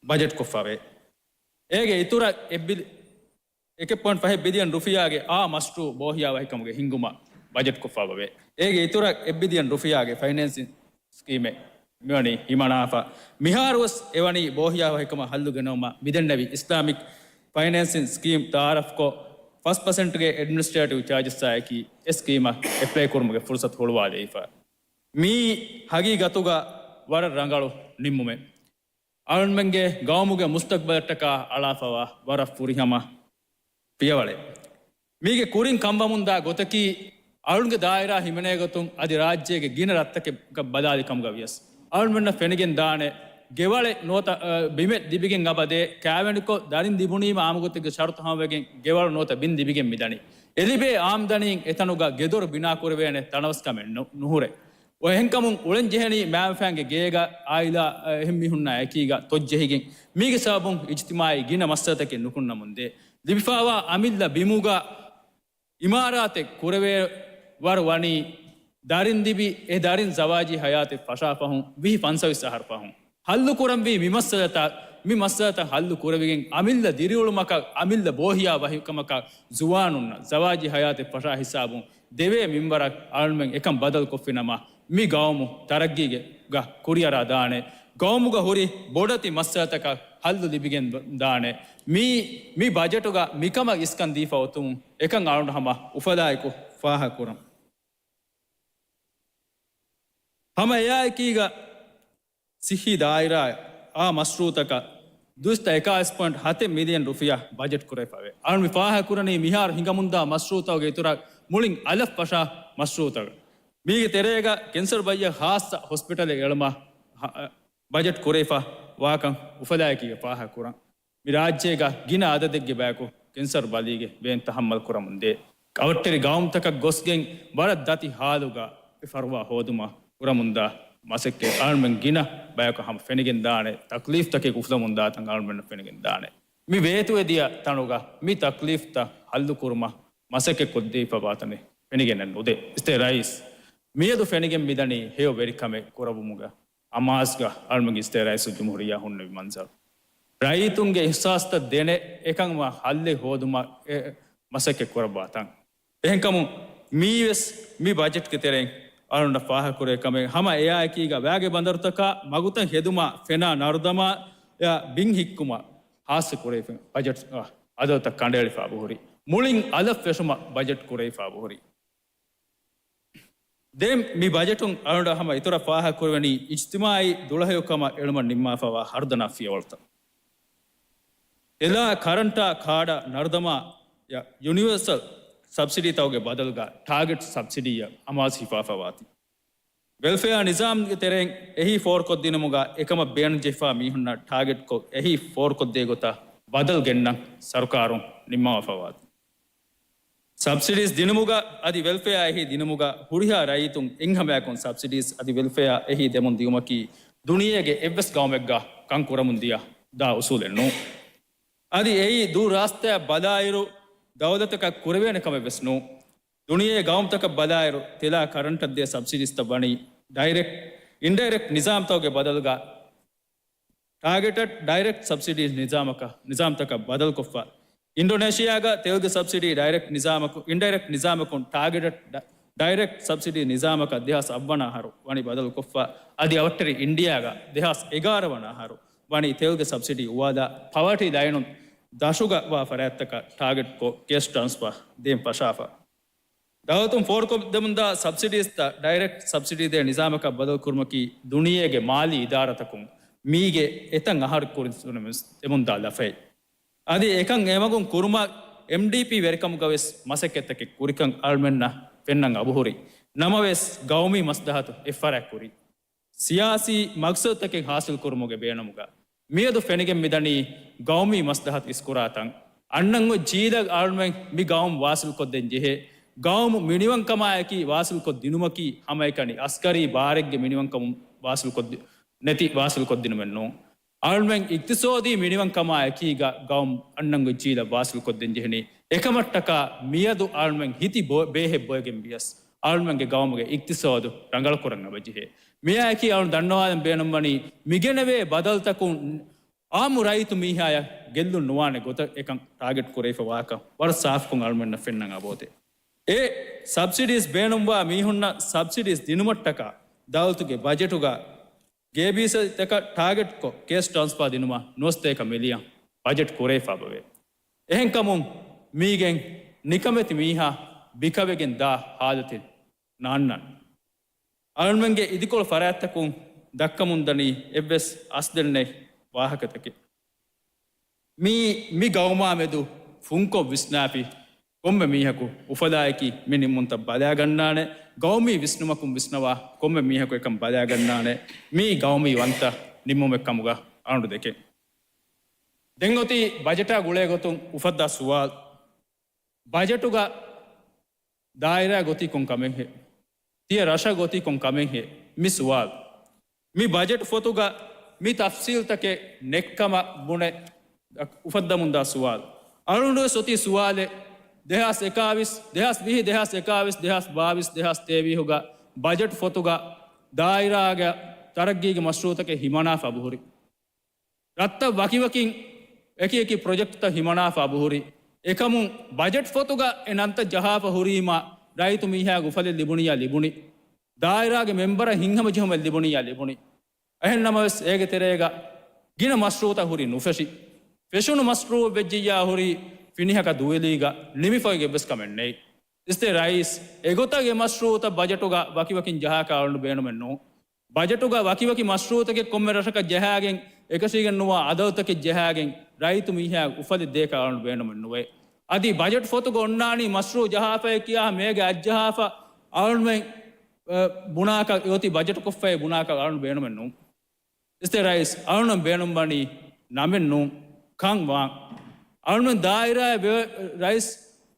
ބަޖެޓްކޮށްފަވޭ. އޭގެ އިތުރަށް އެއް ބިލި، އެކެއް ޕޮއިންޓް ފަހެއް ބިލިއަން ރުފިޔާގެ އާ މަޝްރޫއު ބޯހިޔާވަހިކަމުގެ ހިންގުމަށް ބަޖެޓްކޮށްފަވޭ. އޭގެ އިތުރަށް އެއް ބިލިއަން ރުފިޔާގެ ފައިނޭންސިން ސްކީމެއް މިވަނީ ހިމަނާފަ. މިހާރުވެސް އެވަނީ ބޯހިޔާވަހިކަމަށް ހައްލު ގެނައުމަށް. މިދެންނެވި އިސްލާމިކް ފައިނޭންސިން ސްކީމް ތައާރަފްކޮށް، ފަސް ޕަސެންޓްގެ އެޑްމިނިސްޓްރޭޓިވް ޗާޖަސްއާއެކީ އެ ސްކީމަށް އެޕްލައި ކުރުމުގެ ފުރުސަތު ހުޅުވާލައިފަ. މީ ހަގީގަތުގަ ވަރަށް ރަނގަޅު ނިންމުމެއް. އަޅުންމެންގެ ގައުމުގެ މުސްތަގްބަލަށްޓަކާ އަޅާފަވާ ވަރަށް ފުރިހަމަ ފިޔަވަޅެއް. މީގެ ކުރިން ކަންވަމުންދާ ގޮތަކީ، އަޅުންގެ ދާއިރާ ހިމެނޭ ގޮތުން އަދި ރާއްޖޭގެ ގިނަ ރަށްތަކެއްގަ ބަލާލި ކަމުގަ ވިޔަސް، އަޅުންމެންނަށް ފެނިގެން ދާނެ، ގެވަޅެއް ނުވަތަ، އަ، ބިމެއް ލިބިގެން އަބަދޭ، ކާވެނިކޮށް، ދަރިން ލިބުނީމަ އާއްމުގޮތެއްގެ ޝަރުތު ހަމަވެގެން ގެވަޅު ނުވަތަ ބިން ލިބިގެން މިދަނީ. އެލިބޭ އާމްދަނީން އެތަނުގަ ގެދޮރު ބިނާކުރެވޭނެ ތަނަވަސްކަމެއް ނު، ނުހުރޭ. އެހެންކަމުން އުޅެންޖެހެނީ މައިންބަފައިންގެ ގޭގަ އާއިލާ، އެ، އެހެން މީހުންނާ އެކީގަ ތޮއްޖެހިގެން. މީގެ ސަބަބުން އިޖްތިމާއީ ގިނަ މައްސަލަތަކެއް ނުކުންނަމުންދޭ. ލިބިފާވާ އަމިއްލަ ބިމުގަ އިމާރާތެއް ކުރެވޭ ވަރު ވަނީ ދަރިން ލިބި، އެ ދަރިން ޒަވާޖީ ހަޔާތެއް ފަށާފަހުން ވިހި ފަންސަވީސް އަހަރު ފަހުން. ހައްލުކުރަންވީ މި މައްސަލަތައް، މި މައްސަލަތައް ހައްލު ކުރެވިގެން އަމިއްލަ ދިރިއުޅުމަކަށް، އަމިއްލަ ބޯހިޔާ ވަހިކަމަކަށް ޒުވާނުންނަށް ޒަވާޖީ ހަޔާތެއް ފަށާ ހިސާބުން ދެވޭ މިންވަރަށް އަޅުމެން އެކަން ބަދަލުކޮށްފިނަމަ، މި ގައުމު ތަރައްގީގަ ކުރިއަރާ ދާނެ. ގައުމުގަ ހުރި ބޮޑެތި މައްސަލަތަކަށް ހައްލު ލިބިގެން ދާނެ. މީ، މި ބަޖެޓުގަ މިކަމަށް އިސްކަން ދީފަ އޮތުމުން އެކަން އަޅުން ހަމަ އުފަލާއެކު ފާހަގަކުރަން. ހަމަ އެއާއެކީގަ ސިއްހީ ދާއިރާއަށް އާ މަޝްރޫއުތަކަށް ދުއިސައްތަ އެކާވީސް ޕޮއިންޓް ހަތެއް މިލިއަން ރުފިޔާ ބަޖެޓް ކުރެވިފައެވެ. އަޅުން މި ފާހަގަކުރަނީ މިހާރު ހިނގަމުންދާ މަޝްރޫއުތަކުގެ އިތުރަށް މުޅިން އަލަށް ފަށާ މަޝްރޫއުތަކަށް. މީގެ ތެރޭގަ ކެންސަރު ބައްޔަށް ހާއްސަ ހޮސްޕިޓަލެއް އެޅުމަށް ހަ-، ބަޖެޓް ކުރެވިފަ ވާކަން އުފަލާއެކީގަ ފާހަގަކުރަން. މި ރާއްޖޭގަ ގިނަ އަދަދެއްގެ ބަޔަކު ކެންސަރު ބަލީގެ ވޭން ތަހައްމަލް ކުރަމުންދޭ. އަވަށްޓެރި ގައުމުތަކަށް ގޮސްގެން ވަރަށް ދަތި ހާލުގަ އެ ފަރުވާ ހޯދުމަށް ކުރަމުންދާ މަސައްކަތް އަޅުމެން ގިނަ ބަޔަކަށް ހަމަ ފެނިގެން ދާނެ، ތަކްލީފްތަކެއް އުފުލަމުން ދާތަން އަޅުމެންނަށް ފެނިގެން ދާނެ. މި ވޭތުވެދިޔަ ތަނުގަ މި ތަކްލީފްތައް ހައްލުކުރުމަށް މަސައްކަތް ކޮށްދީފަވާތަނެއް ފެނިގެނެއް ނުދޭ. އިސްތޭ ރައީސް، މިއަދު ފެނިގެން މިދަނީ ހެޔޮ ވެރިކަމެއް ކުރައްވުމުގަ އަމާޒްގަ އަޅުމެން އިސްތޭ ރައީސުލްޖުމްހޫރިއްޔާ ހުންނެވި މަންޒަރު. ރައްޔިތުންގެ އިހްސާސްތައް ދެނެ އެކަން ހައްލެއް ހޯދުމަށް އެ މަސައްކަތް ކުރައްވާތަން. އެހެންކަމުން މީވެސް މި ބަޖެޓްގެ ތެރެއިން އަޅުގަނޑަށް ފާހަގަކުރެވޭ ކަމެއް. ހަމަ އެއާއެކީގަ ވާގި ބަނދަރުތަކާ މަގުތައް ހެދުމާ، ފެނާ ނަރުދަމާ، އެ ބިން ހިއްކުމަށް ހާއްސަ ކުރެވިފަ ބަޖެޓް، އަ، އަދަދުތައް ކަނޑައެޅިފަ އެބަހުރި. މުޅިން އަލަށް ފެށުމަށް ބަޖެޓް ކުރެވިފަ އެބަހުރި. ދެން މި ބަޖެޓުން އަޅުގަނޑަށް ހަމަ އިތުރަށް ފާހަގަކުރެވެނީ އިޖްތިމާއީ ދުޅަހެޔޮކަމަށް އެޅުމަށް ނިންމާފައިވާ ހަރުދަނާ ފިޔަވަޅުތައް. ތެލާ ކަރަންޓާ ކާޑަށް ނަރުދަމާ ޔަ ޔުނިވަރސަލް ސަބްސިޑީތަކުގެ ބަދަލުގަ ޓާގެޓް ސަބްސިޑީއަށް އަމާޒު ހިފާފައިވާތީ. ވެލްފެއާ ނިޒާމްގެ ތެރެއިން އެހީ ފޯރުކޮށްދިނުމުގަ އެކަމަށް ބޭނުންޖެހިފާ މީހުންނަށް ޓާގެޓްކޮށް އެހީ ފޯރުކޮށްދޭ ގޮތަށް ބަދަލު ގެންނަން ސަރުކާރުން ނިންމަވާފައިވާތީ. ސަބްސިޑީސް ދިނުމުގަ އަދި ވެލްފެއާ އެހީ ދިނުމުގަ ހުރިހާ ރައްޔިތުން އެއްހަމައަކުން ސަބްސިޑީސް އަދި ވެލްފެއާ އެހީ ދެމުން ދިޔުމަކީ ދުނިޔޭގެ އެއްވެސް ގައުމެއްގަ ކަން ކުރަމުން ދިޔަ ދާ އުސޫލެއް ނޫން. އަދި އެއީ ދޫ ރާސްތާއަށް ބަލާއިރު ދައުލަތަކަށް ކުރެވޭނެ ކަމެއް ވެސް ނޫން. ދުނިޔޭ ގައުމުތަކަށް ބަލާއިރު ތެލާ ކަރަންޓަށް ދޭ ސަބްސިޑީސްތައް ވަނީ ޑައިރެކްޓް، އިންޑައިރެކްޓް ނިޒާމްތަކުގެ ބަދަލުގަ ޓާގެޓެޑް ޑައިރެކްޓް ސަބްސިޑީ ނިޒާމަކަށް، ނިޒާމްތަކަށް ބަދަލުކޮށްފަ. އިންޑޮނޭޝިއާގަ ތެލްގެ ސަބްސިޑީ ޑައިރެކްޓް ނިޒާމަކު، އިންޑައިރެކްޓް ނިޒާމަކުން ޓާގެޓެޑް ޑަ، ޑައިރެކްޓް ސަބްސިޑީ ނިޒާމަކަށް ދެހާސް އަށް ވަނަ އަހަރު ވަނީ ބަދަލުކޮށްފަ. އަދި އަވަށްޓެރި އިންޑިއާގަ ދެހާސް އެގާރަ ވަނަ އަހަރު ވަނީ ތެލްގެ ސަބްސިޑީ އުވާލާ ޕަވާޓީ ލައިނުން ދަށުގަ ވާ ފަރާތްތަކަށް ޓާގެޓްކޮށް ކޭޝް ޓްރާންސްފާ ދޭން ފަށާފަ. ދައުލަތުން ފޯރުކޮށްދެމުންދާ ސަބްސިޑީސްތައް ޑައިރެކްޓް ސަބްސިޑީ ދޭ ނިޒާމަކަށް ބަދަލުކުރުމަކީ ދުނިޔޭގެ މާލީ އިދާރާތަކުން މީގެ އެތައް އަހަރު ކުރިން ދެމުންދާ ލަފައެއް. އަދި އެކަން އެމަގުން ކުރުމަށް އެމްޑީޕީ ވެރިކަމުގަވެސް މަސައްކަތްތަކެއް ކުރިކަން އަޅުމެންނަށް ފެންނަން އަބުހުރި. ނަމަވެސް ގައުމީ މަސްލަހަތު އެއްފަރާތް ކުރި. ސިޔާސީ މަގްސަދުތަކެއް ހާސިލްކުރުމުގެ ބޭނުމުގަ މިއަދު ފެނިގެން މިދަނީ ގައުމީ މަސްލަހަތު އިސްކުރާތަން. އަންނަން އޮތް ޖީލަށް އަޅުމެން މި ގައުމު ވާސިލްކޮށްދޭން ޖެހޭ. ގައުމު މިނިވަންކަމާއެކީ ވާސިލްކޮށްދިނުމަކީ ހަމައެކަނި އަސްކަރީ ބާރެއްގެ މިނިވަންކަމުން ވާސިލްކޮށްދި-، ނެތި ވާސިލްކޮށްދިނުމެއް ނޫން. އަޅުމެން އިގްތިސޯދީ މިނިވަންކަމާއެކީގަ ގައުމު އަންނަން އޮތް ޖީލަށް ވާސިލްކޮށްދޭން ޖެހެނީ. އެކަމަށްޓަކާ މިއަދު އަޅުމެން ހިތި ބޮ-، ބޭހެއް ބޮއެގެން ވިޔަސް އަޅުމެންގެ ގައުމުގެ އިގްތިސޯދު ރަނގަޅުކުރަން އެބަޖެހޭ. މިއާއެކީ އަޅުން ދަންނަވާލަން ބޭނުންވަނީ މިގެނެވޭ ބަދަލުތަކުން އާއްމު ރައްޔިތު މީހާޔަށް ގެއްލުން ނުވާނެ ގޮތަށް އެކަން ޓާގެޓް ކުރެވިފަ ވާކަން ވަރަށް ސާފުކޮށް އަޅުމެންނަށް ފެންނަން އަބޯދޭ. އެ ސަބްސިޑީސް ބޭނުންވާ މީހުންނަށް ސަބްސިޑީސް ދިނުމަށްޓަކާ ދައުލަތުގެ ބަޖެޓުގަ ގޭބީސީތަކަށް ޓާގެޓްކޮށް ކޭޝް ޓްރާންސްފާ ދިނުމަށް ނުވަސަތޭކަ މިލިއަން ބަޖެޓް ކުރެވިފަ އެބަވޭ. އެހެންކަމުން މީގެން ނިކަމެތި މީހާ ބިކަވެގެން ދާ ހާލަތެއް ނާންނާނެ. އަޅުމެންގެ އިދިކޮޅު ފަރާތްތަކުން ދައްކަމުންދަނީ އެއްވެސް އަސްލެއް ނެތް ވާހަކަތަކެއް. މީ، މި ގައުމާ މެދު ފުންކޮށް ވިސްނާފި ކޮންމެ މީހަކު އުފަލާއެކީ މި ނިންމުންތައް ބަލާގަންނާނެ. ގައުމީ ވިސްނުމަކުން ވިސްނަވާ ކޮންމެ މީހަކު އެކަން ބަލާގަންނާނެ. މީ ގައުމީ ވަންތަ ނިންމުމެއް ކަމުގަ އަޅުގަނޑު ދެކެން. ދެން އޮތީ ބަޖެޓާ ގުޅޭ ގޮތުން އުފައްދާ ސުވާލު. ބަޖެޓުގަ ދާއިރާ ގޮތީ ކޮން ކަމެއްހޭ؟ ތިޔަ ރަށަށް ގޮތީ ކޮން ކަމެއްހޭ؟ މި ސުވާލު. މި ބަޖެޓް ފޮތުގަ މި ތަފްސީލްތަކެއް ނެއްކަމަށް ބުނެ އުފައްދަމުންދާ ސުވާލު. އަޅުގަނޑުވެސް އޮތީ ސުވާލެއް، ދެހާސް އެކާވީސް، ދެހާސް ވިހި، ދެހާސް އެކާވީސް، ދެހާސް ބާވީސް، ދެހާސް ތޭވީހުގަ ބަޖެޓް ފޮތުގަ ދާއިރާގެ ތަރައްގީގެ މަޝްރޫއުތަކެއް ހިމަނާފަ އަބުހުރި. ރަށްތައް ވަކިވަކިން އެކިއެކި ޕްރޮޖެކްޓްތައް ހިމަނާފަ އަބުހުރި. އެކަމުން ބަޖެޓް ފޮތުގަ އެ ނަންތައް ޖަހާފަ ހުރީމަ ރައްޔިތު މީހާގެ އުފަލެއް ލިބުނިއްޔާ ލިބުނި. ދާއިރާގެ މެމްބަރަށް ހިތްހަމަޖެހުމެއް ލިބުނިއްޔާ ލިބުނި. އެހެން ނަމަވެސް އޭގެ ތެރޭގަ ގިނަ މަޝްރޫއުތައް ހުރީ ނުފެށި. ފެށުނު މަޝްރޫއު ވެއްޖިއްޔާ ހުރީ ފިނިހަކަ ދުވެލީގަ ނިމިފައި އެއްވެސް ކަމެއް ނެތް. އިސްތެ ރައީސް، އެގޮތަށް އެ މަޝްރޫއުތައް ބަޖެޓުގަ ވަކިވަކިން ޖަހާކަށް އަޅުގަނޑު ބޭނުމެއް ނޫން. ބަޖެޓުގަ ވަކިވަކި މަޝްރޫއުތަކެއް ކޮންމެ ރަށަކަށް ޖަހާގެން، އެކަށީގެން ނުވާ އަދަދުތަކެއް ޖަހާގެން، ރައްޔިތު މީހާ އުފަލެއް ދޭކަށް އަޅުގަނޑު ބޭނުމެއް ނުވޭ. އަދި ބަޖެޓް ފޮތުގަ އޮންނާނީ މަޝްރޫއު ޖަހާފައޭ ކިޔާ މޭގެ އައްޖަހާފަ އަޅުގަނޑުމެން، އަ، ބުނާކަށް އެއޮތީ ބަޖެޓް ކޮށްފައޭ ބުނާކަށް އަޅުގަނޑު ބޭނުމެއް ނޫން. އިސްތެ ރައީސް، އަޅުން ބޭނުންވަނީ ނަމެއް ނޫން، ކަން ވާން. އަޅުން ދާއިރާއެއް ވެ-، ރައީސް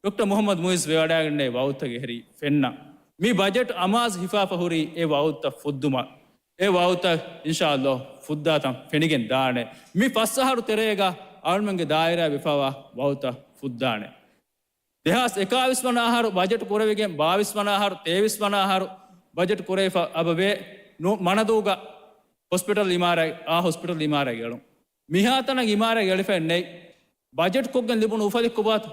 ޑޮކްޓަރ މުހައްމަދު މުއިއްޒު ވެވަޑައިގަންނައި ވައުދުތަކެއް ހެރީ ފެންނަ. މި ބަޖެޓް އަމާޒު ހިފާފަ ހުރީ އެ ވައުދުތައް ފުއްދުމަށް. އެ ވައުދުތައް އިންޝާﷲ ފުއްދާތަން ފެނިގެން ދާނެ. މި ފަސް އަހަރު ތެރޭގަ އަޅުމެންގެ ދާއިރާއެއް ވެފަވާ ވައުދުތައް ފުއްދާނެ. ދެހާސް އެކާވީސް ވަނަ އަހަރު ބަޖެޓް ކުރެވިގެން ބާވީސް ވަނަ އަހަރު، ތޭވީސް ވަނަ އަހަރު ބަޖެޓް ކުރެވިފަ އެބަވޭ. ނު-، މަނަދޫގަ ހޮސްޕިޓަލް އިމާރާތް، އާ ހޮސްޕިޓަލް އިމާރާތް އެޅުން. މިހާތަނަށް އިމާރާތް އެޅިފައެއް ނެތް. ބަޖެޓް ކޮށްގެން ލިބުނު އުފަލެއް ކޮބާތަ؟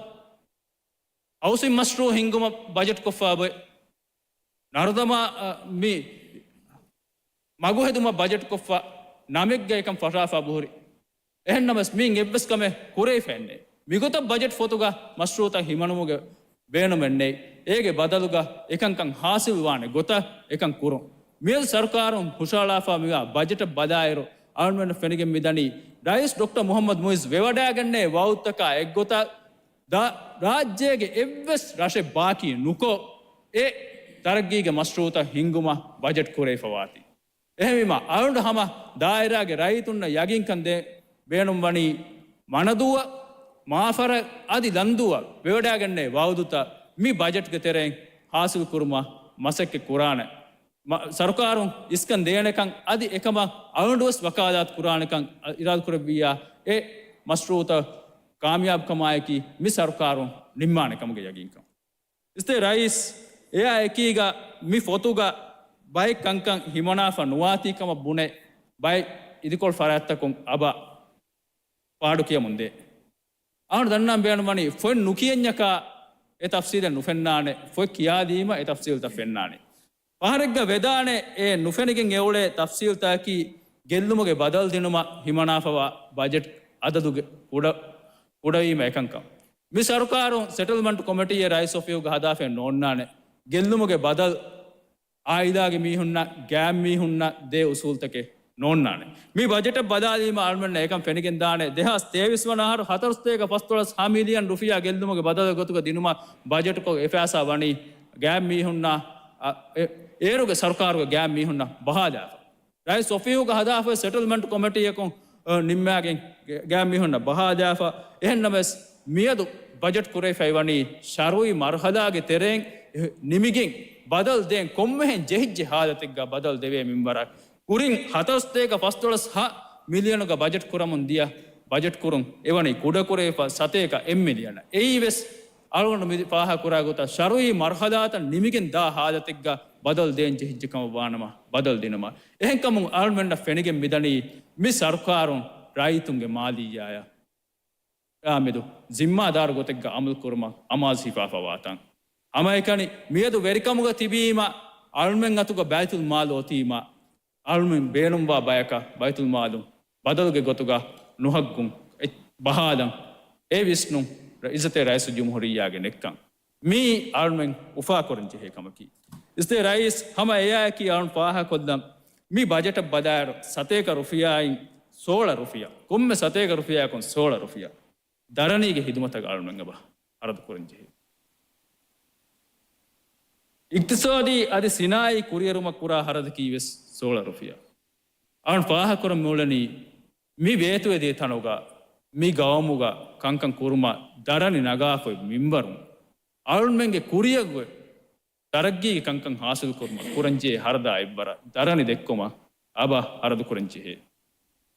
ހައުސިން މަޝްރޫއު ހިންގުމަށް ބަޖެޓް ކޮށްފަ އެބައޮތް. ނަރުދަމާ، އަ، މި މަގުހެދުމަށް ބަޖެޓް ކޮށްފަ ނަމެއްގަ އެކަން ފަށާފަ އަބުހުރި. އެހެންނަމަވެސް މިއިން އެއްވެސް ކަމެއް ކުރެވިފައެއް ނެތް. މިގޮތަށް ބަޖެޓް ފޮތުގަ މަޝްރޫއުތައް ހިމަނުމުގެ ބޭނުމެއް ނެތް. އޭގެ ބަދަލުގަ އެކަންކަން ހާސިލްވާނެ ގޮތަށް އެކަން ކުރުން. މިއަދު ސަރުކާރުން ހުށަހަޅާފަ މިވާ ބަޖެޓަށް ބަލާއިރު، އަޅުގަނޑު ފެނިގެން މިދަނީ، ރައީސް ޑޮކްޓަރ މުހައްމަދު މުއިއްޒު ވެވަޑައިގެންނެވި ވައުދުތަކާ އެއްގޮތަށް ދ-، ރާއްޖޭގެ އެއްވެސް ރަށެއް ބާކީ ނުކޮށް، އެ ތަރައްގީގެ މަޝްރޫއުތައް ހިންގުމަށް ބަޖެޓް ކުރެވިފަވާތީ. އެހެންވީމަ، އަޅުގަނޑު ހަމަ ދާއިރާގެ ރައްޔިތުންނަށް ޔަގީންކަން ދޭ ބޭނުންވަނީ، މަނަދޫއަށް، މާފަރަށް އަދި ލަންދޫއަށް ވެވަޑައިގެންނެވި ވައުދުތައް މި ބަޖެޓްގެ ތެރެއިން ހާސިލް ކުރުމަށް މަސައްކަތް ކުރާނެ. މަ-، ސަރުކާރުން އިސްކަން ދޭނެކަން އަދި އެކަމަށް އަޅުގަނޑުވެސް ވަކާލާތު ކުރާނެކަން އިރާދަކުރެއްވިއްޔާ، އެ މަޝްރޫއުތައް ކާމިޔާބުކަމާއެކީ މި ސަރުކާރުން ނިންމާނެ ކަމުގެ ޔަގީންކަން. އިސްތެ ރައީސް، އެއާ އެކީގަ މި ފޮތުގަ ބައެއް ކަންކަން ހިމަނާފަ ނުވާތީ ކަމަށް ބުނެ، ބައެއް އިދިކޮޅު ފަރާތްތަކުން އަބަ ފާޑު ކިޔަމުން ދޭ. އަހަރު ދަންނާން ބޭނުންވަނީ، ފޮތް ނުކިޔަންޏަކާ އެ ތަފްސީލެއް ނުފެންނާނެ، ފޮތް ކިޔާދީމަ އެ ތަފްސީލްތައް ފެންނާނެ. ފަހަރެއްގަ ވެދާނެ އެ ނުފެނިގެން އެއުޅޭ ތަފްސީލްތަކަކީ ގެއްލުމުގެ ބަދަލު ދިނުމަށް ހިމަނާފަވާ ބަޖެޓް އަދަދުގެ ކުޑަ ކުޑަވީމަ އެކަންކަން. މި ސަރުކާރުން ސެޓަލްމަންޓް ކޮމިޓީއެއް ރައީސް އޮފީހުގަ ހަދާފައެއް ނޯންނާނެ. ގެއްލުމުގެ ބަދަލު އާއިލާގެ މީހުންނަށް، ގާތް މީހުންނަށް ދޭ އުސޫލުތަކެއް ނޯންނާނެ. މި ބަޖެޓަށް ބަލާލީމަ އަޅުމެންނަށް އެކަން ފެނިގެންދާނެ، ދެހާސް ތޭވީސް ވަނަ އަހަރު ހަތަރުސަތޭކަ ފަސްދޮޅަސް ހަ މިލިއަން ރުފިޔާ ގެއްލުމުގެ ބަދަލުގެ ގޮތުގަ ދިނުމަށް ބަޖެޓްކޮށް އެ ފައިސާ ވަނީ ގާތް މީހުންނަށް، އަ، އެ، އޭރުގެ ސަރުކާރުގެ ގާތް މީހުންނަށް ބަހާލާފަ. ރައީސް އޮފީހުގަ ހަދާފައި ސެޓަލްމަންޓް ކޮމިޓީއަކުން، އަ، ނިންމާގެން ގެ-، ގާތް މީހުންނަށް ބަހާލާފަ. އެހެންނަމަވެސް، މިއަދު ބަޖެޓް ކުރެވިފައި ވަނީ ޝަރުއީ މަރުހަލާގެ ތެރެއިން ނިމިގެން ބަދަލު ދޭން ކޮންމެހެން ޖެހިއްޖެ ހާލަތެއްގަ ބަދަލު ދެވޭ މިންވަރަށް. ކުރިން ހަތަރުސަތޭކަ ފަސްދޮޅަސް ހަ މިލިއަނުގަ ބަޖެޓް ކުރަމުން ދިޔަ ބަޖެޓް ކުރުން އެވަނީ ކުޑަކުރެވިފަ ސަތޭކަ އެއް މިލިއަނަށް. އެއީވެސް އަޅުގަނޑު މި ފާހަގަކުރާ ގޮތަށް ޝަރުއީ މަރުހަލާތައް ނިމިގެން ދާ ހާލަތެއްގަ ބަދަލު ދޭން ޖެހިއްޖެ ކަމަށް ވާނަމަ ބަދަލު ދިނުމަށް. އެހެންކަމުން އަޅުމެންނަށް ފެނިގެން މިދަނީ މި ސަރުކާރުން ރައްޔިތުންގެ މާލިއްޔާޔަށް އާމެދު ޒިންމާދާރު ގޮތެއްގަ އަމަލު ކުރުމަށް އަމާޒު ހިފާފަ ވާތަން. ހަމައެކަނި މިއަދު ވެރިކަމުގަ ތިބީމަ އަޅުމެން އަތުގަ ބައިތުލް މާލު އޮތީމަ އަޅުމެން ބޭނުންވާ ބަޔަކަށް ބައިތުލް މާލު ބަދަލުގެ ގޮތުގަ ނުހައްގުން އެ-، ބަހާލަން އެ ވިސްނުން އިއްޒަތްތެރި ރައީސުލްޖުމްހޫރިއްޔާގެ ނެއްކަން. މީ އަޅުމެން އުފާކުރަން ޖެހޭ ކަމަކީ. އިއްޒަތްތެރި ރައީސް ހަމަ އެއާއެކީ އަޅުން ފާހަގަކޮށްލަން މި ބަޖެޓަށް ބަލާއިރު ސަތޭކަ ރުފިޔާއިން ސޯޅަ ރުފިޔާ، ކޮންމެ ސަތޭކަ ރުފިޔާއަކުން ސޯޅަ ރުފިޔާ ދަރަނީގެ ހިދުމަތަށް އަޅުމެން އެބަ ހަރަދު ކުރަން ޖެހޭ. އިޤްތިޞާދީ އަދި ސިނާއީ ކުރިއެރުމަށް ކުރާ ހަރަދަކީ ވެސް ސޯޅަ ރުފިޔާ. އަޅުން ފާހަގަކުރަން މިއުޅެނީ މި ވޭތުވެދިޔަ ތަނުގަ މި ގައުމުގަ ކަންކަން ކުރުމަށް ދަރަނި ނަގާފައި މިންވަރުން އަޅުންމެންގެ ކުރިއަށް އޮތް ތަރައްގީގެ ކަންކަން ހާސިލުކުރުމަށް ކުރަންޖެހޭ ހަރަދާ އެއްވަރަށް ދަރަނި ދެއްކުމަށް އެބަ ހަރަދުކުރަންޖެހޭ.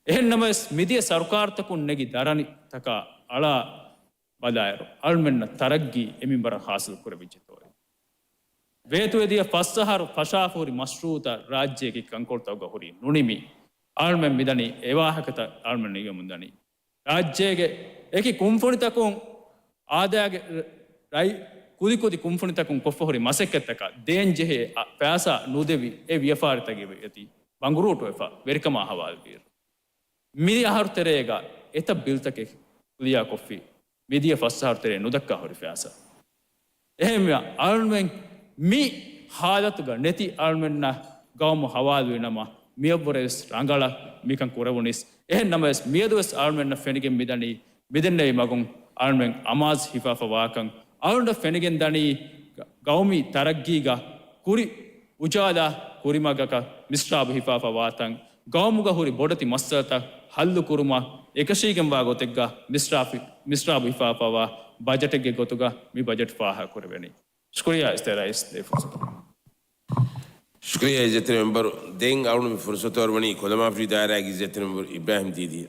އެހެންނަމަވެސް، މިދިޔަ ސަރުކާރުތަކުން ނެގި ދަރަނިތަކާ އަޅާ ބަލާއިރު، އަޅުމެންނަށް ތަރައްގީ އެ މިންވަރަށް ހާސިލު ކުރެވިއްޖެތޯއޭ؟ ވޭތުވެދިޔަ ފަސް އަހަރު ފަށާފަހުރި މަޝްރޫއުތައް ރާއްޖޭގެ ކަންކޮޅުތަކުގަ ހުރީ ނުނިމި. އަޅުމެން މިދަނީ އެވާހަކަތައް އަޅުމެން ނިމުމުން ދަނީ. ރާއްޖޭގެ އެކި ކުންފުނިތަކުން އާދައިގެ ރައި-، ކުދިކުދި ކުންފުނިތަކުން ކޮށްފަހުރި މަސައްކަތްތަކަށް ދޭންޖެހޭ އަ-، ފައިސާ ނުދެވި އެ ވިޔަފާރިތަކެއް އެތި ބަނގުރޫޓުވެފަ ވެރިކަމާ ހަވާލުވިއިރު، މި އަހަރު ތެރޭގަ އެތައް ބިލްތަކެއް ކުލިޔާކޮށްފި މިދިޔަ ފަސް އަހަރު ތެރޭ ނުދައްކާ ހުރި ފައިސާ. އެހެންވެ، އަޅުމެން މި ހާލަތުގަ ނެތި އަޅުމެންނަށް ގައުމު ހަވާލުވި ނަމަ، މިއަށްވުރެވެސް ރަނގަޅަށް މިކަން ކުރެވުނީސް. އެހެން ނަމަވެސް، މިއަދުވެސް އަޅުމެންނަށް ފެނިގެން މިދަނީ، މިދެންނެވި މަގުން އަޅުމެން އަމާޒު ހިފާފަ ވާކަން. އަޅުންނަށް ފެނިގެން ދަނީ، ގަ-، ގައުމީ ތަރައްގީގަ ކުރި އުޖާލާ ކުރިމަގަކަށް މިސްރާބު ހިފާފަ ވާތަން، ގައުމުގަ ހުރި ބޮޑެތި މައްސަލަތައް ހައްލު ކުރުމަށް އެކަށީގެންވާ ގޮތެއްގަ މިސްރާފި-، މިސްރާބު ހިފާފަވާ ބަޖެޓެއްގެ ގޮތުގަ މި ބަޖެޓް ފާހަގަކުރެވެނީ. ޝުކުރިއްޔާ އިއްޒަތްތެރި ރައީސް ދޭ ފުރުސަތު. ޝުކުރިއްޔާ އިއްޒަތްތެރި މެމްބަރު. ދެން އަޅުން މި ފުރުސަތު އަރުވަނީ ކޮލަމާފިލި ދާއިރާގެ އިއްޒަތްތެރި މެމްބަރު އިބްރާހިމް ދީދީ.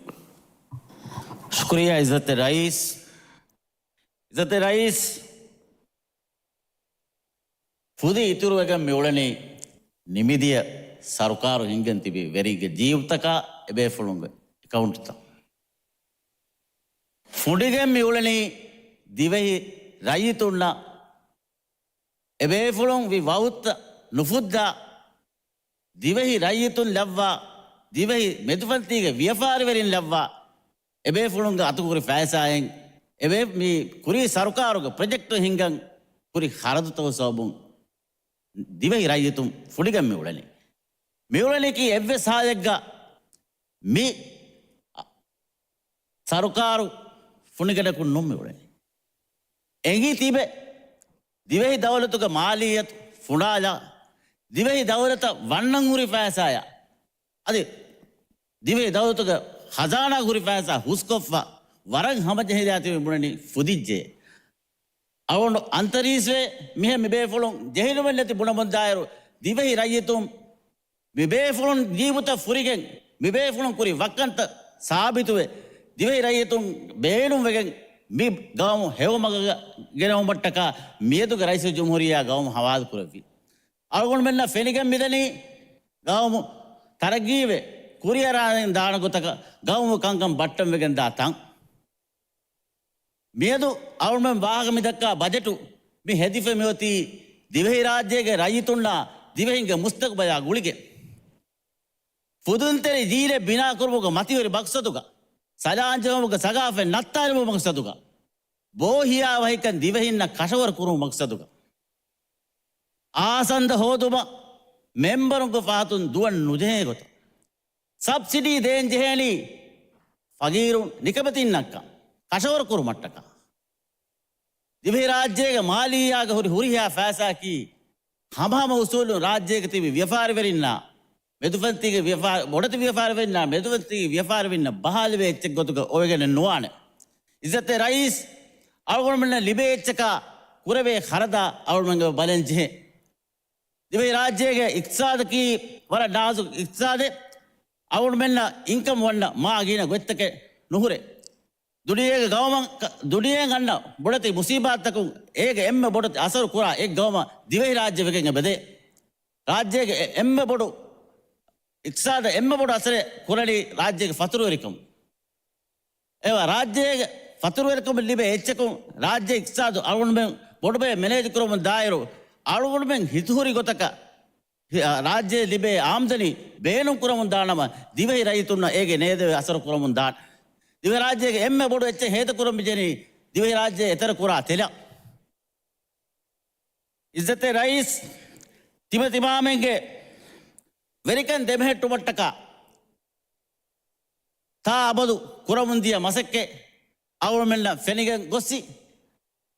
ޝުކުރިއްޔާ އިއްޒަތްތެރި ރައީސް. އިއްޒަތްތެރި ރައީސް. ފުދި އިތުރުވެގެން މިއުޅެނީ ނިމިދިޔަ ސަރުކާރު ހިންގެން ތިބި ވެރިގެ ޖީބުތަކާ އެބޭފުޅުންގެ އެކައުންޓްތައް. ފުނޑިގެން މިއުޅެނީ ދިވެހި ރައްޔިތުންނަށް އެބޭފުޅުން ވި ވައުދުތައް ނުފުއްދާ، ދިވެހި ރައްޔިތުން ލައްވާ، ދިވެހި މެދުފަންތީގެ ވިޔަފާރިވެރިން ލައްވާ، އެބޭފުޅުންގެ އަތުގަ ހުރި ފައިސާއިން، އެބޭ މި ކުރީ ސަރުކާރުގެ ޕްރޮޖެކްޓު ހިންގަން ހުރި ޚަރަދުތަކުގެ ސަބަބުން ދިވެހި ރައްޔިތުން ފުނޑިގެން މި އުޅެނީ. މި އުޅެނީކީ އެއްވެސް ހާލެއްގަ މި ސަރުކާރު ފުނޑިގަނޑަކުން ނޫން މި އުޅެނީ. އެނގި ތިބެ ދިވެހި ދައުލަތުގެ މާލިއްޔަތު ފުނޑާލާ، ދިވެހި ދައުލަތަށް ވަންނަން ހުރި ފައިސާޔާ، އަދި ދިވެހި ދައުލަތުގެ ޚަޒާނާ ހުރި ފައިސާ ހުސްކޮށްފަ ވަރަށް ހަމަޖެހިލާތިބެ ބުނަނީ ފުދިއްޖެ. އަޅުގަނޑު އަންތަރީސްވެ މިހެން މިބޭފުޅުން ޖެހިލުމެއް ނެތި ބުނަމުންދާއިރު، ދިވެހި ރައްޔިތުން މިބޭފުޅުން ޖީބުތައް ފުރިގެން، މިބޭފުޅުން ކުރި ވައްކަންތައް ސާބިތުވެ، ދިވެހި ރައްޔިތުން ބޭނުންވެގެން މި ގައުމު ހެޔޮމަގަށް ގެނައުމަށްޓަކާ މިއަދުގެ ރައީސުލްޖުމްހޫރިއްޔާ ގައުމު ހަވާލުކުރެއްވި. އަޅުގަނޑުމެންނަށް ފެނިގެން މިދަނީ ގައުމު ތަރައްގީވެ، ކުރިއަރާން ދާނެ ގޮތަކަށް ގައުމު ކަންކަން ބައްޓަންވެގެން ދާ ތަން. މިއަދު އަޅުމެން ވާހަކަ މިދައްކާ ބަޖެޓު މި ހެދިފަ މިއޮތީ ދިވެހިރާއްޖޭގެ ރައްޔިތުންނާ ދިވެހިންގެ މުސްތަގުބަލާ ގުޅިގެން، ފުދުންތެރި ޖީލެއް ބިނާކުރުމުގެ މަތިވެރި މަޤްޞަދުގަ ސަލާންޖެހުމުގެ ސަގާފަތް ނައްތާލުމުގެ މަގްސަދުގަ، ބޯހިޔާވަހިކަން ދިވެހިންނަށް ކަށަވަރު ކުރުމުގެ މަގްސަދުގަ، އާސަންދަ ހޯދުމަށް މެމްބަރުންގެ ފަހަތުން ދުވަން ނުޖެހޭ ގޮތަށް، ސަބްސިޑީ ދޭން ޖެހޭނީ ފަގީރު ނިކަމެތިންނަށްކަން ކަށަވަރު ކުރުމަށްޓަކާ. ދިވެހި ރާއްޖޭގެ މާލިއްޔާގަ ހުރި ހުރިހާ ފައިސާއަކީ ހަމަހަމަ އުސޫލުން ރާއްޖޭގަ ތިބި ވިޔަފާރިވެރިންނާ މެދުފަންތީގެ ވިޔަފާ-، ބޮޑެތި ވިޔަފާރިވެރިންނާ މެދުފަންތީގެ ވިޔަފާރިވެރިންނަށް ބަހާލެވޭ އެއްޗެއް ގޮތުގަ އޮވެގެނެއް ނުވާނެ. އިއްޒަތްތެރި ރައީސް، އަޅުގަނޑުމެންނަށް ލިބޭ އެއްޗަކާ ކުރެވޭ ޚަރަދާ އަޅުގަނޑުމެން ބަލަން ޖެހޭ. ދިވެހި ރާއްޖޭގެ އިޤްތިޞާދަކީ ވަރަށް ނާޒުކު އިޤްތިޞާދެއް. އަޅުގަނޑުމެންނަށް އިންކަމް ވަންނަ މާ ގިނަ ގޮތްތަކެއް ނުހުރޭ. ދުނިޔޭގެ ގައުމަށް، ދުނިޔެއަށް އަންނަ ބޮޑެތި މުސީބާތްތަކުން އޭގެ އެންމެ ބޮޑެތި އަސަރު ކުރާ އެއް ގައުމަށް ދިވެހި ރާއްޖެ ވެގެން އެބަދޭ. ރާއްޖޭގެ އެ-، އެންމެ ބޮޑު އިޤްތިޞާދަށް އެންމެ ބޮޑު އަސަރެއް ކުރަނީ ރާއްޖޭގެ ފަތުރުވެރިކަމުން. އެވަ ރާއްޖޭގެ ފަތުރުވެރިކަމުން ލިބޭ އެއްޗަކުން ރާއްޖޭ އިޤްތިޞާދު އަޅުގަނޑުމެން ބޮޑުބޭ މެނޭޖް ކުރަމުން ދާއިރު، އަޅުގަނޑުމެން ހިތުހުރި ގޮތަކަށް ހި-، އަ، ރާއްޖެ ލިބޭ އާމްދަނީ ބޭނުން ކުރަމުން ދާނަމަ، ދިވެހި ރައްޔިތުންނަށް އޭގެ ނޭދެވޭ އަސަރު ކުރަމުން ދާން. ދިވެހި ރާއްޖޭގެ އެންމެ ބޮޑު އެއްޗެއް ހޭދަ ކުރަން މިޖެނީ ދިވެހި ރާއްޖެ އެތެރެ ކުރާ ތެލަށް. އިއްޒަތްތެރި ރައީސް، ތިބެ ތިމާމެންގެ ވެރިކަން ދެމެހެއްޓުމަށްޓަކާ ތާ އަބަދު ކުރަމުން ދިޔަ މަސައްކަތް އަޅުގަނޑުމެންނަށް ފެނިގެން ގޮއްސި،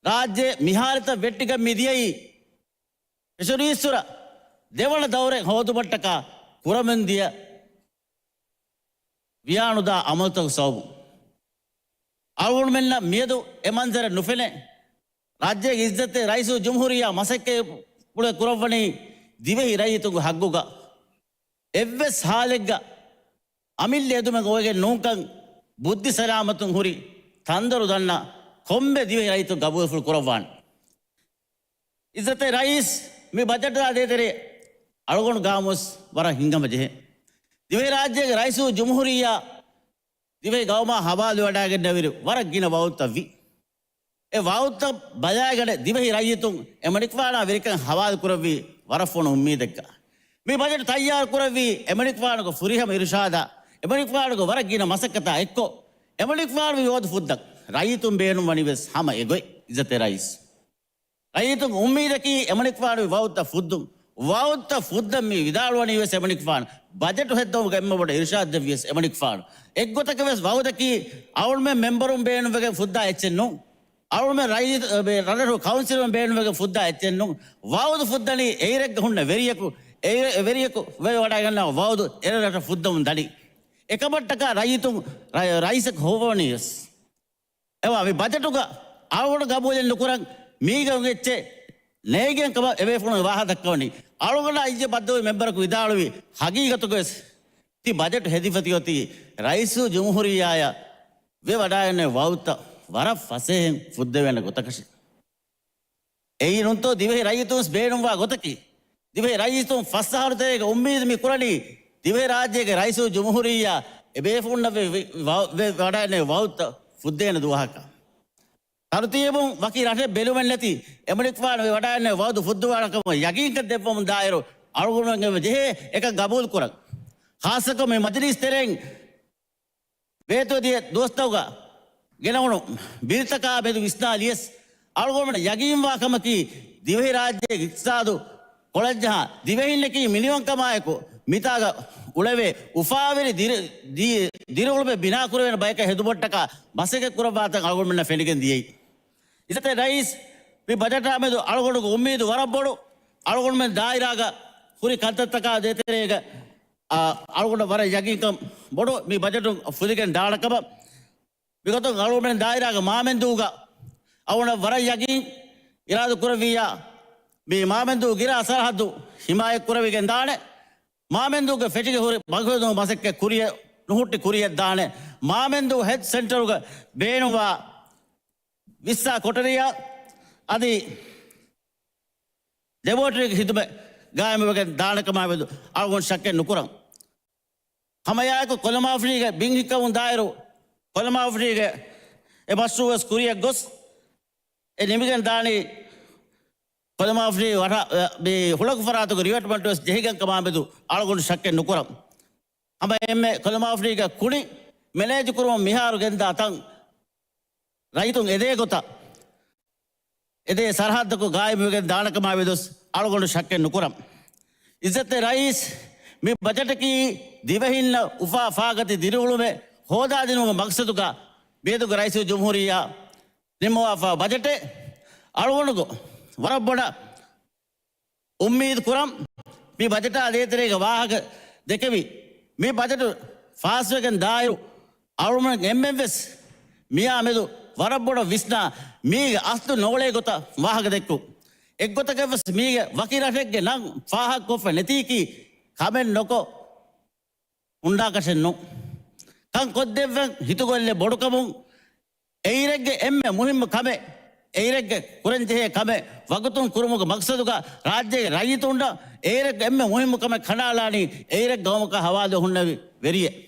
ރާއްޖެ މިހާރިތައް ވެއްޓިގެން މި ދިޔައީ ފެށުނީއްސުރަ ދެވަނަ ދައުރެއް ހޯދުމަށްޓަކާ ކުރަމުން ދިޔަ ވިޔާނުދާ އަމަލުތަކު ސަބަބުން. އަޅުގަނޑުމެންނަށް މިއަދު އެ މަންޒަރެއް ނުފެނޭ. ރާއްޖޭގެ އިއްޒަތްތެރި ރައީސުލްޖުމްހޫރިއްޔާ މަސައްކަތްޕުޅެއް ކުރައްވަނީ ދިވެހި ރައްޔިތުންގެ ހައްގުގަ. އެއްވެސް ހާލެއްގަ އަމިއްލަ އެދުމެއް އޮވެގެން ނޫންކަން ބުއްދި ސަލާމަތުން ހުރި ތަންދޮރު ދަންނަ ކޮންމެ ދިވެހި ރައްޔިތުން ގަބޫލުފުޅު ކުރައްވާނެ. އިއްޒަތްތެރި ރައީސް، މި ބަޖެޓާ ދޭތެރޭ އަޅުގަނޑު ގާމުސް ވަރަށް ހިނގަމަ ޖެހޭ. ދިވެހި ރާއްޖޭގެ ރައީސުލްޖުމްހޫރިއްޔާ ދިވެހި ގައުމާ ހަވާލުވެވަޑައިގެންނެވިރު ވަރަށް ގިނަ ވައުދުތައް ވި. އެ ވައުދުތައް ބަލާގަނެ ދިވެހި ރައްޔިތުން އެމަނިކުފާނާ ވެރިކަން ހަވާލު ކުރެއްވީ ވަރަށް ފޮނު އުއްމީދެއްގަ. މި ބަޖެޓް ތައްޔާރު ކުރެއްވީ އެމަނިކުފާނުގެ ފުރިހަމަ އިރުޝާދާ، އެމަނިކުފާނުގެ ވަރަށް ގިނަ މަސައްކަތާ އެއްކޮށް، އެމަނިކުފާނު މި ވައުދު ފުއްދަން. ރައްޔިތުން ބޭނުންވަނީ ވެސް ހަމަ އެގޮތް، އިއްޒަތްތެރި ރައީސް. ރައްޔިތުން އުއްމީދަކީ އެމަނިކުފާނު މި ވައުދުތައް ފުއްދުން. ވައުދުތައް ފުއްދަން މި ވިދާޅުވަނީ ވެސް އެމަނިކުފާނު. ބަޖެޓު ހެއްދަވުމުގެ އެންމެ ބޮޑު އިރުޝާދު ދެއްވިޔަސް އެމަނިކުފާނު. އެއްގޮތަކަށް ވެސް ވައުދަކީ އަޅުމެން މެމްބަރުން ބޭނުންވެގެން ފުއްދާ އެއްޗެއް ނޫން. އަޅުމެން ރައީ-، މި ރަށްރަށު ކައުންސިލުން ބޭނުންވެގެން ފުއްދާ އެއްޗެއް ނޫން. ވައުދު ފުއްދަނީ އެއިރެއްގަ ހުންނަ ވެރިޔަކު، އެ ވެރިޔަކު ވެވަޑައިގަންނަވާ ވައުދު އެރަށްރަށަށް ފުއްދަމުން ދަނީ. އެކަމަށްޓަކާ ރައްޔިތުން ރަ-، ރައީސަކު ހޮވަވަނީ ވެސް. އެވާ މި ބަޖެޓުގަ އަޅުގަނޑު ގަބޫލެއް ނުކުރަން މީގެ އެއްޗެއް ނޭނގެން ކަމަށް އެބޭފުޅުން ވާހަކަ ދައްކަވަނީ. އަޅުގަނޑާ އިއްޔެ ބައްދަލުވި މެމްބަރަކު ވިދާޅުވި ހަގީގަތުގަ ވެސް ތި ބަޖެޓު ހެދިފަ ތިއޮތީ ރައީސުލްޖުމްހޫރިއްޔާއަށް ވެވަޑައިގެންނެވި ވައުދުތައް ވަރަށް ފަސޭހައިން ފުއްދެވޭނެ ގޮތަކަށެ. އެއީ ނޫންތޯ ދިވެހި ރައްޔިތުން ވެސް ބޭނުންވާ ގޮތަކީ؟ ދިވެހި ރައްޔިތުން ފަސް އަހަރު ތެރޭގަ އުއްމީދު މި ކުރަނީ ދިވެހި ރާއްޖޭގެ ރައީސުލްޖުމްހޫރިއްޔާ އެބޭފުޅުންނަށް ވެ-، ވެ-، ވަ-، ވެ-، ވަޑައިގެންނެވި ވައުދުތައް ފުއްދޭނެ ދުވަހަކަށް. ތަރުތީބުން ވަކި ރަށެއް ބެލުމެއްނެތި އެމަނިކުފާނު ވެވަޑައިގެންނެވި ވައުދު ފުއްދުވާނެ ކަމަށް ޔަގީންކަން ދެއްވަމުން ދާއިރު އަޅުގަނޑުމެން ޖެހޭ އެކަން ގަބޫލު ކުރަން. ޚާއްޞަކޮށް މި މަޖިލީސް ތެރެއިން ވޭތުވެދިޔަ ދުވަސްތަކުގަ ގެނައުނު ބިލްތަކާ މެދު ވިސްނާލިޔަސް، އަޅުގަނޑުމެން ޔަގީންވާ ކަމަކީ، ދިވެހިރާއްޖޭގެ އިޤްތިޞާދު ކޮޅަށްޖަހާ، ދިވެހިންނަކީ މިނިވަންކަމާއެކު، މިތާގަ އުޅެވޭ އުފާވެރި ދިރި-، ދީ-، ދިރިއުޅުމެއް ބިނާކުރެވޭނެ ބަޔަކަށް ހެދުމަށްޓަކާ މަސައްކަތް ކުރައްވާތަން އަޅުގަނޑުމެންނަށް ފެނިގެން ދިޔައީ. އިއްޒަތްތެރި ރައީސް، މި ބަޖެޓާ މެދު އަޅުގަނޑުގެ އުއްމީދު ވަރަށް ބޮޑު. އަޅުގަނޑުމެން ދާއިރާގަ ހުރި ކަންތައްތަކާ ދޭތެރޭގަ އަ، އަޅުގަނޑަށް ވަރަށް ޔަގީންކަން ބޮޑު މި ބަޖެޓު ފުދިގެން ދާނެ ކަމަށް. މިގޮތުން އަޅުގަނޑުމެން ދާއިރާގެ މާމެންދޫގަ އަޅުގަނޑަށް ވަރަށް ޔަގީން އިރާދަ ކުރެއްވިއްޔާ، މި މާމެންދޫ ގިރާ ސަރަހައްދު ހިމާޔަތް ކުރެވިގެން ދާނެ. މާމެންދޫގެ ފެށިގެ ހުރި ބަގުހެދުމުގެ މަސައްކަތް ކުރިއަށް ނުހުއްޓި ކުރިއަށް ދާނެ. މާމެންދޫ ހެލްތް ސެންޓަރުގަ ބޭނުންވާ ވިއްސާ ކޮޓަރިއާ އަދި ލެބޯޓަރީގެ ޚިދުމަތް ގާއިމުވެގެން ދާނެ ކަމާމެދު އަޅުގަނޑު ޝައްކެއް ނުކުރަން. ހަމައެއާއެކު ކޮލަމާފިރީގެ ބިން ހިއްކަމުން ދާއިރު، ކޮލަމާފިރީގެ އެ މަޝްރޫއުވެސް ކުރިއަށް ގޮސް، އެ ނިމިގެން ދާނީ ކޮލަމާފިރީ ވަރަށް، މި ހުޅަގު ފަރާތުގެ ރިވެޓްމަންޓުވެސް ޖެހިގެން ކަމާމެދު އަޅުގަނޑު ޝައްކެއް ނުކުރަން. ހަމަ އެންމެ ކޮލަމާފިރީގެ ކުނި މެނޭޖުކުރުމަށް މިހާރު ގެންދާ ތަން ރައްޔިތުން އެދޭ ގޮތަށް އެދޭ ސަރަހައްދަކު ގާއިމުވެގެން ދާނެކަމާ މެދުވެސް އަޅުގަނޑު ޝައްކެއް ނުކުރަން. އިއްޒަތްތެރި ރައީސް، މި ބަޖެޓަކީ ދިވެހިންނަށް އުފާ ފާގަތި ދިރިއުޅުމެއް ހޯދާދިނުމުގެ މަގްސަދުގަ މިއަދުގެ ރައީސުލްޖުމްހޫރިއްޔާ ނިންމަވާފާ ބަޖެޓެއް. އަޅުގަނޑު ވަރަށް ބޮޑަށް އުއްމީދު ކުރަން، މި ބަޖެޓާ ދޭތެރޭގަ ވާހަކަ ދެކެވި، މި ބަޖެޓު ފާސްވެގެން ދާއިރު، އަޅުގަނޑު އެންމެންވެސް މިއާ މެދު ވަރަށް ބޮޑަށް ވިސްނާ، މީގެ އަސްލު ނޯޅޭ ގޮތަށް ވާހަކަ ދެއްކުން. އެއްގޮތަކަށްވެސް މީގެ ވަކި ރަށެއްގެ ނަން ފާހަގަކޮށްފަ ނެތީކީ ކަމެއް ނޮކޮށް ހުންނާކަށެއް ނޫން. ކަން ކޮށްދެއްވަން ހިތުގޮތްލެއް ބޮޑުކަމުން، އެއިރެއްގެ އެންމެ މުހިއްމު ކަމެއް، އެއިރެއްގެ ކުރަންޖެހޭ ކަމެއް ވަގުތުން ކުރުމުގެ މަގްސަދުގަ ރާއްޖޭގެ ރައްޔިތުންނަށް އެއިރެއްގެ އެންމެ މުހިއްމު ކަމެއް ކަނޑައަޅާނީ އެއިރެއްގެ ގައުމަކާ ހަވާލު ހުންނެވި ވެރިއެއް.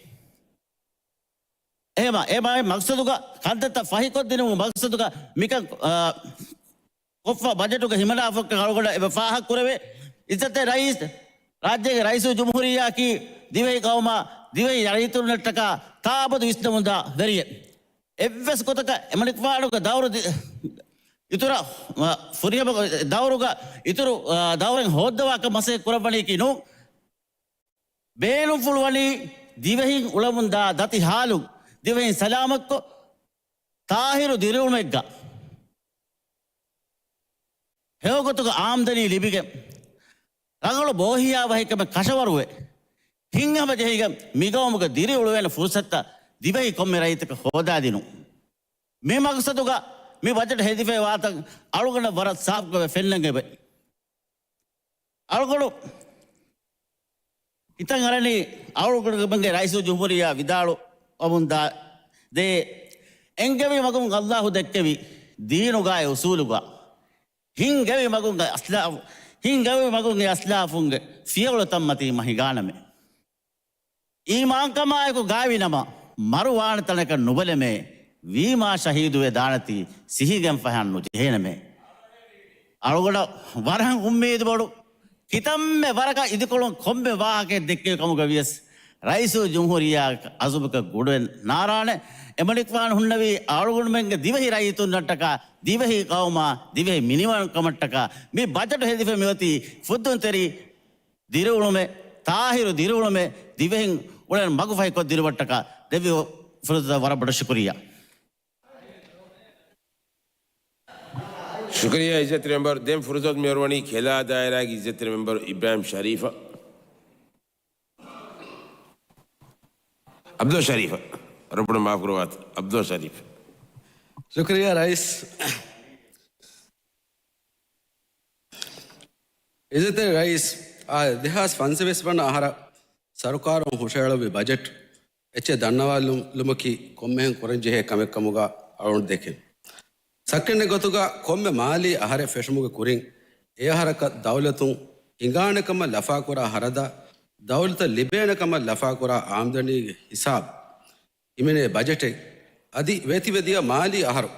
އެހެމަ، އެ މަގްސަދުގަ ކަންތައްތައް ފަހިކޮށްދިނުމުގެ މަގްސަދުގަ މިކަން، އާ، ކޮށްފަ ބަޖެޓުގެ ހިމަނާފަކަށް އަޅުގަނޑަށް އެބަ ފާހަގަކުރެވޭ. އިއްޒަތްތެރި ރައީސް، ރާއްޖޭގެ ރައީސުލްޖުމްހޫރިއްޔާއަކީ ދިވެހި ގައުމާ ދިވެހި ރައްޔިތުންނަށްޓަކާ ތާއަބަދު ވިސްނަމުންދާ ވެރިއެއް. އެއްވެސް ގޮތަކަށް އެމަނިކުފާނުގެ ދައުރު ދި-، އިތުރަށް، އަ، ފުރިހަމަ ދައުރުގަ އިތުރު، އަ، ދައުރެއް ހޯއްދަވާކަށް މަސައްކަތް ކުރައްވަނީކީ ނޫން. ބޭނުންފުޅުވަނީ ދިވެހިން އުޅެމުންދާ ދަތި ހާލުން ދިވެހިން ސަލާމަތްކޮށް، ތާހިރު ދިރިއުޅުމެއްގަ ހެޔޮގޮތުގަ އާމްދަނީ ލިބިގެން، ރަނގަޅު ބޯހިޔާވަހިކަމެއް ކަށަވަރުވެ، ހިތްހަމަޖެހިގެން މިގައުމުގެ ދިރިއުޅުވޭނެ ފުރުސަތުތައް ދިވެހި ކޮންމެ ރައްޔިތަކަށް ހޯދާދިނުން. މި މަގްސަދުގަ މި ބަޖެޓް ހެދިފައިވާތަން އަޅުގަނޑަށް ވަރަށް ސާފުކޮށް ފެންނަން އެބަ. އަޅުގަނޑު ހިތަށް އަރަނީ އަޅުގަނޑުމެންގެ ރައީސުލްޖުމްހޫރިއްޔާ ވިދާޅުވަމުންދާ ދޭ އެންގެވި މަގުން އައްލާހު ދެއްކެވި ދީނުގައި އުސޫލުގަ ހިންގެވި މަގުން އަސްލާ-، ހިންގެވި މަގުން އެ އަސްލާފުންގެ ފިޔަވަޅުތައްމަތީ މަ ހިނގާނަމޭ. އީމާންކަމާއެކު ގާތްވިނަމަ، މަރު ވާނެ ތަނަކަށް ނުބަލަމޭ، ވީމާ ޝަހީދުވެ ދާނަތީ، ސިހިގެންފަހަން ނުޖެހޭނަމޭ. އަޅުގަނޑަށް ވަރަށް އުއްމީދު ބޮޑު، ކިތަންމެ ވަރަކަށް އިދިކޮޅުން ކޮންމެ ވާހަކައެއް ދެއްކެވި ކަމުގަ ވިޔަސް، ރައީސުލްޖުމްހޫރިއްޔާ އަޒުމަކަށް ގުޑުވެ ނާރާނެ. އެމަނިކުފާނު ހުންނެވީ އަޅުގަނޑުމެންގެ ދިވެހި ރައްޔިތުންނަށްޓަކާ، ދިވެހި ޤައުމާ، ދިވެހި މިނިވަންކަމަށްޓަކާ، މި ބަޖެޓު ހެދިފަ މިއޮތީ ފުއްދުންތެރި ދިރިއުޅުމެއް، ތާހިރު ދިރިއުޅުމެއް، ދިވެހިން އުޅެން މަގުފަހިކޮށްދިނުމަށްޓަކާ ދެއްވި ފުރުސަތަށް ވަރަށް ބޮޑަށް ޝުކުރިއްޔާ. ޝުކުރިއްޔާ އިއްޒަތްތެރި މެމްބަރު. ދެން ފުރުސަތު މިއޮރުވަނީ ކެލާ ދާއިރާގެ އިއްޒަތްތެރި މެމްބަރު އިބްރާހިމް ޝަރީފަށް. އަބްދުﷲ ޝަރީފަށް. ވަރަށް ބޮޑަށް މާފުކުރައްވާތި. އަބްދުﷲ ޝަރީފް. ޝުކުރިއްޔާ ރައީސް. އިއްޒަތްތެރި ރައީސް، އާ، ދެހާސް ފަންސަވީސް ވަނަ އަހަރަށް ސަރުކާރުން ހުށަހެޅުއްވި ބަޖެޓް އެއްޗެއް ދަންނަވާލުމަކީ ކޮންމެހެން ކުރަންޖެހޭ ކަމެއްކަމުގަ އަޅުގަނޑު ދެކެން. ސައްކަންޑެއް ގޮތުގަ ކޮންމެ މާލީ އަހަރެއް ފެށުމުގެ ކުރިން އެ އަހަރަކަށް ދައުލަތުން ހިނގާނެ ކަމަށް ލަފާކުރާ ހަރަދާ، ދައުލަތަށް ލިބޭނެ ކަމަށް ލަފާކުރާ އާމްދަނީގެ ހިސާބު ހިމެނޭ ބަޖެޓެއް. އަދި ވޭތިވެދިޔަ މާލީ އަހަރު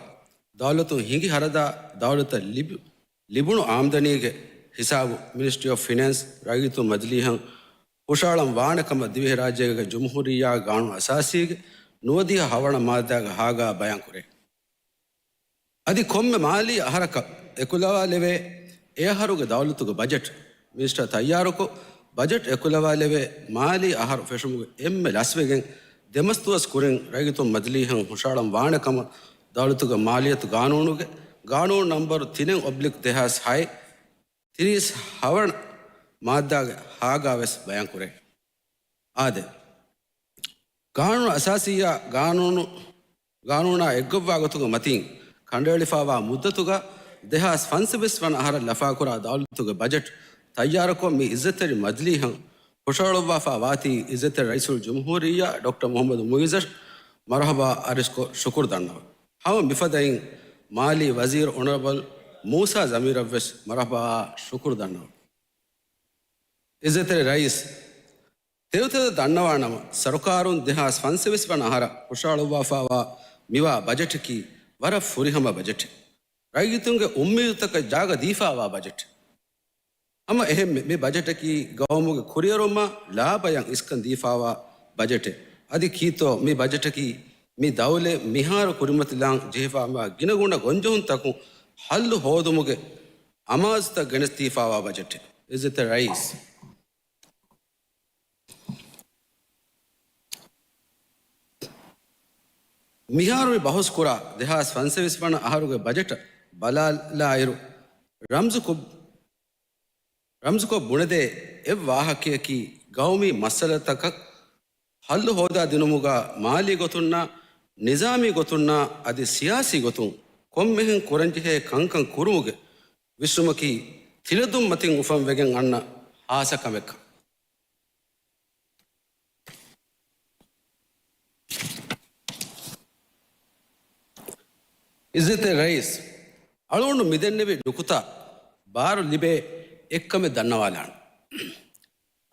ދައުލަތުން ހިނގި ހަރަދާ ދައުލަތަށް ލިބި-، ލިބުނު އާމްދަނީގެ ހިސާބު މިނިސްޓްރީ އޮފް ފިނޭންސް ރައްޔިތުން މަޖިލީހަށް ހުށަހަޅަން ވާނެ ކަމަށް ދިވެހިރާއްޖޭގެ ޖުމްހޫރިއްޔާގެ ގާނޫނު އަސާސީގެ ނުވަދިހަ ހަވަނަ މާއްދާގެ ހާގާ ބަޔާންކުރޭ. އަދި ކޮންމެ މާލީ އަހަރަކަށް އެކުލަވާލެވޭ އެއަހަރުގެ ދައުލަތުގެ ބަޖެޓް މިނިސްޓަރ ތައްޔާރުކޮށް، ބަޖެޓް އެކުލަވާލެވޭ މާލީ އަހަރު ފެށުމުގެ އެންމެ ލަސްވެގެން ދެމަސް ދުވަސް ކުރިން ރައްޔިތުން މަޖިލީހަށް ހުށަހަޅަން ވާނެ ކަމަށް ދައުލަތުގެ މާލިއްޔަތު ގާނޫނުގެ ގާނޫނު ނަންބަރު ތިނެއް އޮބްލިކް ދެހާސް ހައެއް ތިރީސް ހަވަނަ މާއްދާގެ ހާގާ ވެސް ބަޔާންކުރޭ. އާދެ، ގާނޫނު އަސާސީއާ ގާނޫނު، ގާނޫނާ އެއްގޮއްވާ ގޮތުގެ މަތީން ކަނޑައެޅިފާވާ މުއްދަތުގަ ދެހާސް ފަންސަވީސް ވަނަ އަހަރަށް ލަފާކުރާ ދައުލަތުގެ ބަޖެޓް ތައްޔާރުކޮށް، މި އިއްޒަތްތެރި މަޖިލީހަށް ހުށަހަޅުއްވާފާ ވާތީ އިއްޒަތްތެރި ރައީސުލްޖުމްހޫރިއްޔާ ޑޮކްޓަރ މުޙައްމަދު މުޢިއްޒަށް މަރުޙަބާ އަރިސްކޮށް ޝުކުރު ދަންނަވަން. ހަމަ މިފަދައިން މާލީ ވަޒީރު އޮނަރަބަލް މޫސާ ޒަމީރަށްވެސް މަރުޙަބާ ޝުކުރު ދަންނަވަން. އިއްޒަތްތެރި ރައީސް، ތެދުތެދަށް ދަންނަވާނަމަ، ސަރުކާރުން ދެހާސް ފަންސަވީސް ވަނަ އަހަރަށް ހުށަހަޅުއްވާފާވާ މިވާ ބަޖެޓަކީ ވަރަށް ފުރިހަމަ ބަޖެޓެއް. ރައްޔިތުންގެ އުއްމީދުތަކަށް ޖާގަ ދީފާވާ ބަޖެޓެއް. ހަމަ އެހެންމެ، މި ބަޖެޓަކީ ގައުމުގެ ކުރިއެރުމަށް ލާބަޔަށް އިސްކަން ދީފާވާ ބަޖެޓެއް. އަދި ކީއްތޯ މި ބަޖެޓަކީ މި ދައުލަތް މިހާރު ކުރިމަތިލާން ޖެހިފާ ގިނަގުނަ ގޮންޖެހުންތަކުން ހައްލު ހޯދުމުގެ އަމާޒުތައް ގެނެސްދީފާވާ ބަޖެޓެއް. އިއްޒަތްތެރި ރައީސް، މިހާރު މި ބަހުސް ކުރާ ދެހާސް ފަންސަވީސް ވަނަ އަހަރުގެ ބަޖެޓަށް ބަލާލާއިރު، ރަމްޒުކޮށް، ރަމްޒުކޮށް ބުނެދޭ އެއް ވާހަކަޔަކީ، ގައުމީ މައްސަލަތަކަށް ހައްލު ހޯދާ ދިނުމުގަ މާލީ ގޮތުންނާ، ނިޒާމީ ގޮތުންނާ އަދި ސިޔާސީ ގޮތުން ކޮންމެހެން ކުރަންޖެހޭ ކަންކަން ކުރުމުގެ ވިސްނުމަކީ ތިލަދުންމަތިން އުފަންވެގެން އަންނަ ހާއްސަ ކަމެއްކަން. އިއްޒަތްތެރި ރައީސް، އަޅުގަނޑު މިދެންނެވި ނުކުތާ ބާރު ލިބޭ އެއްކަމެއް ދަންނަވާލާނަން.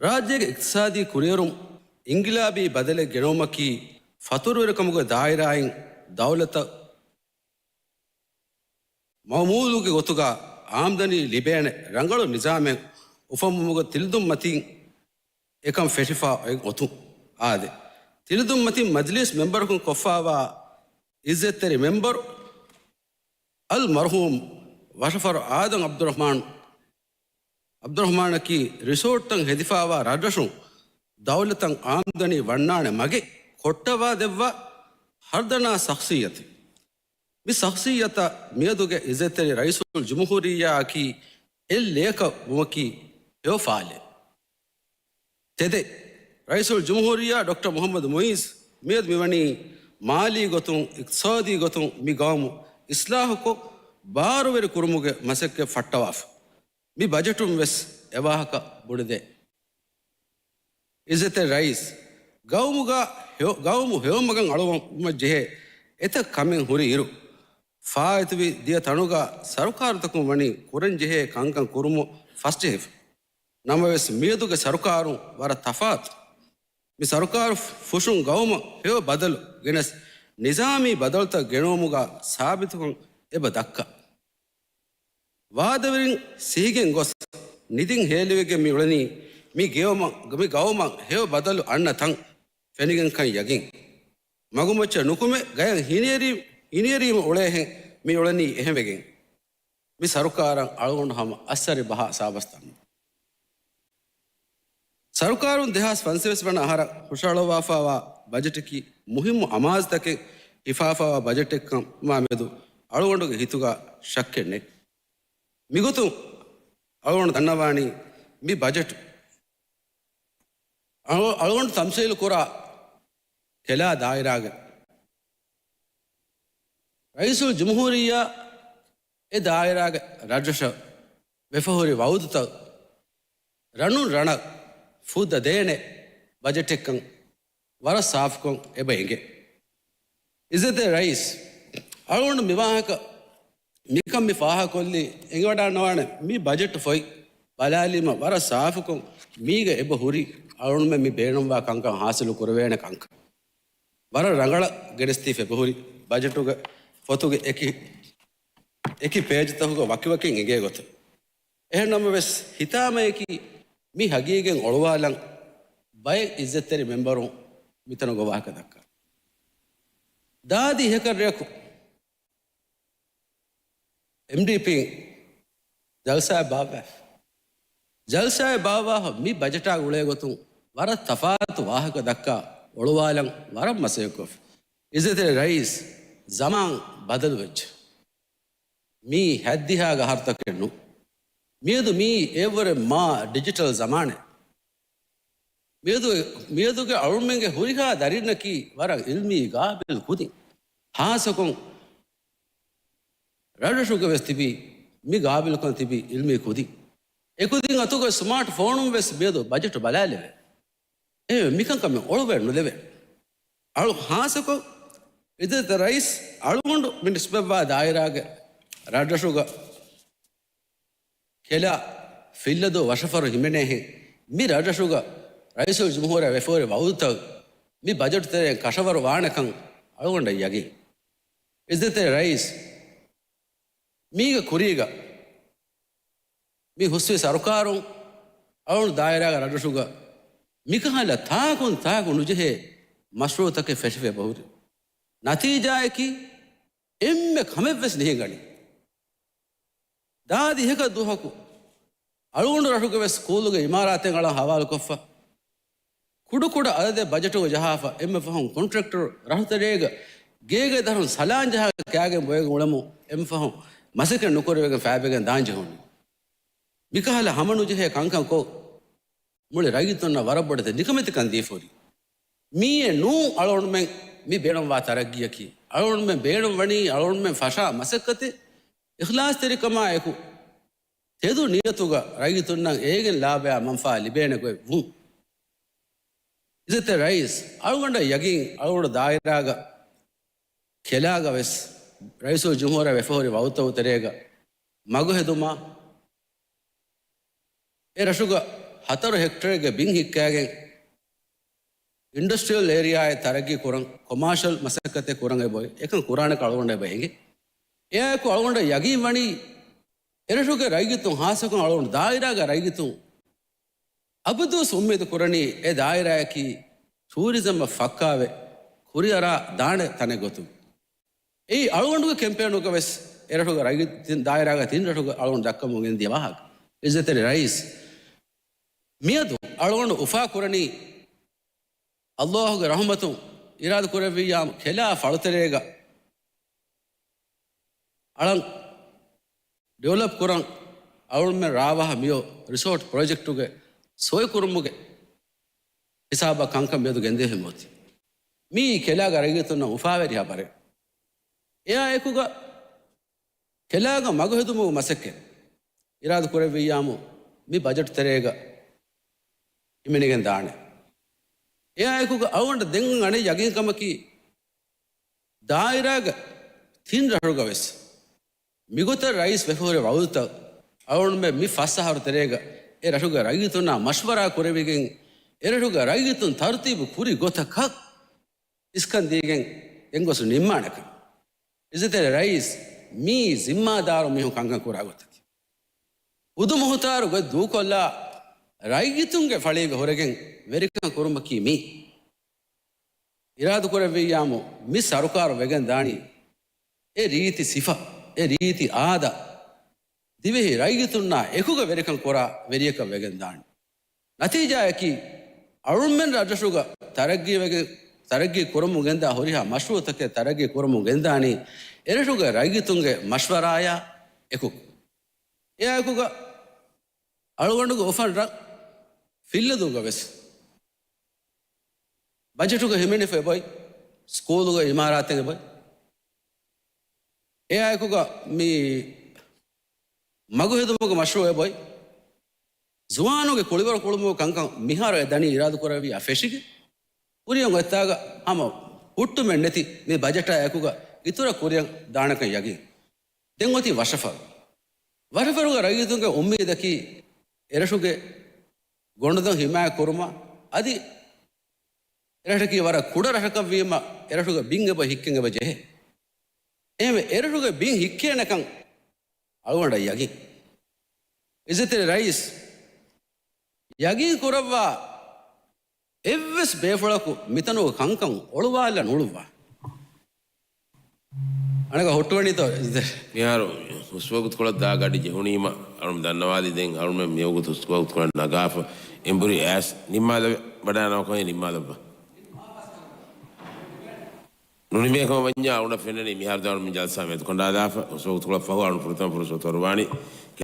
ރާއްޖޭގެ އިޤްތިޞާދީ ކުރިއެރުން އިންޤިލާބީ ބަދަލެއް ގެނައުމަކީ ފަތުރުވެރިކަމުގެ ދާއިރާއިން ދައުލަތަށް މައުމޫލުގެ ގޮތުގަ އާމްދަނީ ލިބޭނެ ރަނގަޅު ނިޒާމެއް އުފަންވުމުގެ ތިލަދުންމަތިން އެކަން ފެށިފަ އޮތުން އާދެ. ތިލަދުންމަތިން މަޖިލީސް މެމްބަރަކުން ކޮށްފާވާ އިއްޒަތްތެރި މެމްބަރު އަލް މަރްޙޫމް ވަށަފަރު އާދަމް ޢަބްދުއްރަޙްމާން، ޢަބްދުއްރަޙްމާނަކީ ރިސޯޓްތައް ހެދިފާވާ ރަށްރަށުން ދައުލަތަށް އާމްދަނީ ވަންނާނެ މަގެއް ކޮށްޓަވާ ދެއްވާ ހަރުދަނާ ޝަޚްޞިއްޔަތެއް. މި ޝަޚްޞިއްޔަތަށް މިއަދުގެ އިއްޒަތްތެރި ރައީސުލް ޖުމްހޫރިއްޔާއަކީ އެއް ލެޔަކަށް ވުމަކީ ހެޔޮ ފާލެއް. ތެދެއް، ރައީސުލް ޖުމްހޫރިއްޔާ ޑޮކްޓަރ މުޙައްމަދު މުޢިއްޒު މިއަދު މިވަނީ މާލީ ގޮތުން، އިޤްތިޞާދީ ގޮތުން މި ގައުމު އިޞްލާޙުކޮށް، ބާރުވެރި ކުރުމުގެ މަސައްކަތް ފައްޓަވާފަ. މި ބަޖެޓުން ވެސް އެވާހަކަ ބުނެދޭ. އިއްޒަތްތެރި ރައީސް، ގައުމުގަ ހެޔޮ-، ގައުމު ހެޔޮމަގަށް އަޅުވުމަށް ޖެހޭ އެތައް ކަމެއް ހުރި އިރު، ފާއިތުވި ދިޔަ ތަނުގަ ސަރުކާރުތަކުން ވަނީ ކުރަންޖެހޭ ކަންކަން ކުރުމަށް ފަސްޖެހިފަ. ނަމަވެސް، މިއަދުގެ ސަރުކާރުން ވަރަށް ތަފާތު. މި ސަރުކާރު ފުށުން ގައުމަށް ހެޔޮ ބަދަލު ގެނެސް، ނިޒާމީ ބަދަލުތައް ގެނައުމުގަ ސާބިތުކަން އެބަ ދައްކާ. ވާދަވެރިން ސިހިގެން ގޮސް، ނިދިން ހޭލިވެގެން މި އުޅެނީ، މި ގެއުމަށް، މި ގައުމަށް ހެޔޮ ބަދަލު އަންނަ ތަން ފެނިގެންކަން ޔަގީން. މަގުމައްޗަށް ނުކުމެ، ގަޔަށް ހިނިއެރީ-، ހިނިއެރީމަ އުޅޭހެން މި އުޅެނީ އެހެންވެގެން. މި ސަރުކާރަށް އަޅުގަނޑު ހަމަ އައްސަރި ބަހާ ސާބަސް ދަންނަ. ސަރުކާރުން ދެހާސް ފަންސަވީސް ވަނަ އަހަރަށް ހުށަހަޅައްވާފައިވާ ބަޖެޓަކީ މުހިއްމު އަމާޒުތަކެއް ހިފާފައިވާ ބަޖެޓެއްކަމާ މެދު އަޅުގަނޑުގެ ހިތުގަ ޝައްކެއް ނެތް. މިގޮތުން އަޅުގަނޑު ދަންނަވާނީ މި ބަޖެޓު އަޅު-، އަޅުގަނޑު ތަމްސީލު ކުރާ ކެލާ ދާއިރާގެ ރައީސުލް ޖުމްހޫރިއްޔާ އެ ދާއިރާގެ ރަށްރަށަށް ވެފަހުރި ވައުދުތައް ރަނުން ރަނަށް ފުއްދަ ދޭނެ ބަޖެޓެއްކަން ވަރަށް ސާފުކޮށް އެބަ އެނގޭ. އިއްޒަތްތެރި ރައީސް، އަޅުގަނޑު މިވާހަކަ މިކަން މި ފާހަގަކޮށްލީ އެނގިވަޑާންނަވާނެ މި ބަޖެޓު ފޮތް ބަލާލީމަ ވަރަށް ސާފުކޮށް މީގަ އެބަ ހުރި އަޅުގަނޑުމެން މި ބޭނުންވާ ކަންކަން ހާސިލު ކުރެވޭނެ ކަންކަން. ވަރަށް ރަނގަޅަށް ގެނެސްދީފަ އެބަހުރި ބަޖެޓުގެ ފޮތުގެ އެކި، އެކި ޕޭޖްތަކުގަ ވަކިވަކިން އެނގޭ ގޮތަށް. އެހެން ނަމަވެސް، ހިތާމަޔަކީ މި ހަގީގަތް އޮޅުވާލަން ބައެއް އިއްޒަތްތެރި މެމްބަރުން މިތަނުގަ ވާހަކަ ދައްކާ. ދާދި އިހަކަށް ރެޔަކު އެމްޑީޕީން ޖަލްސާއެއް ބާއްވާފަ. ޖަލްސާއެއް ބާއްވާފަ މި ބަޖެޓާ ގުޅޭ ގޮތުން ވަރަށް ތަފާތު ވާހަކަ ދައްކާ އޮޅުވާލަން ވަރަށް މަސައްކަތްކޮށްފަ. އިއްޒަތްތެރި ރައީސް، ޒަމާން ބަދަލުވެއްޖެ. މީ ހަތްދިހާގެ އަހަރުތަކެއް ނޫން. މިއަދު މީ އެއަށްވުރެ މާ ޑިޖިޓަލް ޒަމާނެއް. މިއަދު، މިއަދުގެ އަޅުމެންގެ ހުރިހާ ދަރިންނަކީ ވަރަށް އިލްމީ ގާބިލް ކުދިން. ހާއްސަކޮށް ރަށްރަށުގަ ވެސް ތިބީ މި ގާބިލްކަން ތިބީ އިލްމީ ކުދިން. އެކުދިން އަތުގަ ސްމާޓް ފޯނުން ވެސް މިއަދު ބަޖެޓު ބަލާލެވޭ. އެހެންވެ، މިކަންކަމެއް އޮޅުވެ ނުލެވޭ. އަޅު ހާއްސަކޮށް އިއްޒަތް ރައީސް އަޅުގަނޑު މި ނިސްބަތްވާ ދާއިރާގެ ރަށްރަށުގަ ކެލާ ފިއްލަދޫ ވަށަފަރު ހިމެނޭހެން މި ރަށްރަށުގަ ރައީސުލް ޖުމްހޫރިއްޔާ ވެފަހުރި ވައުދުތައް މި ބަޖެޓު ތެރެއިން ކަށަވަރު ވާނެކަން އަޅުގަނޑަށް ޔަގީން. އިއްޒަތްތެރި ރައީސް، މީގެ ކުރީގަ މި ހުސްވި ސަރުކާރުން އަޅުގަނޑު ދާއިރާގެ ރަށްރަށުގަ މިކަހަލަ ތާކުން ތާކު ނުޖެހޭ މަޝްރޫޢުތަކެއް ފެށިފަ އެބަހުރި. ނަތީޖާއަކީ އެންމެ ކަމެއްވެސް ނިހިނގަނީ. ދާދި އިހަކަށް ދުވަހަކު އަޅުގަނޑު ރަށުގެ ވެސް ސްކޫލުގެ އިމާރާތެއް އަޅަން ހަވާލުކޮށްފަ، ކުޑަކުޑަ އަދަދެއް ބަޖެޓުގަ ޖަހާފަ، އެންމެ ފަހުން ކޮންޓްރެކްޓަރު ރަށުތެރޭގަ ގޭގެ ދަރުން ސަލާން ޖަހާ ކާގެން ބޮއެގެން އުޅެމު، އެންމެ ފަހުން މަސައްކަތް ނުކުރެވިގެން ފައިބެގެން ދާން ޖެހުނީ. މިކަހަލަ ހަމަނުޖެހޭ ކަންކަން ކޮށް، މުޅި ރައްޔިތުންނަށް ވަރަށް ބޮޑެތި ނިކަމެތިކަން ދީފަ ހުރި. މިއެއް ނޫން އަޅުގަނޑުމެން މި ބޭނުންވާ ތަރައްގީއަކީ. އަޅުގަނޑުމެން ބޭނުންވަނީ އަޅުގަނޑުމެން ފަށާ މަސައްކަތެއް އިޚްލާޞްތެރިކަމާއެކު، ތެދު ނިޔަތުގަ ރައްޔިތުންނަށް އޭގެން ލާބަޔާ މަންފާ ލިބޭނެ ގޮތް ވުން. އިއްޒަތްތެރި ރައީސް، އަޅުގަނޑަށް ޔަގީން އަޅުގަނޑު ދާއިރާގަ ކެލާގަ ވެސް ރައީސުލްޖުމްހޫރިއްޔާ ވެފަ ހުރި ވަގުތު ތެރޭގަ މަގު ހެދުމާ، އެ ރަށުގަ ހަތަރު ހެކްޓަރެއްގެ ބިން ހިއްކާގެން، އިންޑަސްޓްރިއަލް އޭރިއާއެއް ތަރައްގީ ކުރަން، ކޮމާޝަލް މަސައްކަތެއް ކުރަން އެބައޮތް. އެކަން ކުރާނެކަން އަޅުގަނޑަށް އެބަ އެނގޭ. އެއާއެކު އަޅުގަނޑަށް ޔަގީން ވަނީ، އެރަށުގެ ރައްޔިތުން، ހާއްސަކޮށް އަޅުގަނޑު ދާއިރާގެ ރައްޔިތުން އަބަދުވެސް އުއްމީދު ކުރަނީ، އެ ދާއިރާއަކީ ޓޫރިޒަމަށް ފައްކާވެ، ކުރިއަރާ ދާނެ ތަނެއް ގޮތުން. އެއީ އަޅުގަނޑުގެ ކެމްޕޭނުގަ ވެސް އެރަށުގެ ރައްޔިތުން ދާއިރާގަ ތިން ރަށުގެ އަޅުގަނޑު ދައްކަމުން ގެންދިޔަ ވާހަކަ. އިއްޒަތްތެރި ރައީސް، މިއަދު އަޅުގަނޑު އުފާ ކުރަނީ އައްލާހުގެ ރަޙުމަތުން އިރާދަ ކުރެއްވިއްޔާމު ކެލާ ފަޅުތެރޭގަ އަޅަން ޑިވެލޮޕް ކުރަން އަޅުގަނޑުމެން ރާވަހަށް މިއޮ ރިސޯޓް ޕްރޮޖެކްޓުގެ ސޮއިކުރުމުގެ ހިސާބަށް ކަންކަން މިއަދު ގެންދެވިފަ އޮތީ. މިއީ ކެލާގެ ރައްޔިތުންނަށް އުފާވެރި ހަބަރެއް. އެއާއެކުގަ ކެލާގަ މަގު ހެދުމުގެ މަސައްކަތް އިރާދަ ކުރެއްވިއްޔާމު މި ބަޖެޓް ތެރޭގަ ހިމެނިގެން ދާނެ. އެއާއެކުގަ އަޅުގަނޑަށް ދެން އަނެއް ޔަގީންކަމަކީ، ދާއިރާގެ ތިން ރަށުގަ ވެސް މިގޮތަށް ރައީސް ވެފަ ހުރި ވަގުތުތައް އަޅުގަނޑުމެން މި ފަސް އަހަރު ތެރޭގަ އެ ރަށުގެ ރައްޔިތުންނާ މަޝްވަރާ ކުރެވިގެން، އެ ރަށުގެ ރައްޔިތުން ތަރުތީބު ކުރި ގޮތަކަށް އިސްކަން ދީގެން ގެންގޮސް ނިންމާނެކަން. އިއްޒަތްތެރި ރައީސް، މީ ޒިންމާދާރު މީހުން ކަންކަން ކުރާ ގޮތަކީ. ހުދު މުހުތާރު ގޮތް ދޫކޮށްލާ، ރައްޔިތުންގެ ފަޅީގަ ހުރެގެން ވެރިކަން ކުރުމަކީ މީ. އިރާދަކުރެއްވިއްޔާމު މި ސަރުކާރު ވެގެން ދާނީ އެ ރީތި ސިފަ، އެ ރީތި އާދަ، ދިވެހި ރައްޔިތުންނާ އެކުގަ ވެރިކަން ކުރާ ވެރިޔަކަށް ވެގެން ދާނީ. ނަތީޖާއަކީ، އަޅުމެން ރަށްރަށުގަ ތަރައްގީވެގެން، ތަރައްގީ ކުރަމުން ގެންދާ ހުރިހާ މަޝްރޫޢުތަކެއް ތަރައްގީ ކުރަމުން ގެންދާނީ، އެރަށުގެ ރައްޔިތުންގެ މަޝްވަރާޔާ އެކު. އެއާއެކުގަ އަޅުގަނޑުގެ އުފަން ރަށް ފިއްލަދޫގަ ވެސް ބަޖެޓުގަ ހިމެނިފަ އެބައޮތް، ސްކޫލުގެ އިމާރާތެއް އެބައޮތް. އެއާއެކުގަ މި މަގު ހެދުމުގެ މަޝްރޫޢު އެބައޮތް. ޒުވާނުންގެ ކުޅިވަރު ކުޅުމުގެ ކަންކަން މިހާރު އެ ދަނީ އިރާދަކުރެއްވިއްޔާ ފެށިގެން، ކުރިއަށް އޮތްތާގަ ހަމަ ހުއްޓުމެއް ނެތި މި ބަޖެޓާ އެކުގަ އިތުރަށް ކުރިއަށް ދާނެކަން ޔަގީން. ދެން އޮތީ ވަށަފަރު. ވަށަފަރުގެ ރައްޔިތުންގެ އުއްމީދަކީ އެރަށުގެ ގޮނޑުދޮށް ހިމާޔަތް ކުރުމަށް، އަދި އެރަށަކީ ވަރަށް ކުޑަ ރަށަކަށްވީމަ، އެރަށުގެ ބިން އެބަ ހިއްކެން އެބަ ޖެހޭ. އެހެންވެ، އެރަށުގެ ބިން ހިއްކޭނެކަން އަޅުގަނޑަށް ޔަގީން. އިއްޒަތްތެރި ރައީސް، ޔަގީން ކުރައްވާ އެއްވެސް ބޭފުޅަކު މިތަނުގެ ކަންކަން އޮޅުވާލަ ނުޅުއްވާ. އަނެކަ ހުއްޓުވަނީތޯ؟ މިހާރު ހުސްވަގުތުކޮޅަށް ދާ ގަޑި ޖެހުނީމަ، އަޅުން ދަންނަވާލި ދެން އަޅުމެން މިވަގުތު ހުސްވަގުތުކޮޅަށް ނަގާފަ. އެނބުރި އައިސް ނިންމާލަ ވަޑާނަވަކޮށް ނިންމާލައްވާ. ނުނިމޭކަމަށް ވަންޏާ އަޅުންނަށް ފެންނަނީ މިހާރު ދާނު މި ޖަލްސާ މެދުކަނޑާލާފަ. ހުސްވަގުތުކޮޅަށް ފަހު އަޅުން ފުރަތަމަ ފުރުސަތު އޮރުވާނީ.